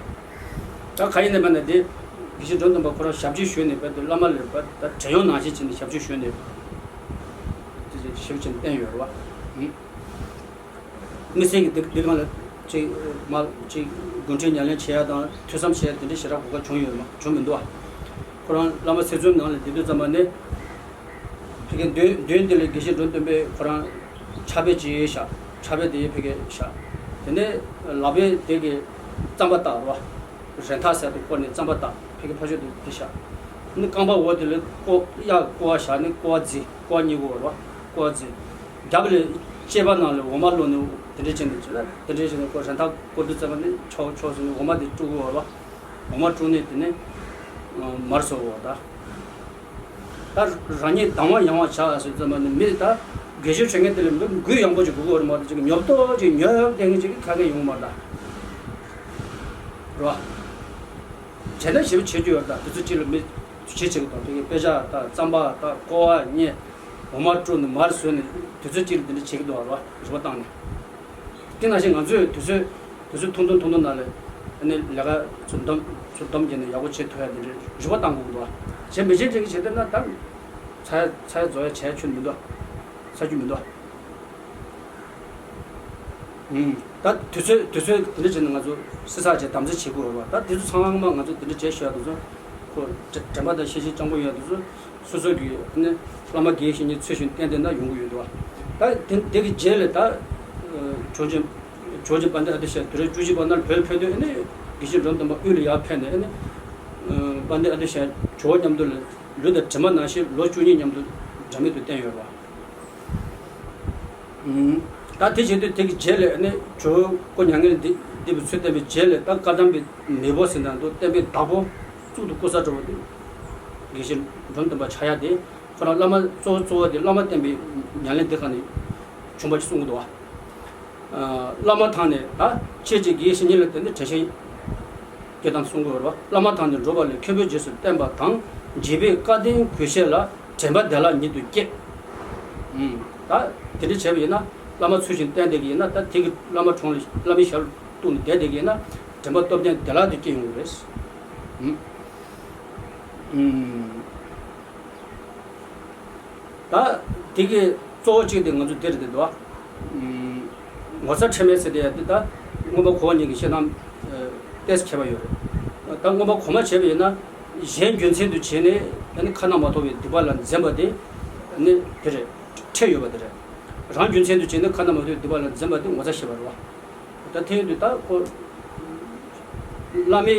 ད་ག་ཡིན་ནའི་མིན་ན་དེ་དགེ་བཤེས་འབྲོམ་སྟོན་པ་ཁོ་རང་ཞབས་ཕྱི་ཞུས་ནས་བལ་དུ་བླ་མ་ལ་བལ་ད་བྲན་གཡོག་ནང་བཞིན་བྱས་ནས་ཞབས་ཕྱི་ཞུས་ནས་དེ་ཞབས་ཕྱི་བསྟན་ཡོད་རེད་བ། དམིགས་བསལ་གྱི་འདི་འདི་སྒང་ལ་ཅིག་མ་ཅིག་དགོན་ཁྲིད་ཉམས་ལེན་བྱེད་ཡ་དང་ཐོས་བསམ་བྱེད་ཡ་དེ་འདྲ་ཞེ་དྲག་གོ་སྐབས་བྱུང་ཡོད་མ་བྱུང་མི་འདུག་ཨ། ཁོ་རང་བླ་མ་ཚེ་བཙུན་ནང་ལ་བསྡད་དུས་ཙམ་པ་ནས་ཕ་གི་མདུན་མདུན་དེ་ལ་དགེ་བཤེས་འབྲོམ་སྟོན་པས་ཁོ་རང་ཕྱག་དཔེ་ཅིག་བཞག་ཕྱག་དཔེ་དེ་ཕ་གི་བཞག་དེ་ནས་ལག་པས་དེ་གི་རྩམ་པ་བཏགས་རོ། རས་ཐག་ཟེར་དུ་བསྐོར་ནས་རྩམ་པ་བཏགས་ཕ་གི་ཕ་ཤོད་དུ་དེ་བཞག་དེ་ནས་རྐང་པ་འོག་དེ་ལ་ཀོ་གཡག་ཀོ་བ་བཞག་ནས་ཀོ་བ་བརྫིས་ཀོ་བ་གཉིས་ཀོ་བ་རོ། ཀོ་བ་བརྫིས། རྒྱབ་ལ་ལྕེ་བ་ནང་ལ་འོ་མ་བླུགས་ནས་དེ་འདྲས་བྱས་ནས་བྱས་ལ་དེ་འདྲས་བྱས་ནས་ཁོ་རས་ཐག་བསྐོར་དུས་ཙམ་པ་ནས་ཆོག་ཆོག་ཟེར་ནས་འོ་མ་དེ་བཀྲུ་གི་འོ་རོ། འོ་མ་བཀྲུས་ནས་དེ་ནས་མར་སོ་འོ་ད། ད་རང་ཉིད་དང་བ་ཡང་བ་བྱ་ཟེར་ཙམ་པ་ནི་མི་ད་དགེ་བཤེས་བྱེད་མཁན་དེ་ལ་མི་གུ་ཡངས་པོ་ཅིག་དགོས་ཀྱི་རེད་མ་གཏོགས་ཅིག་ཉོབ་ཏོ་ཅིག་ཉོབ་བསྡད་མཁན་ཅིག་ཁ་སྐད་ཡོང་མ་ད། རེད་བ། བྱས་ན་ཞེ་པོ་བྱེད་རྒྱུ་ཡོད་ད་དུས་ཚོད་གཅིག་ལ་མི་ཞེ་གཅིག་དང་དེ་གའི་དཔེ་ཆ་ད་རྩམ་པ་ད་ཀོ་བ་རྙེད། འོ་མ་བཀྲུས་ནས་མར་བཟོས་ནས་དུས་ཚོད་གཅིག་ལ་འདི་འདྲ་བྱེད་ཀྱི་འདུག་བ་རེད་བ་རིག་པ་བཏང་ནས། དེ་ནང་བཞིན་ང་ཚོས་དུས་ཚོད་དུས་ཚོད་ཐུང་ཐུང་ཐུང་ཐུང་ནང་ལ་ཨ་ནི་ལས་ཀ་ཚུར་འདོམས་ཚུར་འདོམས་བྱས་ནས་ཡག་པོ་བྱེད་ཐུབ་ཡ་འདི་འདྲ་རིག་པ་བཏང་དགོས་ཀྱི་འདུག་བ། བྱས་མི་བྱེད་ཅིག་བྱེད་དེ་ན་ད་ཚ་ཚ་ཡ་རྫོགས་ཡ་བྱས་ཆོད་མི་འདུག་ཚ་རྒྱུ་མི་འདུག་ད་དུས་ཚོད་དུས་ཚོད་དེ་འདྲ་བྱས་ནས་ང་ཚོ་བསྲི་ཚགས་བྱས་དམ་འཛིན་བྱེད་དགོས་རེད་བ། ད་དེ་ཚོ་ཚང་མ་ང་ཚོ་དེ་འདྲ་བྱས་ཤོག་ཡ་དེ་ཚོ་ཁོ་དྲན་པ་དང་ཤེས་བཞིན་སྤྱང་པོ་ཡོད་ཡ་དེ་ཚོ་སོ་སོ་གི་ནི་བླ་མ་དགེ་བའི་བཤེས་གཉེན་ཚུལ་བཞིན་བསྟེན་བསྡད་ན་ཡོང་གི་ཡོད་འདུག་བ། ད་དེ་དེ་གི་རྗེས་ལ་ད་ཇོ་ཇོ་ཇོ་དཔལ་ལྡན་ཨ་ཏི་ཤ་དུས་རབས་བཅུ་གཅིག་པ་ནང་བོད་ཕེབས་དུས་ནི་དགེ་བཤེས་འབྲོམ་སྟོན་པ་དབུས་ལ་ཡར་ཕེབས་ནས་ནི་དཔལ་ལྡན་ཨ་ཏི་ཤ་ཇོ་བོ་མཉམ་དུ་ལ་ལུས་དང་གྲིབ་མ་ནང་བཞིན་ལོ་བཅུ་གཉིས་མཉམ་དུ་འདྲ་མཉམ་དུ་བསྟེན་ཡོད་རེད་བ། ད་དེ་བྱེད་དུས་དེ་གི་རྗེས་ལ་ནི་ཇོ་སྐུ་མྱ་ངན་འདས་པའི་ཚུལ་བསྟན་པའི་རྗེས་ལ་ད་བཀའ་གདམས་པའི་མེས་པོ་ཟེར་ན་འདུག་བསྟན་པའི་བདག་པོ་གཙུག་ཏུ་སྐུ་གསར་འགྲོ་བ་དེ་དགེ་བཤེས་འབྲོམ་སྟོན་པ་ཆགས་ཡ་དེ་ཁོ་རང་བླ་མ་གཙོ་བོ་གཙོ་བོ་དེ་བླ་མ་བསྟེན་པའི་ཉམས་ལེན་དེ་ག་ནས་བྱུང་བ་ཞིག་གསུང་གི་འདུག་བ། བླ་མ་དང་ནི་ད་ཁྱེད་ཀྱི་དགེ་བཤེས་གཉེན་ལ་བརྟེན་ནས་དྲན་ཤེས་སྐྱེ་དང་གསུང་དགོས་རོ། བླ་མ་དང་ནི་འགྲོ་བ་ལས་མཁན་པོའི་རྗེས་སུ་བསྟན་པ་དང་རྗེ་པོའི་བཀའ་བསྟན་གུས་ཞབས་ལ་དྲན་པ་བདེ་བླག་ཉིད་དུ་སྐྱེ། ད་དེ་འདྲ་བྱས་པ་ཡིན་ན་བླ་མ་ཚུལ་བཞིན་བསྟེན་བསྡད་ཀྱི་ཡིན་ན་ད་དེ་གི་བླ་མ་གྲོངས་ལ་བླ་མའི་ཞབས་ལ་གཏུགས་ནས་བསྡད་བསྡད་ཀྱི་ཡིན་ན་དྲན་པ་སྟོབས་ལྡན་བདེ་བླག་ཏུ་སྐྱེ་ཡོང་གི་རེད། ད་དེ་གི་གཙོ་བོ་གཅིག་དེ་ང་ཚོ་འདིར་དེ་འདུག་ཨ། ངོ་ཚ་ཁྲེལ་མེད་ཟེར་དེ་ཡ་དེ་ད་མངོན་པ་གོ་བ་གཉིས་ཀྱི་བཤད་སྟངས་ཏོག་ཙམ་ཁྱད་པར་ཡོད་རེད། ད་མངོན་པ་གོ་མ་བྱས་པ་ཡིན་ན་གཞན་རྒྱུ་མཚན་དུ་བྱས་ནས་ཨ་ནི་ཁ་ན་མ་ཐོ་བའི་སྡིག་པ་ལ་འཛེམ་པ་དེ་ཨ་ནི་དེ་རེད། ཁྲེལ་ཡོད་པ་དེ་རེད། རང་རྒྱུ་མཚན་དུ་བྱས་ནས་ཁ་ན་མ་ཐོ་བའི་སྡིག་པ་ལ་འཛེམ་པ་དེ་ངོ་ཚ་ཤེས་པ་རེད་བ། ད་ཐེངས་འདི་ད་ཁོ་བླ་མའི་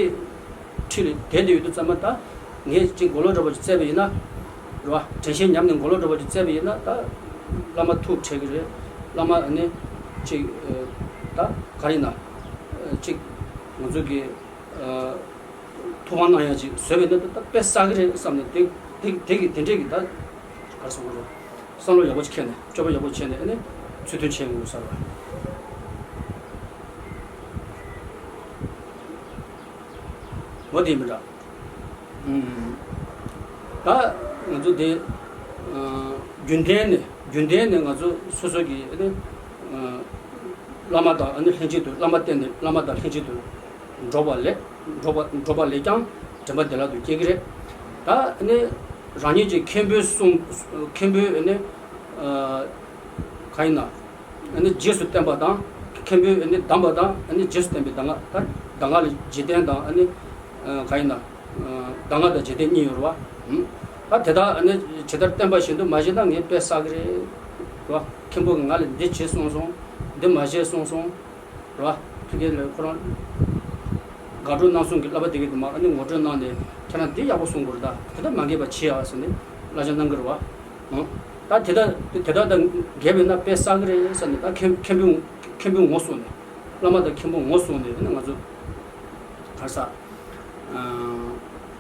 ཁྲི་ལ་བསྡད་དེ་ཡོད་དུས་ཙམ་པ་ད་ངས་ཅིག་མགོ་ལོག་འདྲ་པོ་ཅིག་བཙལ་བ་ཡིན་ན་རེད་བ། དྲན་ཤེས་ཉམས་ནས་མགོ་ལོག་འདྲ་པོ་ཅིག་བཙལ་བ་ཡིན་ན་ད་བླ་མ་ཐུགས་ཁྲལ་གི་རེད། བླ་མ་ནི་ཅིག་ད་ག་རེ་ཡིན་ན་ཅིག་ང་ཚོ་གི་ཐུགས་ཕམ་གནང་ཡ་ཅིག་བཟོས་པ་ཡིན་ན་ད་དཔེ་བསགས་གི་རེད་བསམ་ནས་དེ་དེ་དེ་གི་དེ་འདྲས་ཀྱི་ད་ག་རེ་ཟེར་དགོས་རེད། བསམ་བློ་ཡག་པོ་ཅིག་འཁྱེར་ནས་སྤྱོད་པ་ཡག་པོ་བྱས་ནས་ཨ་ནི་ཚུལ་མཐུན་བྱེད་དགོས་ས་རེད། འོ་དེ་མི་འདྲ། ད་ང་ཚོ་དེ་རྒྱུན་ལྡན་ནས་རྒྱུན་ལྡན་ནས་ང་ཚོ་སོ་སོ་གི་ཨ་ནི་བླ་མ་དང་ཨ་ནི་ལྷན་ཅིག་ཏུ་བླ་མ་བསྟེན་ནས་བླ་མ་དང་ལྷན་ཅིག་ཏུ་འགྲོགས་པ་ལས་འགྲོགས་པ་འགྲོགས་པ་ལས་ཀྱང་དྲན་པ་བདེ་བླག་ཏུ་སྐྱེ་གི་རེད། ད་ཨ་ནི་རང་ཉིད་ཀྱི་མཁན་པོའི་གསུང་མཁན་པོའི་ཨ་ནི་གང་ཡིན་ན། ཨ་ནི་རྗེས་སུ་བསྟན་པ་དང་། མཁན་པོས་ཨ་ནི་གདམས་པ་དང་ཨ་ནི་རྗེས་སུ་བསྟན་པའི་གདམས་ངག་ད་གདམས་ངག་ལ་རྗེས་བསྟན་དང་ཨ་ནི་གང་ཡིན་ན། གདམས་ངག་དང་རྗེས་བསྟན་གཉིས་ཡོད་རེད་བ། ད་དེ་དག་ཨ་ནི་ཇི་ལྟར་བསྟན་པ་བཞིན་དུ་མ་བྱས་ན་ངས་དཔེ་བསགས་ཀྱི་རེད། རེད་བ། མཁན་པོ་གིས་ང་ལ་འདི་བྱེད་གསུངས་སོང་། འདི་མ་བྱེད་གསུངས་སོང་། རེད་བ། ཕ་གི་ལ་ཁོ་རང་དགག་སྒྲུབ་གནང་སོང་གི་བསླབ་པ་དེ་གི་དུ་མ་ཨ་ནི་ངོ་སྤྲོད་གནང་ནས་ཁྱེད་རང་འདི་ཡག་པོ་གསུང་དགོས་རེད། ད་དེ་ལྟར་མ་འགལ་བ་བྱེད་ཨ་ཟེར་ནས་བསླབ་བྱ་གནང་གི་རེད་བ། ཨང་། ད་དེ་དག་དེ་དག་དང་འགལ་བས་ན་དཔེ་བསགས་ཀྱི་རེད་ཟེར་ནས། ད་མཁན་མཁན་པོའི་མཁན་པོའི་ངོ་སོང་ནས། བླ་མ་དང་མཁན་པོ་ངོ་སོང་ནས་ཨ་ནི་ང་ཚོ་ག་རེ་ཟ། ཨ།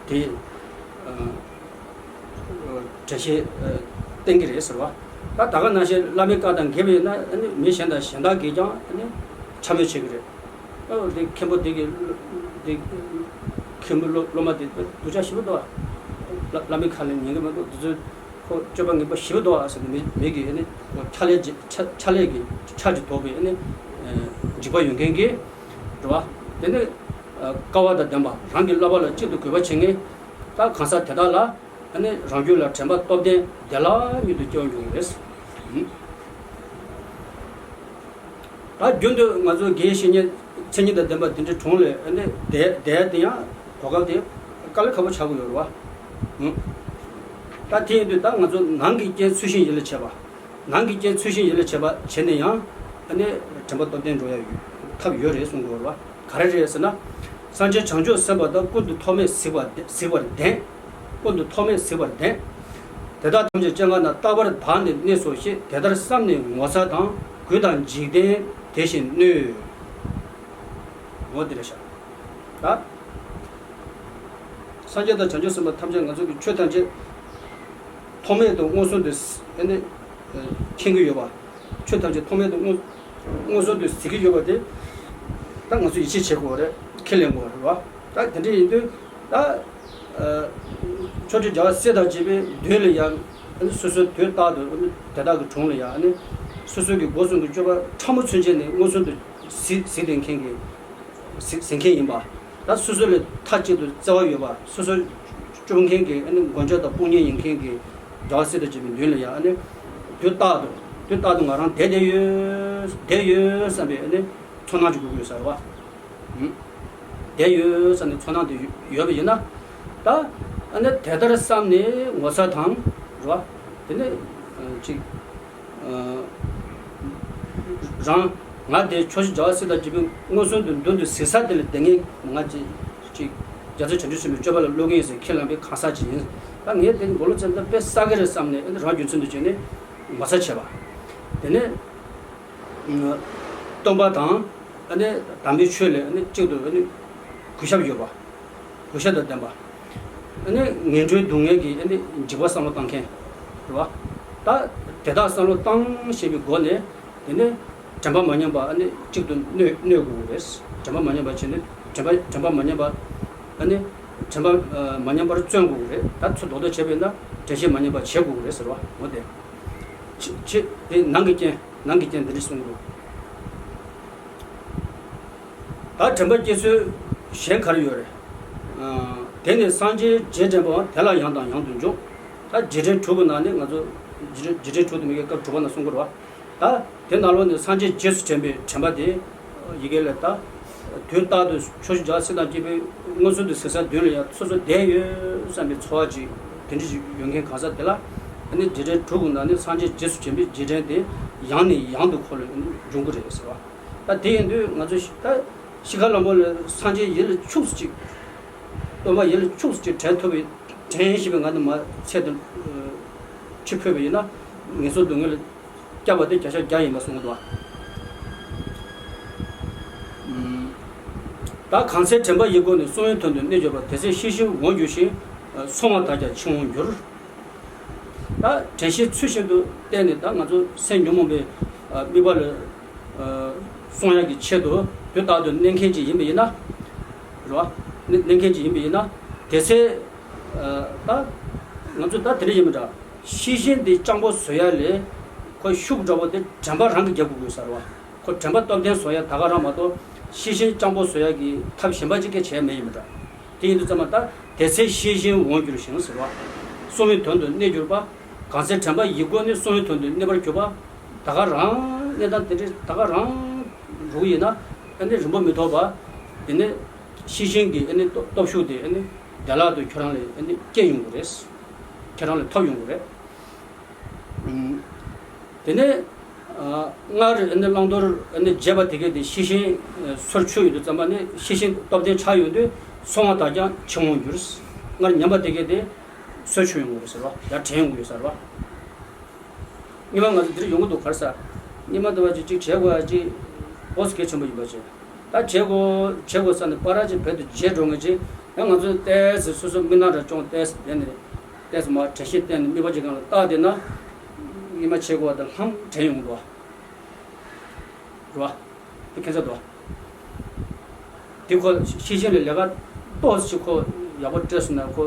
དེ། ཨ། འགྲེལ་བཤད་བསྟན་གྱི་རེད་ཟེར་བ། ད་ད་ག་ནང་བཞིན་བླ་མའི་བཀའ་དང་འགལ་བ་ཡིན་ན་ཨ་ནི་མི་གཞན་དང་གཞན་དག་གིས་ཀྱང་ཨ་ནི་འཕྱ་སྨོད་བྱེད་ཀྱི་རེད། ཨ། དེ་མཁན་པོ་དེ་གི་དེ་མཁན་པོ་སློབ་སློབ་མ་དེ་སྡུག་ཅག་ཞེ་པོ་འདུག་ཨ། བླ་བླ་མའི་ཁ་ལ་ཉན་གྱི་མི་འདུག་དེ་ཚོ་ཁོ་སྤྱོད་པ་ངན་པ་ཞེ་པོ་འདུག་ཨ་ཟེར་ནས་མི་མི་གིས་ཨ་ནི་ཁོ་ཕྱག་ལས་བྱེད་ཕྱག་ཕྱག་ལས་ཀྱི་ཆར་གྱིས་དོགས་པའི་ཨ་ནི་འཇིགས་པ་ཡོད་མཁན་གྱི། རེད་བ། དེ་ནི་ཨ་སྐལ་བ་དང་ལྡན་པ་རང་གི་བསླབ་པ་ལ་གཅིག་ཏུ་གུས་པ་བྱེད་མཁན། ད་གང་ཟག་དེ་དག་ལ་ཨ་ནི་རང་རྒྱུད་ལ་དྲན་པ་སྟོབས་ལྡན་བདེ་བླག་མྱུར་དུ་སྐྱེ་བ་འབྱུང་བས། ད་རྒྱུན་དུ་ང་ཚོ་དགེ་བའི་བཤེས་གཉེན་མཚན་ཉིད་དང་ལྡན་པ་དེ་འདྲའི་གྲོངས་ལས་ཨ་ནི་བསྡད་བསྡད་དེ་ཡང་གོ་སྐབས་དེ་དཀའ་ལས་ཁག་པོ་ཆགས་ཀྱི་ཡོད་རེད་བ། ད་དེ་ཡིན་དུས་ད་ང་ཚོ་ནང་གི་རྐྱེན་ཚུལ་བཞིན་ཡིད་ལ་བྱེད་པ། ནང་གི་རྐྱེན་ཚུལ་བཞིན་ཡིད་ལ་བྱེད་པ་བྱས་ན་ཡང་ཨ་ནི་དྲན་པ་སྟོབས་ལྡན་འགྲོ་ཡ་ཡོད་ཐབས་ཡོད་རེད་གསུང་དགོས་རེད་བ། ག་རེ་རེད་ཟེར་ན། སངས་རྒྱས་བྱང་ཆུབ་སེམས་དཔའ་དག་ཀུན་ཏུ་ཐོགས་མེད་གཟིགས་པ་གཟིགས་པར་ལྡན། ཀུན་ཏུ་ཐོགས་མེད་གཟིགས་པར་ལྡན། དེ་དག་ཐམས་ཅད་སྤྱན་སྔ་ན། རྟག་པར་བདག་ནི་གནས་སོ་ཞེས། དེ་ལྟར་བསམས་ནས་ངོ་ཚ་དང་། གུས་དང་འཇིག་རྟེན་དེ་བཞིན་གནོད། འོ་དེ་རེད་ཤག་ད། སངས་རྒྱས་དང་བྱང་ཆུབ་སེམས་དཔའ་ཐམས་ཅད་ང་ཚོ་གི་ཆོས་ཐམས་ཅད་ཐོགས་མེད་དུ་མངོན་སུམ་དུ་ཨ་ནི་མཁྱེན་གྱི་ཡོད་པ། ཆོས་ཐམས་ཅད་ཐོགས་མེད་དུ་མངོན་མངོན་སུམ་དུ་གཟིགས་ཀྱི་ཡོད་པ་དེ། ད་ང་ཚོ་ཡིད་ཆེས་བྱེད་དགོས་རེད། ཁས་ལེན་དགོས་རེད་བ། ད་དེ་འདྲ་ཡིན་དུས་ད། ཨ། ཕྱོགས་བཅུའི་རྒྱལ་བ་སྲས་དང་བཅས་པའི་མདུན་ལ་ཡང་ཨ་ནི་སོ་སོའི་དུས་རྟག་ཏུ་ཨ་ནི་དེ་དག་གི་དྲུང་ལ་ཡང་ཨ་ནི་སོ་སོའི་གི་སྒོ་གསུམ་གྱི་སྤྱོད་པ་ཕྲ་མོ་ཚུན་ཆད་ནས་མངོན་སུམ་དུ་གཟིགས་གཟིགས་བསྡད་མཁན་གྱི། གཟིགས་གཟིགས་མཁན་ཡིན་པ། ད་སོ་སོ་ལས་མཐའ་གཅིག་ཏུ་བརྩེ་བ་ཡོད་པ། སོ་སོ་སྐྱོབ་མཁན་གྱི་ཨ་ནི་མགོན་སྐྱབས་དང་དཔུང་གཉེན་ཡིན་མཁན་གྱི་རྒྱལ་བ་སྲས་དང་བཅས་པའི་མདུན་ལ་ཡང་ཨ་ནི་དུས་རྟག་ཏུ་དུས་རྟག་ཏུ་ང་རང་བསྡད་བསྡད་ཡོད་བསྡད་ཡོད་བསམ་པའི་ཨ་ནི་ཚོར་སྣང་ཅིག་དགོས་ཀྱི་ཡོད་ས་རེད་བ། ཨུམ། བསྡད་ཡོད་བསམ་ནས་ཚོར་སྣང་དེ་ཡོད་པ་ཡིན་ན། ད་ཨ་ནི་དེ་ལྟར་བསམ་ནས་ངོ་ཚ་དང་། རེད་བ། དེ་ནས་ཨ་ཅིག་ཨ། རང་ང་དེ་ཕྱོགས་བཅུའི་རྒྱལ་བ་སྲས་དང་བཅས་པའི་མངོན་སུམ་དུ་མདུན་དུ་གཟིགས་ས་དེ་ལ་བསྡད་མཁན་ང་ཅིག་ཅིག་རྒྱལ་སྲས་བྱང་ཆུབ་སེམས་དཔའི་སྤྱོད་པ་ལ་སློབ་མཁན་ཡིན་ཟེར་ཁས་བླངས་པའི་གང་ཟག་ཅིག་ཡིན། ད་ངས་དེ་མགོ་ལོག་ཙམ་ད་དཔེ་བསགས་ཀྱི་རེད་བསམ་ནས་ཨ་ནི་རང་རྒྱུ་མཚན་དུ་བྱས་ནས་ངོ་ཚ་བྱས་པ། དེ་ནས་སྟོན་པ་དང་ཨ་ནི་དམ་པའི་ཆོས་ལ་ཨ་ནི་གཅིག་ཏུ་ཨ་ནི་གུས་ཞབས་ཡོད་པ། གུས་ཞབས་དང་ལྡན་པ། ཨ་ནི་ངན་འགྲོའི་སྡུག་བསྔལ་གྱི་ཨ་ནི་འཇིགས་པ་བསམ་བློ་བཏང་མཁན་རེད་བ། ད་དེ་དག་བསམ་བློ་བཏང་ཤེས་པའི་སྒོ་ནས་དེ་ནས་དྲན་པ་མ་ཉམས་པ་ཨ་ནི་གཅིག་ཏུ་གནོད་གནོད་དགོས་ཀྱི་རེད། དྲན་པ་མ་ཉམས་པ་བྱས་ནས་དྲན་པ་དྲན་པ་མ་ཉམས་པ་ཨ་ནི་དྲན་པ་མ་ཉམས་པར་བརྩོན་དགོས་ཀྱི་རེད། ད་ཚུར་རྡོག་རྡོག་བྱས་པས་ན་དྲན་ཤེས་མ་ཉམས་པ་བྱེད་དགོས་ཀྱི་རེད་ཟེར་བ་འོ་དེ། ཆེ་ཆེ་དེ་ནང་གི་རྐྱེན། ནང་གི་རྐྱེན་འདི་འདྲ་གསུང་གི་འདུག་ད་དྲན་པ་སྐྱེ་ཚུལ་གཞན་ག་རེ་ཡོད་རེད། ཨ། དེ་ནི་སངས་རྒྱས་རྗེས་དྲན་པའང་དེ་ལ་ཡང་དང་ཡང་དུ་འཇུག་ད་རྗེས་དྲན་དྲུག་གི་ནང་ནས་ང་ཚོ་རྗེས་དྲན་རྗེས་དྲན་དྲུག་དེ་མི་དགེ་སྐབས་དྲུག་པ་ན་གསུང་གི་རེད་བ། ད་དེ་ནང་ལོགས་ནས་སངས་རྒྱས་རྗེས་སུ་དྲན་པའི་དྲན་པ་དེ་ཡི་གེ་ལས་ད། དུས་རྟག་ཏུ་ཕྱོགས་བཅུའི་རྒྱལ་སྲས་དང་བཅས་པའི་མངོན་སུམ་དུ་གཟིགས་སར་མདུན་ལ་ཡང་སོ་སོ་བསྡད་ཡོད་བསམ་པའི་ཚོར་བ་ཅིག་དེ་འདྲ་ཞིག་ཡོད་མཁན་གང་ཟག་དེ་ལ། ཨ་ནི་རྗེས་དྲན་དྲུག་གི་ནང་ནས་སངས་རྒྱས་རྗེས་སུ་དྲན་པའི་རྗེས་དྲན་དེ་ཡང་ནས་ཡང་དུ་ཁོ་ལ་འབྱུང་གི་རེད་ཟེར་བ། ད་དེ་ཡིན་དུས་ང་ཚོ་ཤི་ད་ཤི་ཁ་ལ་མོ་ལ་སངས་རྒྱས་ཡིད་ལ་ཆུགས་སུ་ཅིག་སྟོན་པ་ཡིད་ལ་ཆུགས་སུ་ཅིག་དྲན་ཐུབ་པའི་དྲན་ཤེས་པའི་ང་ནི་མ་ཚད་དུ་འཆི་འཕོས་པ་ཡིན་ན་ངན་སོང་སྡུག་བསྔལ་ལ། བསྐྱབས་པ་དེ་བརྒྱ་ཆ་བརྒྱ་ཡིན་པ་གསུངས་འདུག་བ། ད་གང་ཚེ་དྲན་པ་ཡི་སྒོ་ནས། གསུང་བའི་དོན་དུ་གནས་གྱུར་པ། དེ་ཚེ་ཤེས་བཞིན་འོང་འགྱུར་ཞིང་། སོང་བ་དག་ཀྱང་འཆིང་འོང་འགྱུར། ད་དྲན་ཤེས་ཚུལ་བཞིན་དུ་བསྟེན་ནས་ད་ང་ཚོ་སེམས་ཉོན་མོངས་པའི་དམིགས་པ་ལ་སོང་ཡག་གི་ཆེད་དུ་དུས་རྟག་ཏུ་གནས་མཁན་ཅིག་ཡིན་པ་ཡིན་ན། རེད་བ། གནས་མཁན་ཅིག་ཡིན་པ་ཡིན་ན། དེ་ཚེ། ད་ང་ཚོ་ད་དེ་འདྲ་ཡིན་མི་འདྲ། ཤེས་བཞིན་དེ་སྤྱང་པོ་བཟོ་ཡ་ལས་ཁོ་ཤུགས་འདྲ་པོ་དེ་དྲན་པ་རང་གིས་རྒྱག་དགོས་དགོས་ས་རེད་བ། ཁོ་དྲན་པ་སྟོབས་ལྡན་བཟོ་ཡ་ད་ག་རང་མ་གཏོགས་ཤེས་བཞིན་སྤྱང་པོ་བཟོ་ཡ་གི་ཐབས་གཞན་པ་ཅིག་སྐད་བྱས་མེད་ཡིན་མི་འདྲ། དེ་ཡིན་དུས་ཙམ་པ་ད་དེ་ཚེ་ཤེས་བཞིན་འོང་འགྱུར་ཞིང་ཟེར་བ། གསུང་བའི་དོན་དུ་གནས་གྱུར་པ། གང་ཚེ་དྲན་པ་ཡི་སྒོ་ནས་གསུང་བའི་དོན་དུ་གནས་པར་གྱུར་པ། ད་ག་རང་གནས་སྟངས་དེ་འདྲ་ད་ག་རང་རུ་ཡིན་ན་ཨ་ནི་རིང་པོ་མི་ཐོགས་པ། དེ་ནས་ཤེས་བཞིན་གྱི་ཨ་ནི་སྟོབས་ཤུགས་དེ་ཨ་ནི་བདེ་བླག་ཏུ་ཁྱོད་རང་ལ་ཨ་ནི་སྐྱེ་ཡོང་གི་རེད། ཁྱེད་རང་ལ་ཐོབ་ཡོང་གི་རེད། ཨུམ། དེ་ནས་ཨ། སྔར་ཨ་ནི་བླང་དོར་ཨ་ནི་བྱས་པ་དེ་གས་དེ་ཤེས་བཞིན་ཨ་སོར་ཆུད་ཡོང་དུས་ཙམ་པ་ནི་ཤེས་བཞིན་སྟོབས་ལྡན་ཆགས་ཡོང་དུས་སོང་བ་དག་ཀྱང་ཕྱིར་འོང་འགྱུར། སྔར་ཉམས་པ་དེ་གས་དེ་སོར་ཆུད་ཡོང་གི་རེད་ཟེར་བ། ཡར་དྲན་ཡོང་གི་ཡོད་ཟེར་བ། སྔོན་མ་ང་ཚོ་འདིར་ཡོང་གི་འདུག་ག་རེ་ཟེར། སྔོན་མ་འདི་བ་ཅིག་ཅིག་བྱེད་དགོས་ཡ་ཅིག་འོ་ཙམ་གལ་ཆེན་པོ་ཡིན་པ་ཅིག་ད་བྱེད་དགོས་བྱེད་དགོས་ས་ནས་པ་ར་ཅིག་བོད་དུ་བྱེད་འགྲོ་ངེས་ཅིག་ཡང་ང་ཚོ་ཏོག་ཙམ་སོ་སོ་མི་སྣང་འདྲ་ཅུང་ཏོག་ཙམ་བསྡད་ནས་ཏོག་ཙམ་མར་དྲན་ཤེས་བསྟན་ནས་དམིགས་པ་ཅིག་སྒང་ལ་བལྟ་བསྡད་ན། སྔོན་མ་བྱེད་དགོས་པ་དང་ལྷང་དྲན་ཡོང་གི་འདུག་བ། རེད་བ། དེ་ཁྱད་མཚར་འདུག་བ། དེ་ཁོ་ཤེས་བཞིན་ལ་ལས་ཀ་ཏོག་ཙམ་ཅིག་ཁོ་ཡག་པོ་སྤྲད་སོང་ན་ཁོ་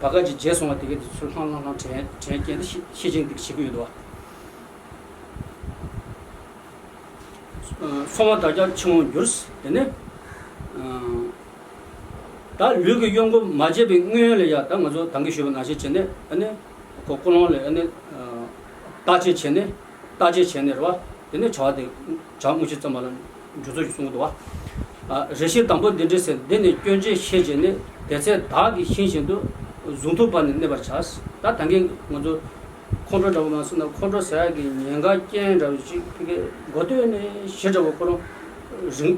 བར་སྐབས་ཅིག་བརྗེད་སོང་བ་དེ་གས་དེ་ཚུར་ལྷང་ལྷང་ལྷང་དྲན་དྲན་རྐྱེན་དེ་ཤེས་བཞིན་དེ་བྱེད་ཀྱི་ཡོད་འདུག་བ། སོང་བ་དག་ཀྱང་ཕྱིར་འོང་འགྱུར། དེ་ནས་ད་ལུས་ཀྱི་གཡོ་འགུལ་མ་བྱས་པའི་སྔོན་ལ་ཡང་ད་ང་ཚོ་ད་གིན་ཞུས་པ་ནང་བཞིན་བྱས་ནས་ཨ་ནི་ཀོ་ཀོ་ལོང་ལ་ཨ་ནི་བརྟག་དཔྱད་བྱས་ནས་བརྟག་དཔྱད་བྱས་ནས་རེད་བ། དེ་ནས་བྱ་བ་དེ་བྱ་བ་དངོས་གཞི་ཙམ་པ་ལ་འཇུག་ཚུལ་ཞིག་གསུང་གི་འདུག་བ། རེ་ཞིག་དང་པོ་འདི་འདྲའི་ཟེར། འདི་ནི་སྐྱོན་ཅན་ཤེས་བྱས་ནས། དེ་ཚེ་བདག་གིས་ཤིང་བཞིན་དུ། གཟུངས་ཐུབ་པ་ནི་གནས་པར་བྱ། ད་ད་གིན་ང་ཚོ་ཁོང་ཁྲོ་འདྲ་པོ་མ་སོང་ན་ཁོང་ཁྲོ་ཟ་ཡག་གི་ཉེན་ཁ་རྐྱེན་འདྲ་བོ་ཅིག་ཕ་གི་མགོ་སྟོད་ནས་གཞི་འདྲ་བོ་ཁོ་རང་རིང་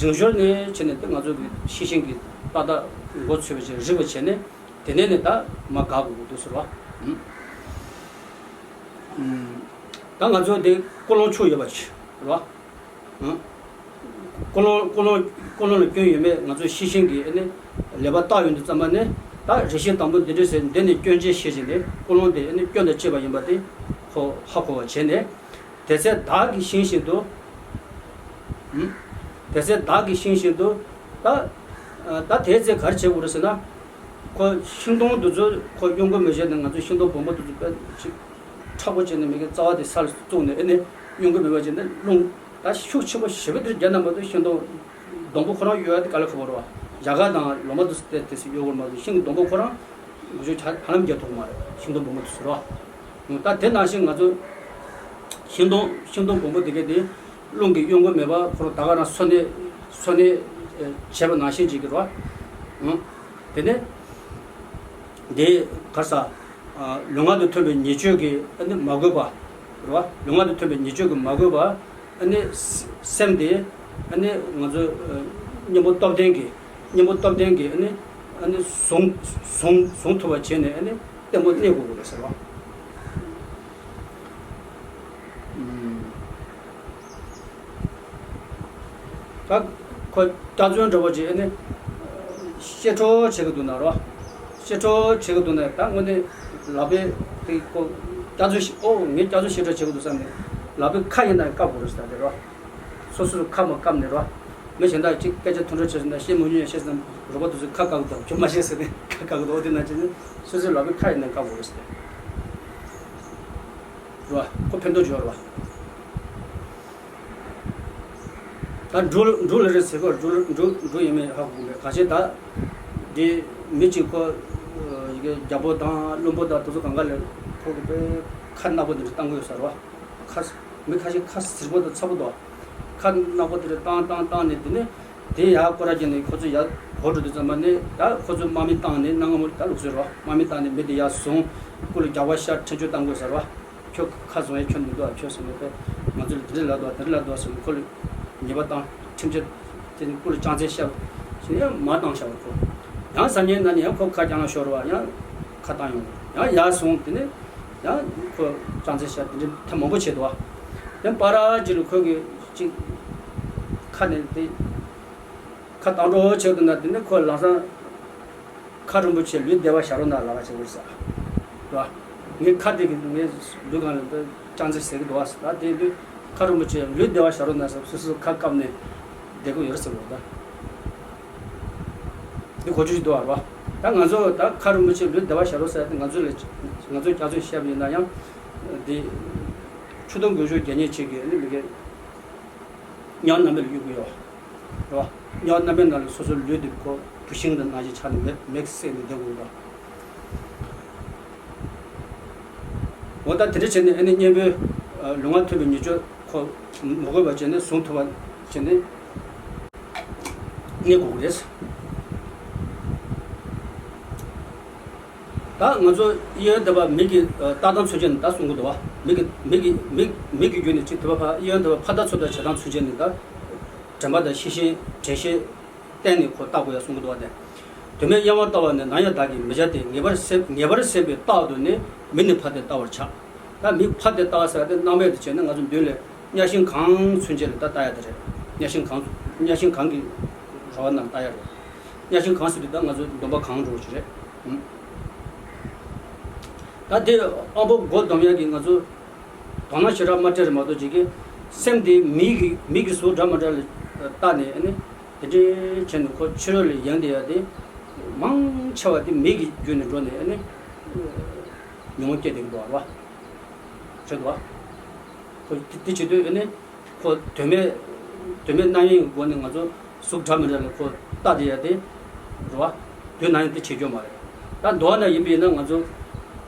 རིང་ཞོར་ནས་བྱས་ནས་ད་ང་ཚོ་གི་ཤེས་བཞིན་གྱི་ཏག་ཏག་མགོ་ཚོས་པ་བྱས་རིག་པ་བྱས་ནས་དེ་ནས་ནས་ད་མ་དགའ་དགོས་འདུག་ཟེར་བ། ད་ང་ཚོ་འདི་ཀོ་ལོང་ཆུ་ཡོད་པ་ཅིག་རེད་བ། ཀོ་ལོང་ཀོ་ལོང་ཀོ་ལོང་ལ་སྐྱོན་ཡོད་མེད་ང་ཚོས་ཤེས་བཞིན་གྱིས་ཨ་ནི་ལེགས་པར་བརྟག་ཡོང་དུས་ཙམ་པ་ནི། ད་རེ་ཞིག་དང་པོ་འདི་འདྲ་ཟེར། འདི་ནི་སྐྱོན་ཅན་ཤེས་བྱས་ནས། ཀོ་ལོང་དེ་ཨ་ནི་སྐྱོན་དང་བཅས་པ་ཡིན་པ་དེ་ཁོ་ཧ་གོ་བ་བྱས་ནས། དེ་ཚེ་བདག་གིས་ཤིང་བཞིན་དུ། དེ་ཚེ་བདག་གིས་ཤིང་བཞིན་དུ། ད་ད་དེ་ཚེ་ག་རེ་བྱེད་དགོས་རེད་ཟེར་ན། ཁོ་ཤིང་སྡོང་དེ་ཚོ་ཁོ་གཡོ་འགུལ་མི་བྱེད་ནས། ང་ཚོ་ཤིང་སྡོང་སྦོམ་པོ་དེ་ཚོ་དཔེ་ཅིག་མཁྲེགས་པོ་བྱས་ནས་མི་གི་རྩ་བ་དེ་ས་ལ་བཙུགས་ནས་ཨ་ནི་གཡོ་འགུལ་མེད་པ་བྱས་ནས་རླུང་ད་ཤུགས་ཆེན་པོ་ཞེ་པོ་དེ་རྒྱག་ན་མ་གཏོགས་ཤིང་སྡོང་སྡོང་པོ་ཁོ་རང་གཡོ་ཡ་དེ་དཀའ་ལས་ཁག་པོ་རེད་བ། རྒྱ་གར་དང་ལོ་མ་དེ་ཚོ་དེ་དེ་ཚོ་གཡོ་དགོས་མ་གཏོགས་ཤིང་གི་སྡོང་པོ་ཁོ་རང་འགུལ་སྐྱོད་ཧ་ཧ་ལམ་རྒྱག་ཐུབ་ཀྱི་མ་རེད། ཤིང་སྡོང་སྦོམ་པོ་དེ་ཚོ་རེད་བ། ད་དེ་ནང་བཞིན་ང་ཚོ་ཤིང་སྡོང་ཤིང་སྡོང་སྦོམ་པོ་དེ་གས་དེ་རླུང་གིས་གཡོ་འགུལ་མེད་པ་ཁོ་རང་ད་ག་རང་སོ་ནས་སོ་ནས་བྱས་པ་ནང་བཞིན་ཅིག་གི་རེད་བ། དེ་ནས་དེ་ག་རེ་ཟ། ལུས་ངག་དང་མཐུན་པའི་ཉེས་སྤྱོད་ཀྱིས་ཨ་ནི་མ་གོས་པ་རེད་བ། ལུས་ངག་དང་མཐུན་པའི་ཉེས་སྤྱོད་ཀྱིས་མ་གོས་པ་ཨ་ནི་སེམས་དེ་ཨ་ནི་ང་ཚོ་གཉེན་པོ་སྟོབས་ལྡན་གྱིས་གཉེན་པོ་སྟོབས་ལྡན་གྱིས་ཨ་ནི་ཨ་ནི་བཟུང་བཟུང་བཟུང་ཐུབ་པ་བྱས་ནས་ཨ་ནི་བརྟན་པོ་གནས་དགོས་ཀྱི་རེད་ཟེར་བ། ད་ཁོ་རྒྱ་མཚོའི་འདྲ་པོ་ཅིག་ཨ་ནི་བཤད་སྒྲུབ་བྱེད་ཀྱི་འདུག་ན་རོ། བཤད་སྒྲུབ་བྱེད་ཀྱི་འདུག་ན་ད་དངོས་གནས་ལག་པས་དེ་ཁོ་རྒྱ་མཚོ་ཞིག་ཨོ་ངས་རྒྱ་མཚོ་བཤད་སྒྲུབ་བྱེད་ཀྱི་འདུག་བསམ་ནས་ལག་པས་ཁ་ཡིན་ན་བཀབ་དགོས་རེད་ཟེར་དེ་རོ། སོ་སོས་ཁ་མ་བཀབ་ནས་རོ། མི་གཞན་དག་ཅིག་སྐད་ཆ་ཐུང་ཕྲ་བྱས་སོང་ན་བཤད་མི་མྱོང་ཡ་བཤད་སོང་ན་རོགས་པ་དེ་ཚོས་ཁ་བཀག་གི་འདུག་ཁྱོད་མ་བཤད་ཟེར་ནས་ཁ་བཀག་གི་འདུག་འོ་དེ་ན་ཅི་ནས་སོ་སོའི་ལག་པས་ཁ་ཡིན་ན་བཀབ་དགོས་རེད་ཟེར་དེ། རེད་བ། ཁོ་ཕན་ཐོགས་ཡོད་རེད་བ། ད་འབྲུ་འབྲུ་ལ་རེད་ཟེར་གོ་འབྲུ་འབྲུ་འབྲུ་ཡིན་མིན་ཧ་གོ་གི་མེད། གང་བྱས་ད་འདི་མི་གཅིག་ཁོ་ཡི་གེ་རྒྱལ་པོ་དང་བློན་པོ་དང་དེ་ཚོ་གང་ག་ལ་ཁོ་གི་དཔེ་ཁ་ནག་པོ་འདི་འདྲ་བཏང་གི་ཡོད་ས་རེད་བ། ཁ་མི་ཁ་ཤས་ཁ་སེར་པོ་དང་ཚ་པོ་འདུག་ཁ་ནག་པོ་དེ་འདྲ་བཏང་བཏང་བཏང་ནས་དེ་ནས་དེ་ཡར་སྐོར་ར་བརྒྱབ་ནས་ཁོ་ཚོ་ཡར་གོ་འགྲོ་དུས་ཙམ་པ་ནས་ད་ཁོ་ཚོ་དམག་མི་བཏང་ནས་གནའ་སྔ་མོ་ད་ལུགས་སྲོལ་རེད་བ། དམག་མི་བཏང་ནས་མི་དེ་ཡར་བཟུང་སྐུ་ལ་རྒྱག་པ་ཤ་ཁྲེང་ཆོད་བཏང་དགོས་ས་རེད་བ། ཁྱོད་ཁ་བཟུང་ཡས་ཁྱོད་མི་འདུག་ཨ། ཁྱོད་སོང་ནས་ང་ཚོ་ལ་དེ་འདྲ་ལབ་འདུག་ཨ། དེ་འདྲ་ལབ་འདུག་ཨ་ཟེར་ནས་ཁོ་ལ་ཉེས་པ་བཏང་ཁྲིམས་ཆད་དེ་ནས་སྐུ་ལ་རྐྱང་རྩེད་བཤད་ཟེར་ནས་ཡང་མར་བཏང་བཞག་པ་ཁོ། ཡང་སང་ཉིན་ན་ནི་ཡང་ཁོ་ཁ་རྐྱང་ལ་ཤོར་བ་ཡང་ཁ་བཏང་ཡོང་། ཡང་ཡར་སོང་དེ་ནས་ཡང་ཁོ་རྐྱང་རྩེད་བཤད་དེ་འདྲ་ཐེངས་མང་པོ་བྱས་འདུག་ཨ། ཡང་པ་ར་ཅིག་ལ་ཁོ་གིས་ཅིག་ཁ་ནས་དེ་ཁ་བཏང་འགྲོ་བྱས་འདུག་ན་དེ་ནས་ཁོ་ལམ་སང་། མཁའ་རིན་པོ་ཆེ་ལུས་བདེ་བར་བཞག་རོགས་གནང་ལབ་པ་བྱེད་དགོས་ས། རེད་བ། ངའི་ཁ་དེ་གི་ངའི་ལུས་སྒང་ལ་འདི་ཅང་ཙེ་ཟེར་གི་འདུག་བ། ད་དེ་དུས་མཁའ་རིན་པོ་ཆེ་ལུས་བདེ་བར་བཞག་རོགས་གནང་ཟེར་སོ་སོ་ཁ་བཀབ་ནས་བསྡད་གི་ཡོད་རེད་ཟེར་བ་ད། འདི་གོ་རྒྱུ་ཞིག་འདུག་བ་རེད་བ། ད་ང་ཚོ་ད་མཁའ་རིན་པོ་ཆེ་ལུས་བདེ་བར་བཞག་རོགས་ཟེར་ཏེ་ང་ཚོ་ལ་ང་ཚོ་རྒྱ་མཚོས་བཤད་པ་ཡིན་ན་ཡང་འདི་ཆུ་དུང་དགུན་གཞུང་རྒྱལ་མཉེན་ཆེ་གི་ནི་མི་གི་དམྱལ་བ་རྣམ་པར་གཡུག་གི་ཡོད། རེད་བ། དམྱལ་བ་རྣམ་པའི་ནང་ལ་སོ་སོའི་ལུས་འདི་ཁོ་བུད་ཤིང་དང་ནང་བཞིན་ཆགས་ནས་མེ་མེ་བསྲེགས་ནས་བསྡད་དགོས་པ། འོ་ད་དེ་འདྲ་བྱས་ནས་ཨ་ནི་གཉེན་པོའི་ལུས་ངག་མཐུན་པའི་ཉེས་སྤྱོད་ཁོ་མ་གོས་པ་བྱས་ནས་བཟུང་ཐུབ་པ་བྱས་ནས་གནས་དགོས་ཀྱི་རེད། ད་ང་ཚོ་གཡས་གཡོན་དེ་པ་མིག་གི་ལྟ་སྟངས་ཚུན་ཆད་ནས་ད་གསུང་གི་འདུག་བ། མིག་གི་མིག་གི་མིག་མིག་གི་བརྒྱུད་ནས་ཅིག་དེ་པ་ཕ་གཡས་གཡོན་དེ་པ་ཕར་ལྟ་ཚུར་ལྟ་བྱེད་སྟངས་ཚུན་ཆད་ནས་ད་དྲན་པ་དང་ཤེས་བཞིན་དྲན་ཤེས་བསྟན་ནས་ཁོ་ལྟ་དགོས་ཡ་གསུང་གི་འདུག་བ། དེ་དོན་མེད་གཡེང་བ་ལྟ་བ་ནི་ནམ་ཡང་བདག་གིས་མི་བྱ་སྟེ། ངེས་པར་སེམས་ངེས་པར་སེམས་པའི་རྟག་ཏུ་ནི་མི་ནི་ཕར་ལྟས་ལྟ་བར་བྱ། ད་མིག་ཕར་ལྟས་ལྟ་བ་ཟེར་བ་དེ་སྣང་མེད་དུ་བྱས་ན་ང་ཚོ་མདུན་ལས་གཉའ་ཤིང་གང་ཚུན་ཆད་ལ་ད་ལྟ་ཡ་དེ་རེད། གཉའ་ཤིང་གང་གཉའ་ཤིང་གང་གི་ར་བ་ནང་ལྟ་ཡ་རེད། གཉའ་ཤིང་གང་ཟེར་དུས་ད་ང་ཚོ་འདོམ་པ་གང་འགྲོ་ཞིག་རེད། ཨུམ། ད་དེ་དབང་པོ་སྒོ་འདོམ་ཡ་གི་ང་ཚོ་དོ་སྣང་ཞེ་དྲག་མ་སྤྲད་རེད་མ་གཏོགས་ཅིག་གི་སེམས་དེ་མིག་གི་མིག་གི་གཟུགས་འདྲ་མི་འདྲ་ལ་བལྟས་ནས་ཨ་ནི་དེ་འདྲའི་བྱས་ནས་ཁོ་ཕྱི་རོལ་ལ་ཡེངས་བསྡད་ཡ་དེ་མང་ཆེ་བ་དེ་མིག་གི་བརྒྱུད་ནས་འགྲོ་ནས་ཨ་ནི་ཉོན་མོངས་སྐྱེ་བསྡད་ཀྱི་འདུག་བ། རེད་བ། ཁོ་དེ་དེ་བྱེད་དུས་ཨ་ནི་ཁོ་དོན་མེད་དོན་མེད་རྣམ་གཡེང་གི་སྒོ་ནས་ང་ཚོ་གཟུགས་འདྲ་མི་འདྲ་ལ་ཁོ་ལྟ་བསྡད་ཡ་དེ་རེད་བ། དུས་ནམ་ཡང་དེ་བྱེད་རྒྱུ་མ་རེད། ད་མདོར་ན་ཡིན་པ་ཡིན་ན་ང་ཚོ་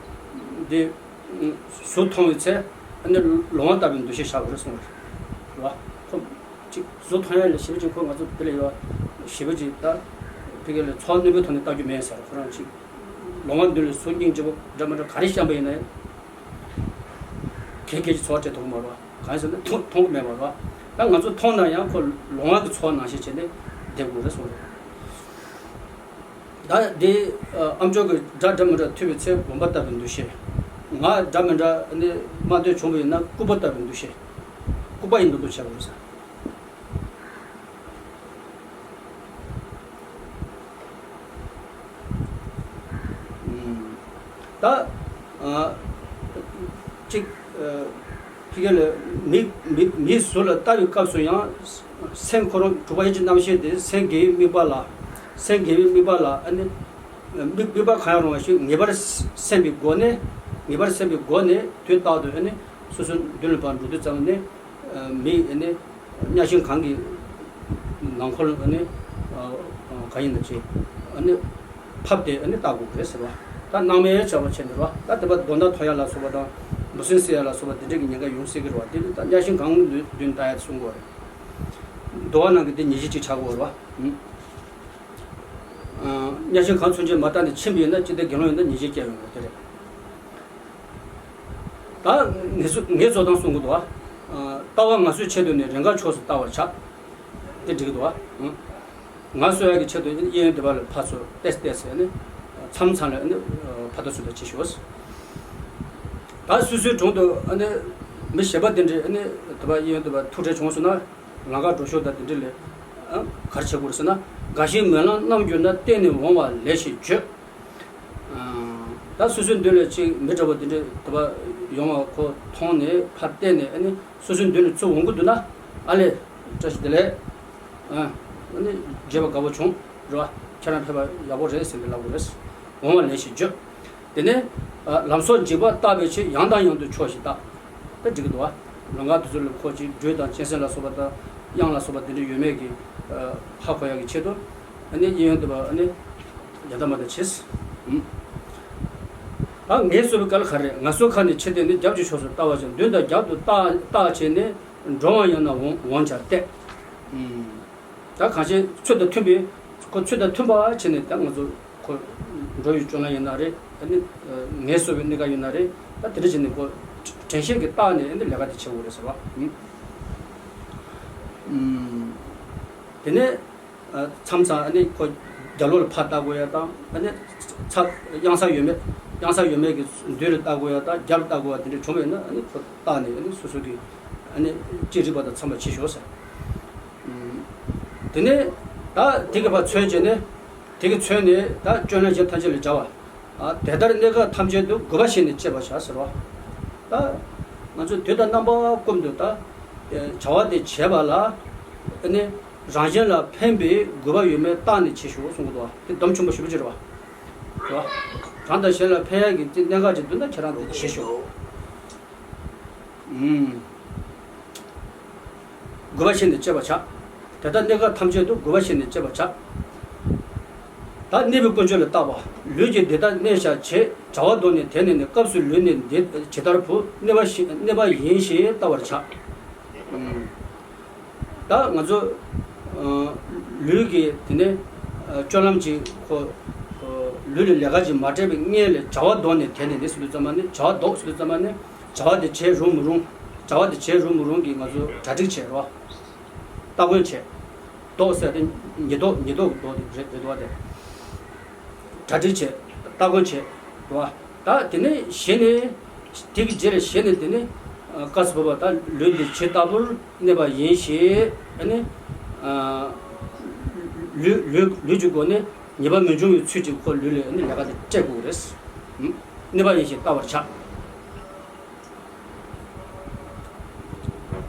འདི་གཟུགས་མཐོང་བའི་ཚེ་ཨ་ནི་ལོང་བ་ལྟ་བུའི་འདུ་ཤེས་བཞག་དགོས་རེད་གསུངས་རེད་བ། ཁོ་ཅིག་གཟུགས་མཐོང་ཡ་ལ་ཞེ་པོ་ཅིག་ཁོ་ང་ཚོ་དེ་ལ་ཡོད་ཞེ་པོ་ཅིག་ད་ཕ་གི་ལ་ཚོར་བ་རྣོན་པོའི་ཐོག་ནས་ལྟ་རྒྱུ་མེད་ཟེར། ཁོ་རང་ཅིག་ལོང་བ་འདི་ལ་གཟུགས་སྙིང་རྗེ་པོ་འདྲ་མི་འདྲ་ག་རེ་བཤམས་པ་ཡིན་ན་ཡང་གལ་གལ་གྱི་ཚོར་བ་སྤྲད་ཐུབ་ཀྱི་མ་རེད་བ། གང་ཡིན་ཟེར་ན་མཐོང་མཐོང་གི་མེད་པ་རེད་བ། ད་ང་ཚོ་མཐོང་ན་ཡང་ཁོ་ལོང་བ་གི་ཚོར་བ་ནང་བཞིན་བྱས་ནས་བསྡད་དགོས་རེད་གསུངས་རེད། ད་འདི་ཨ་ཨ་མཆོག་གི་སྒྲ་འདྲ་མི་འདྲ་ཐོས་པའི་ཚེ་བུམ་པ་ལྟ་བུའི་འདུ་ཤེས། ངག་སྒྲ་མི་འདྲ་ནི་སྨྲ་འདོད་བྱུང་བ་ཡིན་ན་ལྐུགས་པ་ལྟ་བུའི་འདུ་ཤེས། ལྐུགས་པ་ཡི་འདུ་འདུ་བྱ་དགོས་ས། ད་ཨ་གཅིག་ཨ་ཕ་གི་ལ་མིག་མིག་མིག་གཟུགས་ལ་ལྟ་བའི་སྐབས་སུ་ཡང་སེམས་ཁོ་རང་དྲུག་པ་ཡིད་ཀྱི་རྣམ་ཤེས་དེ་སེམས་དགེ་བའི་དམིགས་པ་ལ་སེམས་དགེ་བའི་དམིགས་པ་ལ་ཨ་ནི་དམིགས་དམིགས་པ་གང་ཡང་རུང་བ་ཞིག་ངེས་པར་སེམས་པའི་སྒོ་ནས་ངེས་པར་སེམས་པའི་སྒོ་ནས་དུས་རྟག་ཏུ་ཨ་ནི་སོ་སོའི་མདུན་ལ་ཕར་འགྲོ་དུས་ཙམ་ནས་མིག་ཨ་ནི་གཉའ་ཤིང་གང་གི་ནང་ཁོལ་ཨ་ནི་ག་ཡིན་ན་ཅི་ཨ་ནི་ཕབ་སྟེ་ཨ་ནི་ལྟ་དགོས་རེད་ཟེར་བ། ད་སྣང་མེད་བྱ་བ་བྱས་ནས་རེད་བ། ད་དེ་པ་མདོ་མདའ་ཐོ་ཡ་ལ་སོགས་པ་དང་འབུ་སྲིན་བསད་ཡ་ལ་སོགས་པ་དེ་འདྲས་ཀྱི་ཉེན་ཁ་ཡོང་སྲིད་ཀྱི་རེད་བ། དེ་ནི་ད་གཉའ་ཤིང་གང་མདུན་མདུན་ལྟ་ཡ་གསུང་དགོས་རེད། འདུལ་བ་ནང་གི་དེ་ཉེས་བྱས་གཅིག་ཆགས་དགོས་རེད་བ། ཨ་གཉའ་ཤིང་གང་ཚུན་ཆད་མ་བལྟས་ནས་ཕྱིན་པ་ཡིན་ན་ཅི་སྟེ་དགེ་སློང་ཡིན་ན་ཉེས་བྱས་སྐྱེ་ཡོང་གི་དེ་རེད། ད་ངལ་གསོ་ངལ་གསོ་སྟངས་གསུང་གི་འདུག་བ། ཨ་ལྟ་བ་ངལ་གསོའི་ཆེད་དུ་ནི་རེས་འགའ་ཕྱོགས་སུ་ལྟ་བར་བྱ། དེ་འགྲིག་གི་འདུག་བ། ཨང་། ངལ་གསོ་ཡག་གི་ཆེད་དུ་གཡས་གཡོན་སྡེ་པ་ལ་ཕར་ཚུར་ཏེས་ཏེས་ཟེར་ནས་མཚམས་མཚམས་ལ་ནི་ཕར་ལྟ་ཚུར་ལྟ་བྱེད་ཤོག། ད་སོ་སོའི་དྲུང་དུ་ནི་མི་གཞན་པ་དེ་འདྲས་ནི་སྡེ་པ་གཡས་གཡོན་སྡེ་པ་ཐུག་འཕྲད་བྱུང་སོང་ན་ལམ་ཁར་འགྲོ་ཞོར་དང་དེ་འདྲས་ལ་ག་རེ་བྱེད་དགོས་རེད་ཟེར་ན། འགའ་ཞིག་སྨོན་ལམ་རྣམ་བསྒྱུར་ན། བརྟེན་ནས་འོང་བ་ལེགས་ཞེས་བརྗོད། ད་སོ་སོའི་མདུན་ལ་ཅིག་མི་འདྲ་བ་དེ་འདྲ་དེ་པ་ཡོང་བ་ཁོ་མཐོང་ནས་ཕར་བལྟས་ནས་ཨ་ནི་སོ་སོའི་མདུན་ལ་ཚུར་འོང་གི་འདུག་ན་ཨ་ལས་བཀྲ་ཤིས་བདེ་ལེགས། ཨ་ནི་མཇལ་བ་དགའ་པོ་བྱུང་རེད་བ། ཁྱེད་རང་ཕེབས་པ་ཡག་པོ་རེད་ཟེར་ནས་ལབ་དགོས་རེད། འོང་བ་ལེགས་ཞེས་བརྗོད། དེ་ནས་ལམ་སོགས་འཇིགས་པ་བརྟག་པའི་ཕྱིར། ཡང་དང་ཡང་དུ་ཕྱོགས་བཞི་བལྟ། ད་འགྲིག་གི་འདུག་བ། ལམ་ཁ་དེ་ཚོ་ལ་ཁོ་ཅིག་སྦྲུལ་དང་གཅན་གཟན་ལ་སོགས་པ་དང་གཡང་ལ་སོགས་པ་དེ་འདྲ་ཡོད་མེད་ཀྱི་ཧ་གོ་ཡག་གི་ཆེད་དུ་ཨ་ནི་གཡས་གཡོན་སྡེ་པ་ཨ་ནི་ཡ་ད་མ་ད་བྱེད། ཨ་ངལ་གསོ་བའི་སྐབས་ལ་ག་རེ། ངལ་གསོ་ཁ་ནས་ཕྱི་བལྟས་ནས་རྒྱབ་ཀྱི་ཕྱོགས་སུ་ལྟ་བར་བྱ། མདུན་དང་རྒྱབ་ཏུ་བལྟ་བརྟག་བྱས་ནས་འགྲོ་བ་ཡང་ན་འོང་འོང་བྱ་སྟེ། ད་གང་ཞིག་ཚུལ་དང་མཐུན་པའི་ཁོ་ཚུལ་དང་མཐུན་པ་བྱས་ནས་ད་ང་ཚོ་ཁོ་འགྲོ་བའི་སྤྱོད་ལམ་ཡིན་ན་རེད། ཨ་ནི་ངལ་གསོ་བའི་གནས་སྐབས་ཡིན་ན་རེད། ད་དེ་འདྲ་བྱས་ནས་ཁོ་དྲན་ཤེས་ཀྱིས་བརྟགས་ནས་ཨ་ནི་ལས་ཀ་དེ་བྱེད་དགོས་རེད་ཟེར་བ། དེ་ནས་མཚམས་མཚམས་ཨ་ནི་ཁོ་རྒྱབ་ལོགས་ལ་ཕར་ལྟ་དགོས་ཡ་དང་། ཨ་ནི་ཚ་གཡང་ས་ཡོད་མེད་གཡང་ས་ཡོད་མེད་ཀྱི་མདུན་ལ་ལྟ་དགོས་ཡ་དང་རྒྱབ་ལ་ལྟ་དགོས་ཡ་དེ་འདྲ་བྱུང་བ་ཡིན་ན་ཨ་ནི་ཁོ་བརྟགས་ནས་ཨ་ནི་སོ་སོ་གི་ཨ་ནི་ཅི་རིགས་པ་དང་འཚམས་པ་བྱེད་ཤོག་ཟེར། དེ་ནས་ད་དེ་གི་བར་ཚོད་བྱས་ནས་དེ་གི་ཚོད་ནས་ད་སྤྱོད་ལམ་གཞན་ཐམས་ཅད་ལ་སྦྱར་བ། དེ་ལྟར་གནས་སྐབས་ཐམས་ཅད་དུ་དགོས་པ་བཞིན་དུ་སྤྱད་པར་བྱ་ཟེར་བ། ད་ང་ཚོས་དུས་དང་རྣམ་པ་ཀུན་ཏུ་ད་བྱ་བ་དེ་བྱེད་པ་ལ་ནི་རང་གཞན་ལ་ཕན་པའི་དགོས་པ་ཡོད་མེད་བརྟགས་ནས་བྱེད་ཤོག་གསུང་གི་འདུག་བ། དེ་སྡོམ་ཆེན་པོ་ཞེ་པོ་ཅིག་རེད་བ། རེད་བ། རང་དང་གཞན་ལ་ཕན་ཡག་གི་གནད་འགག་ཅིག་འདུག་ན་ཁྱེད་རང་དེ་བྱེད་ཤོག། དགོས་པ་བཞིན་དུ་སྤྱད་པར་བྱ། དེ་ལྟར་གནས་སྐབས་ཐམས་ཅད་དུ་དགོས་པ་བཞིན་དུ་སྤྱད་པར་བྱ། ད་གནས་པའི་ཀུན་སྤྱོད་ལ་བརྟག་པ། ལུས་ཀྱིས་འདི་ལྟར་གནས་བྱ་བྱེད། བྱ་བ་དོར་ནས་དེ་ནས་ནི། སྐབས་སུ་ལུས་ནི་འདི་ཇི་ལྟར་བུ། གནས་པ་བཞིན་གནས་པ་ཡིན་ཞེས་བལྟ་བར་བྱ། ད་ང་ཚོ་ལུས་ཀྱི་དེ་ནས་སྤྱོད་ལམ་གྱི་ཁོ་ ལུས་ལ་ལས་ཀ་ཅིག་མ་སྤྲད་པའི་སྔོན་ལ་བྱ་བ་ལྡོག་ནས་དེ་ནས་ནི་ཟེར་དུས་ཙམ་པ་ནི་བྱ་བ་ལྡོག་ཟེར་དུས་ཙམ་པ་ནི་བྱ་བ་དེ་བྱེད་རུང་མི་རུང་། བྱ་བ་དེ་བྱེད་རུང་མི་རུང་གི་ང་ཚོ་གྲ་སྒྲིག་བྱེད་རོགས། སྟ་གོན་བྱེད། ལྡོག་ཟེར་དེ་ཉེས་ལྡོག་ཉེས་ལྡོག་གི་ལྡོག་དེ་རེད་རེད་འདུག་བ། དེ་གྲ་སྒྲིག་བྱེད། སྟ་གོན་བྱེད། རེད་བ། ད་དེ་ནས་གཞི་ནས་དེ་གི་རྗེས་ལ་གཞི་ནས་དེ་ནས་ཨ་བཀའ་སྩལ་པ་ལྟར་ལུས་འདི་ཇི་ལྟ་བུར་གནས་པ་ཡིན་ཞེས་ཨ་ནི་ཨ་ལུས་ལུས་ལུས་ཀྱི་སྒོ་ནས་ཉེས་པ་མི་འབྱུང་བའི་ཚུལ་གྱིས་ཁོ་ལུས་ལ་ཨ་ནི་ལས་ཀ་དེ་སྤྲད་དགོས་རེད། ཨ་གནས་པ་ཡིན་ཞེས་བལྟ་བར་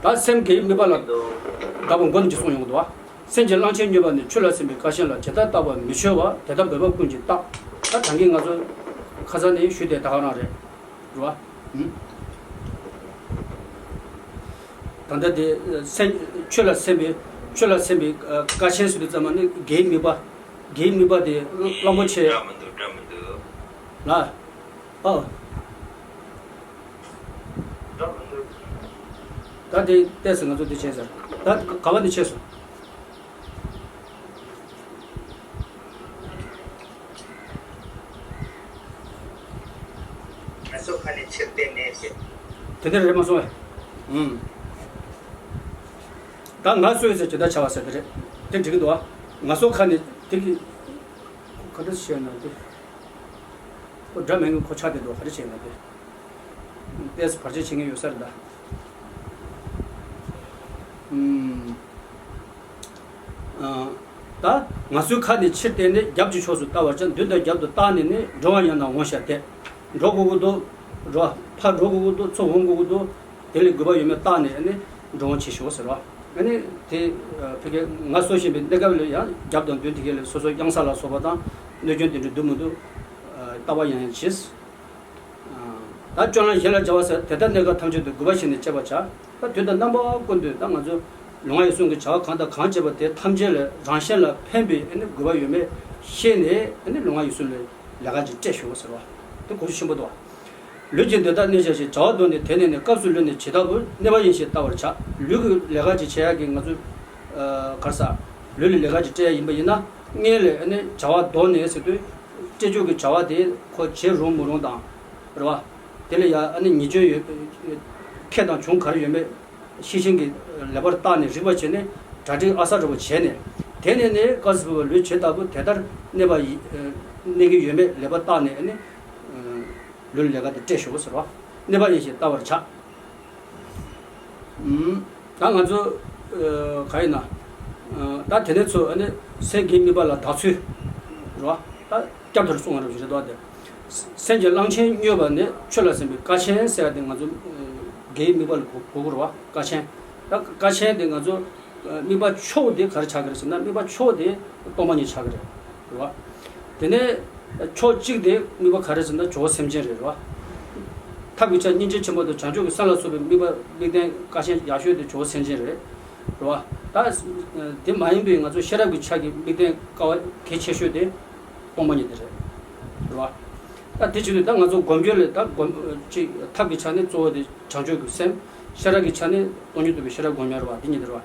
བྱ། ད་སེམས་ཀྱི་དམིགས་པ་ལ་བདག་པོ་མགོ་ནས་ཅིག་གསུངས་ཡོང་གི་འདུག་བ། སེམས་ཀྱི་གླང་ཆེན་སྨྱོས་པ་ནི། ཆོས་ལ་སེམས་པའི་བཀའ་གཞན་ལ། ཇི་ལྟར་བལྟ་བར་མི་འཆོལ་བ། དེ་ལྟར་འབད་པ་ཀུན་གྱིས་བརྟག་ད་གང་གིས་ང་ཚོ་ཁ་སང་ནས་ཞུས་ཏེ་ད་ག་རང་རེད། རེད་བ། ཨུམ། ད་ལྟ་དེ་སེམས་ཆོས་ལ་སེམས་པའི་ཆོས་ལ་སེམས་པའི་བཀའ་ཆེན་ཟེར་དུས་ཙམ་པ་ནི་དགེ་བའི་དམིགས་པ། དགེ་བའི་དམིགས་པ་དེ་གླང་པོ་ཆེ་འདྲ་མི་འདུག་འདྲ་མི་འདུག་ལ། ཨོ། ད་དེ་ལྟས་སུ་ང་ཚོ་དེ་བྱས་ཟེར། ད་ག་བ་ནས་ཆས་སོང་། ང་ཚོ་ཁ་ནས་ཕྱིར་བལྟས་ནས་ཟེར། དེ་འདྲ་རེད་མ་སོང་བས། ཨུམ། ད་ང་སུ་ཡིན་ཟེར་ཇི་ལྟར་བྱ་བ་ཟེར་དེ་རེད། དེ་འགྲིག་གི་འདུག་ཨ། ང་ཚོ་ཁ་ནས་དེ་གི་ག་འདྲ་བཤད་ན་དེ། ཁོ་འདྲ་མིན་གྱི་ཁོ་ཆགས་བསྡད་འདུག་ག་རེ་བྱས་ན་དེ། ཏོག་ཙམ་བར་ཆད་བྱེད་མཁན་ཡོད་ས་རེད་ད། ཨུམ། ཨ། ད་ང་ཚོའི་ཁ་ནས་ཕྱིར་བལྟས་ནས་རྒྱབ་ཀྱི་ཕྱོགས་སུ་བལྟ་བར་བྱ། མདུན་དང་རྒྱབ་ཏུ་བལྟས་ནས་ནི་འགྲོ་བ་ཡང་ན་འོང་བྱ་སྟེ། འགྲོ་དགོས་ཀྱི་འདུག་འགྲོ། ཕར་འགྲོ་དགོས་ཀྱི་འདུག་ཚུར་འོང་དགོས་ཀྱི་འདུག་དེ་ལ་དགོས་པ་ཡོད་མེད་བལྟས་ནས་ནི་འགྲོ་འོང་བྱེད་ཤོག་ཟེར་བ། ཨ་ནི་དེ་ཕ་གིར་ང་གསོ་བཞིན་པའི་གནས་སྐབས་ལ་ཡང་རྒྱབ་དང་མདུན་དེ་ག་ལ་སོ་སོ་གཡང་ས་ལ་སོགས་པ་དང་གནོད་སྐྱོན་དེ་འདྲ་འདུག་མི་འདུག་ལྟ་བ་ཡང་ཡང་བྱེད། ད་སྤྱོད་ལམ་གཞན་ལ་སྦྱར་བ་ཟེར། དེ་ལྟར་གནས་སྐབས་ཐམས་ཅད་དུ་དགོས་པ་བྱས་ནས་སྤྱད་པར་བྱ། ད་དུས་དང་རྣམ་པ་ཀུན་ཏུ་ད་ང་ཚོ་ལུས་ངག་ཡིད་གསུམ་གྱི་བྱ་བ་གང་དང་གང་བྱེད་པ་དེ་ཐམས་ཅད་ལ་རང་གཞན་ལ་ཕན་པའི་ཨ་ནི་དགོས་པ་ཡོད་མེད་ཤེས་ནས་ཨ་ནི་ལུས་ངག་ཡིད་གསུམ་ལ་ལས་ཀ་ཅིག་སྤྲད་ཤོག་ཟེར་བ། དེ་གོ་རྒྱུ་ཆེན་པོ་འདུག་ལུས་ཀྱི་འདོད་ལྟར་གནས་བྱ་ཞིང་། བྱ་བ་ལྡོག་ནས་དེ་ནས་ནི། སྐབས་སུ་ལུས་ནི་ཇི་ལྟ་བུར། གནས་པ་ཡིན་ཞེས་བལྟ་བར་བྱ། ལུས་ཀྱི་ལས་ཀ་ཅིག་བྱེད་ཡག་གི་ང་ཚོ་ག་རེ་ཟ། ལུས་ལ་ལས་ཀ་ཅིག་སྤྲད་ཡག་ཡིན་པ་ཡིན་ན་སྔོན་ལ་ཨ་ནི་བྱ་བ་ལྡོག་ནས་ཟེར་དུས་སྤྲད་རྒྱུ་གི་བྱ་བ་དེ་ཁོ་བྱེད་རུང་མི་རུང་དང་། རེད་བ། དེ་ལ་ཡ་ཨ་ནི་ཉེས་སྐྱོན་ཡོད། ཁེ་དང་གྱོང་ག་རེ་ཡོད་མེད་ཤེས་བཞིན་གྱི་ལེགས་པར་བརྟགས་ནས་རིག་པ་བྱས་ནས་གྲ་སྒྲིག་ཨ་གསར་འདྲ་པོ་བྱས་ནས། དེ་ནས་ནི་སྐབས་སུ་བབ་པའི་ལུས་ཇི་ལྟ་བུ་དེ་ལྟར་གནས་པ་ཡི་གནས་ཀྱི་ཡོད་མེད་ལེགས་པར་བརྟགས་ནས་ཨ་ནི་ལུས་ལས་ཀ་དེ་སྤྲད་ཤོག་ཟེར་བ། གནས་པ་ཡིན་ཞེས་བལྟ་བར་བྱ། ཨུམ། ད་ང་ཚོ་ཨ་ག་ཡིན་ན། ཨ་ད་དེ་ནས་ཚོ་ཨ་ནི་སེམས་ཀྱི་དམིགས་པ་ལ་བདག་ཚུལ། རེད་བ། ད་བསྐྱར་དུ་གསུང་བ་རབ་ཞིག་རེད་དོ་དེ། སེམས་ཀྱི་གླང་ཆེན་སྨྱོས་པ་ནི། ཆོས་ལ་སེམས་པའི་བཀའ་ཆེན་ཟེར་ཡ་དེ་ང་ཚོ་ཨ་དགེ་བའི་དམིགས་པ་ལ་གོ་གོ་དགོས་རེད་བ། བཀའ་ཆེན། ད་བཀའ་ཆེན་དེ་ང་ཚོ་ཨ་དམིགས་པ་མཆོག་དེ་ག་རེ་ཆགས་ཀྱི་རེད་ཟེར་ན། དམིགས་པ་མཆོག་དེ་སྟོང་པ་ཉིད་ཆགས་ཀྱི་རེད། རེད་བ། དེ་ནས་ཕྱོགས་གཅིག་དེ་དམིགས་པ་ག་རེ་ཟེར་ན་ཇོ་བོ་སེམས་ཅན་རེད། རེད་བ། ཐབས་ཀྱི་ཆ་སྙིང་རྗེ་ཆེན་པོ་དང་བྱང་ཆུབ་ཀྱི་སེམས་ལ་སོགས་པའི་དམིགས་པ་དམིགས་རྟེན་དཀའ་ཆེན་ཡག་ཤོས་དེ་ཇོ་བོ་སེམས་ཅན་རེད། རེད་བ། ད་དེ་མ་ཡིན་པའི་ང་ཚོ་ཤེས་རབ་ཀྱི་ཆ་གི་དམིགས་རྟེན་དཀའ་བ་གལ་ཆེ་ཤོས་དེ་སྟོང་པ་ཉིད་དེ་རེད། རེད་བ། ད་དེ་བྱེད་དུས་ད་ང་ཚོ་སྒོམ་རྒྱུ་ལས་ད་སྒོམ་ཅིག་ཐབས་ཀྱི་ཆ་ནས་གཙོ་བོ་དེ་བྱང་ཆུབ་ཀྱི་སེམས། ཤེས་རབ་ཀྱི་ཆ་ནས་སྟོང་ཉིད་རྟོགས་པའི་ཤེས་རབ་སྒོམ་ཉམས་རེད་བ། དེ་གཉིས་དེ་རེད་བ།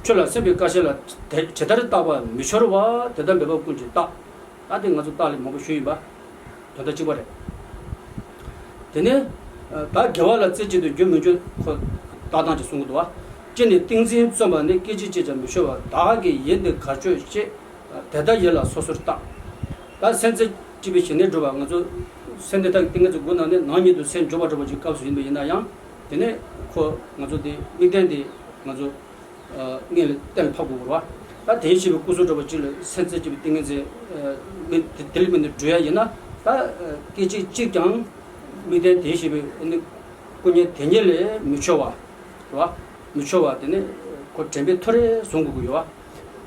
ཆོས་ལ་སེམས་པའི་བཀའ་ཆེན་ལ། དེ་ཇི་ལྟར་བརྟག་པར་མི་འཆོལ་བ། དེ་ལྟར་འབད་པ་ཀུན་གྱིས་བརྟག་ད་དེ་ང་ཚོ་བརྟག་ལས་མང་པོ་ཞུས་ཡིན་པ། དོན་དག་གཅིག་པ་རེད། དེ་ནས་ད་དགེ་བ་ལ་རྩེ་གཅིག་ཏུ་རྒྱུན་མི་འཆོལ་ཁོ་བརྟག་སྟངས་ཅིག་གསུང་གི་འདུག་བ། ཅི་ནས་ཏིང་འཛིན་བརྩོན་པ་ནི། སྐད་ཅིག་གཅིག་ཀྱང་མི་འཆོལ་བ། བདག་གི་ཡིད་འདི་གར་གཅོད་ཅེས། དེ་ལྟར་ཡིད་ལ་སོ་སོར་བརྟག་ད་སེམས་རྩེ་གཅིག་པའི་ཞི་གནས་སྒྲུབ་པ། ང་ཚོ་སེམས་འདི་དག་གི་ཏིང་ངེ་འཛིན་སྒོ་ནས་ནང་ཉིད་དུ་སེམས་འཇོག་པ་འདྲ་པོ་ཅིག་སྐབས་སུ་ཡིན་པ་ཡིན་ན་ཡང་། དེ་ནས་ཁོ་ང་ཚོ་དེ་དམིགས་རྟེན་དེ་ང་ཚོ་ཨ་སྔོན་ལ་གཏན་ལ་ཕབ་དགོས་རེད་བ། ད་དེ་བཞིན་གཤེགས་པའི་སྐུ་གསུང་ཐུགས་ཀྱི་ལ་སེམས་རྩེ་གཅིག་པའི་ཏིང་ངེ་འཛིན་ཨ་མི་དེ་དེ་ལ་དམིགས་ནས་སྒྲུབ་ཡ་ཡིན་ན། ད་ཨ་སྐད་ཅིག་གཅིག་ཀྱང་དམིགས་རྟེན་དེ་བཞིན་གཤེགས་པའི་ཨ་ནི་སྐུ་བརྙན་དེ་ཉིད་ལས་མི་འཆོལ་བ། རེད་བ། མི་འཆོལ་བ་དེ་ནི་ཁོ་དྲན་པའི་ཐོ་རེ་བཟུང་དགོས་ཀྱི་ཡོད་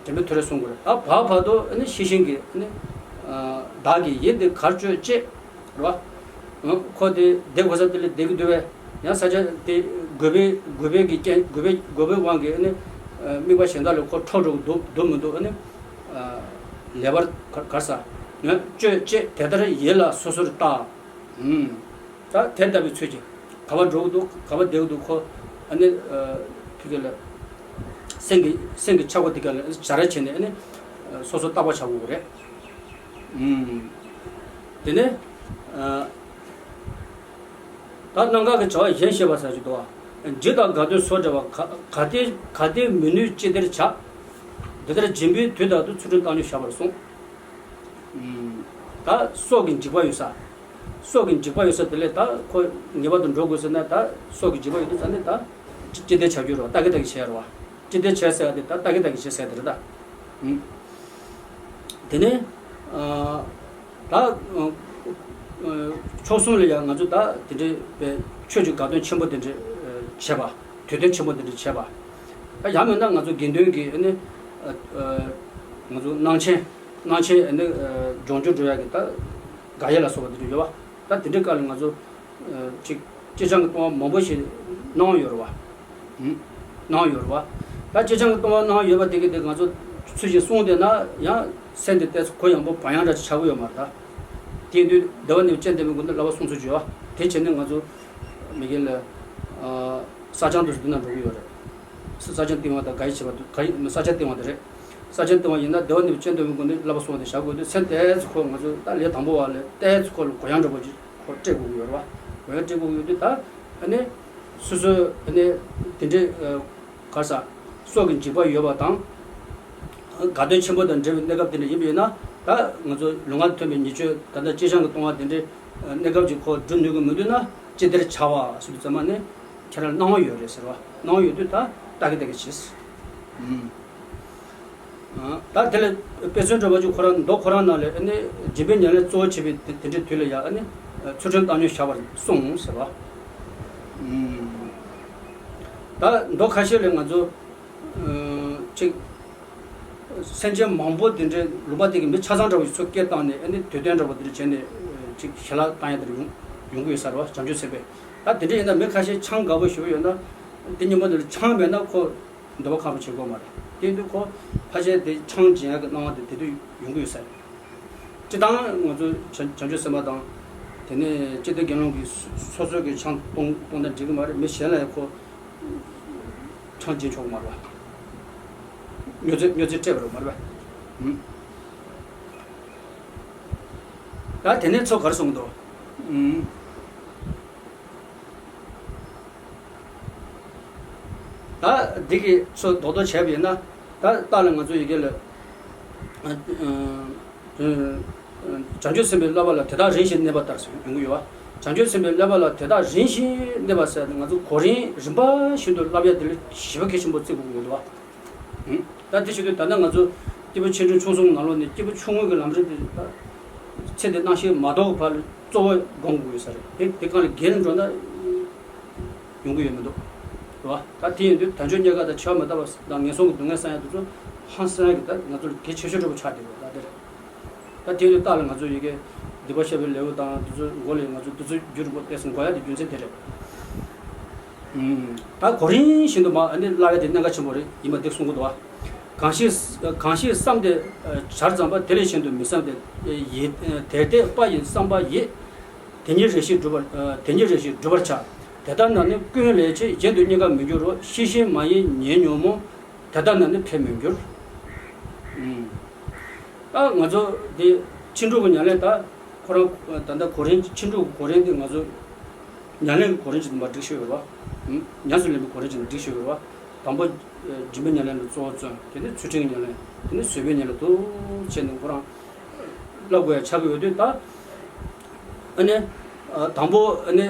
བ། དྲན་པའི་ཐོ་རེ་བཟུང་དགོས་རེད། ད་བར་བར་དུ་ཨ་ནི་ཤེས་བཞིན་གྱི་ཨ་ནི་ཨ་བདག་གི་ཡིད་འདི་གར་གཅོད་ཅེས། རེད་བ། ཁོ་དེ་བསྡད་དགོས་ས་དེ་ལ་བསྡད་ཀྱི་འདུག་བས། ཡང་ས་ཆ་དེ་དགོས་པའི་དགོས་པའི་གི་རྐྱེན་དགོས་པའི་དགོས་པའི་དབང་གིས་ཨ་ནི་ཨ་དམིགས་པ་གཞན་དག་ལ་ཁོ་འཕྲོ་འགྲོ་གི་འདུག་འདུག་མི་འདུག་ཨ་ནི་ཨ་ལེགས་པར་ག་གར་ས་ཡང་གཅོད་ཅེས་དེ་ལྟར་ཡིད་ལ་སོ་སོར་བརྟག་ཨུམ། ད་དེ་ལྟ་བུའི་ཚུལ་གྱིས་ག་པར་འགྲོ་གི་འདུག་ག་པར་བསྡད་ཀྱི་འདུག་ཁོ་ཨ་ནི་ཨ་ཕི་གེ་ལ་སེམས་ཀྱི་སེམས་ཀྱི་ཆགས་པ་དེ་ག་ལ་བྱ་ར་བྱས་ནས་ཨ་ནི་ཨ་སོ་སོ་བརྟག་པ་བྱ་དགོས་ཀྱི་རེད། ཨུམ། དེ་ནས་ཨ། ད་རྣམ་དཀར་གྱི་བྱ་བ་གཞན་བཤད་པ་ཟེར་གྱི་འདུག་བ། འཇིགས་དང་དགའ་སྟོན་སོགས་བྲལ་བ། ག་ག་དེ་ག་དེ་མི་ནུས་ཅི་བདེར་བྱ། འདི་ལྟར་སྦྱིན་པའི་དུས་དག་ཏུ། ཚུལ་ཁྲིམས་བཏང་སྙོམས་བྱ་བར་གསུངས། ད་སྲོག་གི་འཇིགས་པ་ཡོད་ས། སྲོག་གི་འཇིགས་པ་ཡོད་ས་དེ་ལས་ད་ཁོ་ངེས་པར་དུ་འགྲོ་དགོས་ཟེར་ན། ད་སྲོག་གི་འཇིགས་པ་ཡོད་དུས་ཙང་ནས་ད་ཅི་བདེར་བྱ་རྒྱུ་རེད་བ། ལྟ་གི་ལྟ་གི་བྱས་རེད་བ། ཅི་བདེར་བྱས་ཟེར་བ་དེ་ད་ལྟ་གི་ལྟ་གི་བྱས་ཟེར་དེ་རེད་ད། ཨུམ། དེ་ནས་ཨ། ད་ཨ། ཕྱོགས་གསུམ་ལ་ཡང་ང་ཚོ་ད་དེ་འདྲའི་བའི་ཆོས་ཀྱི་དགའ་སྟོན་ཆེན་པོ་དེ་འདྲ་བྱས་པ། དུས་སྟོན་ཆེན་པོ་དེ་འདྲ་བྱས་པ། ད་ཡང་མིན་ན་ང་ཚོ་དགེ་འདུན་གྱི་ཨ་ནི་ཨ། ང་ཚོ་གནང་ཆེན་གནང་ཆེན་ཨ་ནི་ཨ། ལྗོངས་རྒྱུ་འགྲོ་ཡག་གི་ད་དགའ་ཡས་ལ་སོགས་པ་དེ་འདྲ་ཡོད་པ། ད་དེ་འདྲའི་སྐབས་ལ་ང་ཚོ་ཨ། ཅིག་ཅེ་སྤྱང་གི་ལྟུང་བ་མང་པོ་ཞིག་གནང་ཡོད་རེད་བ། ཨུམ། གནང་ཡོད་རེད་བ། ད་ཅེ་སྤྱང་གི་ལྟུང་བ་གནང་ཡོད་པ་དེ་གི་དེ་ང་ཚོ་ཚུལ་བཞིན་སྲུང་བསྡད་ན་ཡང་སེམས་དེ་ཏོག་ཙམ་གུ་ཡངས་པོ་བག་ཡངས་འདྲ་ཅིག་ཆགས་ཀྱི་ཡོད་མ་རེད་ད། དེ་ཡིན་དུས་བདེ་བ་གནས་པའི་སྤྱན་ལྡན་མའི་སྐུ་མདུན་བསླབ་པ་གསུང་ཚུལ་བརྗོད་པ་དེ་བྱས་ནས་ང་ཚོ་མི་དགེ་ལ་ཨ། བསགས་སྦྱང་དུ་འདི་ན་འགྲོ་གི་ཡོད་རེད། བསགས་སྦྱང་བཏིང་བ་དང་དགའ་ཡིས་བྱེད་པ་དུ་དགའ་ཡིས་བསགས་སྦྱང་བཏིང་བ་དེ་རེད། བསགས་སྦྱང་བཏིང་བ་ཡིན་ན་བདེ་བ་གནས་པའི་སྤྱན་ལྡན་མའི་སྐུ་མདུན་བསླབ་པ་གསུང་བ་དེ་བཞག་དགོས་དུས་སེམས་ཏོག་ཙམ་ཁོ་ང་ཚོ་ད་ལས་དང་པོ་བ་ལས་ཏོག་ཙམ་ཁོ་ལ་གུ་ཡངས་འདྲ་པོ་ཅིག་ཁོ་སྤྲད་དགོས་ཀྱི་ཡོད་རེད་བ། གུ་ཡངས་སྤྲད་དགོས་ཀྱི་ཡོད་དུས་ད་ཨ་ནི་སོ་སོའི་ཨ་ནི་དེ་འདྲའི་ཨ། ག་རེ་ཟ། སྲོག་གི་འཇིགས་པ་ཡོད་པ་དང་། དགའ་སྟོན་ཆེན་པོ་དང་འབྲེལ་བའི་གནས་སྐབས་དེ་འདྲ་ཡིན་པ་ཡིན་ན། ད་ང་ཚོ་ལུས་ངག་མཐུན་པའི་ཉེས་སྤྱོད་ད་ལྟ་ཅེ་སྤྱང་གི་ལྟུང་བ་དེ་འདྲའི་གནས་སྐབས་ཀྱི་ཁོ་སྒྲུབ་ནུས་ཀྱི་མི་འདུག་ན་ཅི་བདེར་བྱ་བ་ཟེར་དུས་ཙམ་པ་ནི་ཁྱེད་རང་གནང་བ་ཡོད་རེད་ཟེར་བ། གནང་བ་ཡོད་དུས་ད་ལྟ་གི་ལྟ་གི་བྱེད། ཨུམ། ད་དེ་ལ་དཔེ་མཚོན་འགྲོ་བ་ཅིག་ཁོ་རང་མདོ་ཁོ་རང་ནང་ལ་ཨ་ནི་སྦྱིན་པའི་ཉམས་ལེན་གཙོ་བོ་བྱེད་པའི་དེ་དེ་འདྲའི་དུས་ལ་ཡང་ཨ་ནི་ཚུལ་ཁྲིམས་བཏང་སྙོམས་བྱ་བར་གསུངས་ཟེར་བ། ད་མདོ་ཁ་ཤས་ལས་ང་ཚོ་ཅིག་སེམས་ཅན་མང་པོ་དེ་འདྲའི་ལུང་པ་དེ་གི་མི་ཆ་ཚང་འདྲ་བོ་ཞིག་ཚུར་སྐད་བཏང་ནས་ཨ་ནི་དུས་སྟོན་འདྲ་བོ་དེ་འདྲ་བྱས་ནས་ཅིག་ཞལ་ལག་བཏང་ཡ་དེ་འདྲ་ཡོང་ཡོང་གི་ཡོད་ས་རེད་བ། བྱང་ཆུབ་སེམས་དཔས། ད་དེ་འདྲ་ཡིན་ན་མི་ཁ་ཤས་ཆང་དགའ་པོ་ཞེ་པོ་ཡོད་ན་དེ་ཉིན་མོ་དེ་ལ་ཆང་མེད་ན་ཁོ་འདོད་པ་ཁེངས་པོ་བྱེད་དགོས་མ་རེད། དེ་ཡིན་དུས་ཁོ་ཕལ་ཆེར་དེ་ཆང་སྦྱིན་ཡག་གི་སྣང་བ་དེ་དེ་དུས་ཡོང་གི་ཡོད་ས་རེད། སྤྱིར་བཏང་ང་ཚོ་བྱང་བྱང་ཆུབ་སེམས་དཔའ་དང་། དེ་ནས་སྤྱི་བདེ་དགེ་སློང་གིས་སོ་སོ་གི་ཆང་བཏུང་བཏུང་ན་འགྲིག་གི་མ་རེད། མི་གཞན་ལ་ཡང་ཁོ་ཆང་སྦྱིན་ཆོག་གི་མ་རེད་བ། སྨྱོ་རྫས་སྨྱོ་རྫས་སྤྲད་པ་རེད་མ་རེད་བ། ཧུམ། ད་དེ་ནས་ཚོ་ག་རེ་གསུངས་འདུག་ཧུམ། ད་འདི་གི་ཚོ་རྡོག་རྡོག་བྱས་པ་ཡིན་ན། ད་རྟགས་ལ་ང་ཚོ་ཡི་གེ་ལ། ཨ། ཨ། བྱང་ཆུབ་སེམས་དཔའི་བསླབ་པ་ལ་དེ་དག་རིམ་བཞིན་གནས་པ་ལྟར་ཟེར་ཡོང་གི་ཡོད་བ། བྱང་ཆུབ་སེམས་དཔའི་བསླབ་པ་ལ་དེ་དག་རིམ་བཞིན་གནས་པ་ཟེར་ཏེ་ང་ཚོ་གོ་རིམ་རིམ་པ་བཞིན་དུ་བསླབ་ཡ་དེ་ལ་ཞེ་པོ་གལ་ཆེན་པོ་བརྩི་དགོས་ཀྱི་ཡོད་བ། ད་དེ་བྱེད་དུས་ད་ལྟ་ང་ཚོ་སྐྱེས་བུ་ཆེ་འབྲིང་ཆུང་གསུམ་ནང་ལོགས་ནས་སྐྱེས་བུ་ཆུང་ངུ་གི་ལམ་རིམ་དེ་ད་ཚེ་འདི་སྣང་ཤས་མ་ཐོབ་བར་ལ་གཙོ་བོ་སྒོམ་དགོས་ཡོད་ས་རེད། དེ་དེ་གང་ལ་འགལ་འགྲོ་ན། ཡོང་གི་ཡོད་མི་འདུག་རེད་བ། ད་དེ་ཡིན་དུས་དལ་འབྱོར་རྙེད་དཀའ་དང་འཆི་བ་མི་རྟག་པ་དང་ངན་སོང་གི་སྡུག་བསྔལ་བསམ་ཡ་དེ་ཚོ་ཧང་སང་ཡ་གི་ད་ང་ཚོར་གལ་ཆེ་ཤོས་འདྲ་པོ་ཆགས་བསྡད་ཡོད་ད་དེ་རེད། ད་དེ་ཡིན་དུས་རྟགས་ལ་ང་ཚོ་ཡི་གེ་སྡིག་པ་བཤགས་པའི་ལེའུ་དང་དེ་ཚོ་མགོ་ལས་ང་ཚོ་དེ་ཚོ་རྒྱུ་རིང་པོ་བལྟས་སོང་གོ་ཡ་དེ་རྒྱུ་མཚན་དེ་རེད། ཨུམ། ད་གོ་རིམ་བཞིན་དུ་མ་ཨ་ནི་བསླབ་ཡ་དེ་གནད་འགག་ཆེན་པོ་རེད་ཡིན་པ་འདི་གསུང་གི་འདུག་བ། གང་ཞིག་གང་ཞིག་བསམས་ཏེ་བྱར་བརྩམས་པ། དེ་ལས་གཞན་དུ་མི་བསམ་སྟེ། ཡིད་དེར་བལྟས་པ་ཡི་བསམ་པ་ཡིས། དེ་ཉིད་རེ་ཞིག་བསྒྲུབ་པར། དེ་ཉིད་རེ་ཞིག་བསྒྲུབ་པར་བྱ། དེ་ལྟར་ན་ནི་ཀུན་ལས་ཆེ། གཞན་དུ་རྙེད་དཀའ་མི་འགྱུར་རོ། ཤེས་བཞིན་མ་ཡིན་ཉེ་ཉོན་མོངས། དེ་ལྟར་ན་ནི་འཕེལ་མི་འགྱུར། ཨུམ། ད་ང་ཚོ་འདི་ཕྱིན་དྲུག་གི་ཉམས་ལེན་ད་ཁོ་རང་ད་ལྟ་གོ་རིམ་ཕྱིན་དྲུག་གི་གོ་རིམ་འདི་ང་ཚོ་ཉམས་ལེན་གྱི་གོ་རིམ་ཅིག་མ་སྒྲིག་ཤོད་ཡོད་རེད་བ། ཉམས་སུ་ལེན་པའི་གོ་རིམ་ཅིག་སྒྲིག་ཤོད་ཡོད་རེད་བ། དང་པོ་སྦྱིན་པའི་ཉམས་ལེན་ལ་གཙོ་བོ་བརྩོན། དེ་ནས་ཚུལ་ཁྲིམས་ཀྱི་ཉམས་ལེན། དེ་ནས་བཟོད་པའི་ཉམས་ལེན་དུ་བྱས་ནས་ཁོ་རང་བསླབ་དགོས་ཡ་ཆགས་ཀྱི་ཡོད་དུས་ད། ཨ་ནི། དང་པོ་ཨ་ནི།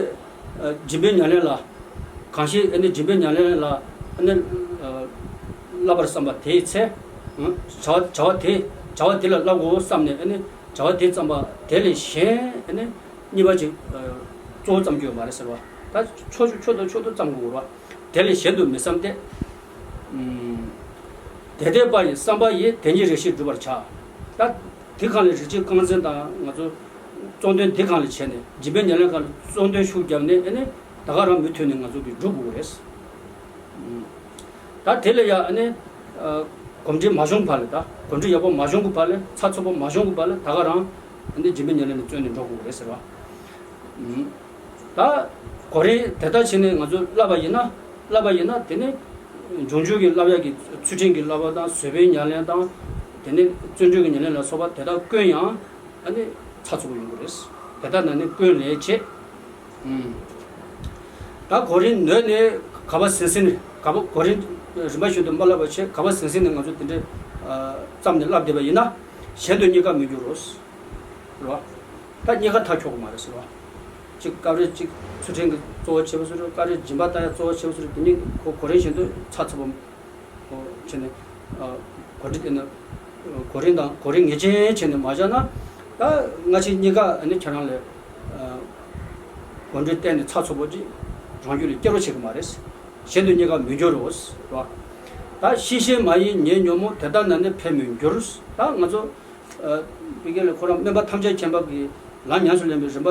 སྦྱིན་པའི་ཉམས་ལེན་ལ། གང་ཞིག་ཨ་ནི་སྦྱིན་པའི་ཉམས་ལེན་ལ་ཨ་ནི། བསླབ་པར་བསམ་པ་དེའི་ཚེ། བྱ་བ་བྱ་བ་དེ་བྱ་བ་དེ་ལ་བསླབ་དགོས་བསམ་ནས་ཨ་ནི་བྱ་བ་དེ་བརྩམས་པ་དེ་ལས་གཞན་ཨ་ནི་གཉིས་པ་ཅིག་གཙོ་བོ་བརྩམ་རྒྱུ་ཡོད་མ་རེད་ཟེར་བ། ད་ཕྱོགས་ཕྱོགས་དང་ཕྱོགས་དང་བརྩམ་དགོས་རེད་བ། དེ་ལས་གཞན་དུ་མི་བསམ་སྟེ། དེར་བལྟས་པ་ཡི་བསམ་པ་ཡིས། དེ་ཉིད་རེ་ཞིག་བསྒྲུབ་པར་བྱ། ད་དེ་གང་ལས་རིགས་གཅིག་རྐང་འཛིན་དང་ང་ཚོ་གཙོ་འདོན་འདི་གང་ལས་བྱས་ནས་སྦྱིན་པའི་ཉམས་ལེན་གང་ལ་གཙོ་འདོན་ཤུགས་བརྒྱབ་ནས་ཨ་ནི་ད་ག་རང་མུ་མཐུད་ནས་ང་ཚོ་གིས་སྒྲུབ་དགོས་རེད། ད་དེ་ལ་ཡང་ཨ་ནི་གོམས་འདྲིས་མ་བྱུང་བར་ལ་ད་གོམས་འདྲིས་ཡག་པོ་མ་བྱུང་གི་བར་ལ་ཚགས་ཚུད་པོ་མ་བྱུང་གི་བར་ལ་ད་ག་རང་ཨ་ནི་སྦྱིན་པའི་ཉམས་ལེན་ལ་བརྩོན་ནས་འགྲོ་དགོས་རེད་ཟེར་བ། ད་གོ་རིམ་དེ་ལྟར་བྱས་ནས་ང་ཚོ་བསླབ་པ་ཡིན་ན་བསླབ་པ་ཡིན་ན་དེ་ནི་འབྱུང་འགྱུར་གྱི་བསླབ་ཡག་གི་ཚུལ་ཁྲིམས་ཀྱི་བསླབ་པ་དང་བཟོད་པའི་ཉམས་ལེན་དང་དེ་ནི་བརྩོན་འགྲུས་ཀྱི་ཉམས་ལེན་ལ་སོགས་པ་དེ་དག་ཀུན་ཡང་ཨ་ནི་ ཚགས་ཚུད་པོ་ཡོང་གི་རེད། དེ་ལྟར་ན་ནི་སྐྱོན་ལས་བྱེད། ཨུམ། ད་གོ་རིམ་ནོད་ནས་ག་པ་ཟིན་ཟིན་ནས་ག་པ་གོ་རིམ་རིམ་པ་བཞིན་དུ་མ་བསླབ་པ་བྱས། ག་པ་ཟིན་ཟིན་ནས་ང་ཚོ་དེ་འདྲའི་ཨ་ཙམ་ནས་བསླབ་བསྡད་པ་ཡིན་ན། གཞན་དུ་རྙེད་དཀའ་མི་འགྱུར་རོ། རེད་བ། ད་རྙེད་དཀའ་ཐག་ཆོད་གི་མ་རེད་ཟེར་བ། གཅིག་སྐབས་རེ་གཅིག་ཚུལ་ཁྲིམས་ཀྱི་གཙོ་བོ་བྱེད་པ་སུ་རེད། སྐབས་རེ་སྦྱིན་པ་བཏང་ཡ་གཙོ་བོ་བྱེད་པ་སུ་རེད། དེ་གཉིས་ཁོ་གོ་རིམ་བཞིན་དུ་ཚགས་ཚུད་པོ། ཁོ་བྱས་ནས་ཨ་གོ་སྒྲིག་དེ་ནི་གོ་རིམ་དང་གོ་རིམ་ངེས་ཅན་བྱས་ནས་མ་བཞག་ན། ད་སྔ་ཕྱི་གཉིས་ཀ་ནི་ཁྱེད་རང་ལས་ཨ་གོ་སྒྲིག་བལྟས་ནས་ཚགས་ཚུད་པོ་ཅིག་རང་རྒྱུད་ལ་སྐྱེ་རོགས་བྱེད་ཀྱི་མ་རེད། གཞན་དུ་རྙེད་དཀའ་མི་འགྱུར་རོ། རེད་བ། ད་ཤེས་བཞིན་མ་ཡིན་ཉོན་མོངས། དེ་ལྟར་ན་ནི་འཕེལ་མི་འགྱུར། ད་ང་ཚོ་ཨ་བི་གེ་ལ་ཁོ་རང་སྨན་པ་ཐམས་ཅད་མཁྱེན་པ་གིས་ལམ་ཉམས་སུ་ལེན་པའི་རིམ་པ་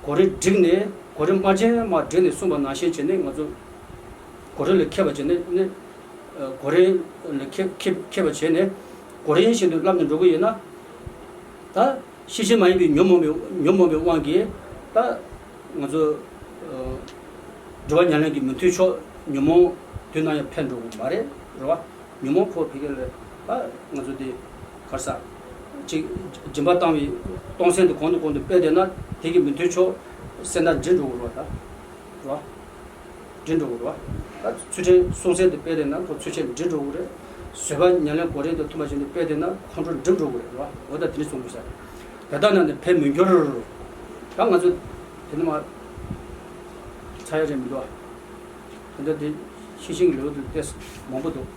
གོ་རིམ་བསྒྲིགས་ནས་གོ་རིམ་དམར་རྗེན་མར་བསྒྲིགས་ནས་གསུངས་པ་ནང་བཞིན་བྱས་ནས་ང་ཚོ་གོ་རིམ་ལ་མཁས་པ་བྱས་ནས་ནི། ཨ་གོ་རིམ་ལ་མཁས་མཁས་མཁས་པ་བྱས་ནས་གོ་རིམ་བཞིན་དུ་བསླབ་ནས་འགྲོ་གི་ཡོད་ན། ད་ཤེས་བཞིན་མ་ཡིན་པའི་ཉོན་མོངས་པའི་ཉོན་མོངས་པའི་དབང་གིས་ད་ང་ཚོ་ཨ་སྒྲིབ་པ་ཉམས་ལེན་གྱི་མི་མཐུན་ཕྱོགས་ཉོན་མོངས་དུས་ནམ་ཡང་འཕེལ་འགྲོ་གི་མ་རེད། རེད་བ། ཉོན་མོངས་ཁོ་ཕ་གི་ལ་ད་ང་ཚོ་དེ་གར་ས་ཅིག་སྦྱིན་པ་བཏང་བའི་གཏོང་སེམས་དེ་གོང་དུ་གོང་དུ་སྤེལ་བསྡད་ན། དེ་གི་མི་མཐུན་ཕྱོགས་སེམས་ཐག་འགྲིག་འགྲོ་གི་རེད་བ། ད་རེད་བ། འགྲིག་འགྲོ་གི་རེད་བ། ད་ཚུལ་ཁྲིམས་སྲུང་སེམས་དེ་སྤེལ་བསྡད་ན་ཁོ་ཚུལ་ཁྲིམས་འགྲིག་འགྲོ་གི་རེད། བཟོད་པ་ཉམས་ལེན་གོ་རིམ་དང་མཐུན་པ་བྱས་ནས་སྤེལ་བསྡད་ན་ཁོང་ཁྲོ་འགྲིག་འགྲོ་གི་རེད། རེད་བ། འོ་ད་དེ་ནི་གསུང་དགོས་ས་རེད། དེ་ལྟར་ན་ནི་འཕེལ་མི་འགྱུར། ད་ང་ཚོ་དེ་ནི་མ་ཚར་ཡ་རེད་མི་འདུག་བ། དེ་འདྲ་དེ་ཤེས་བཞིན་གྱི་ལེའུ་དེ་ཏོག་ཙམ་མང་པོ་འདུག་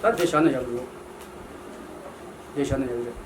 ད་དེ་བཞག་ན་ཡག་གི་རེད། དེ་བཞག་ན་ཡག་གི་རེད།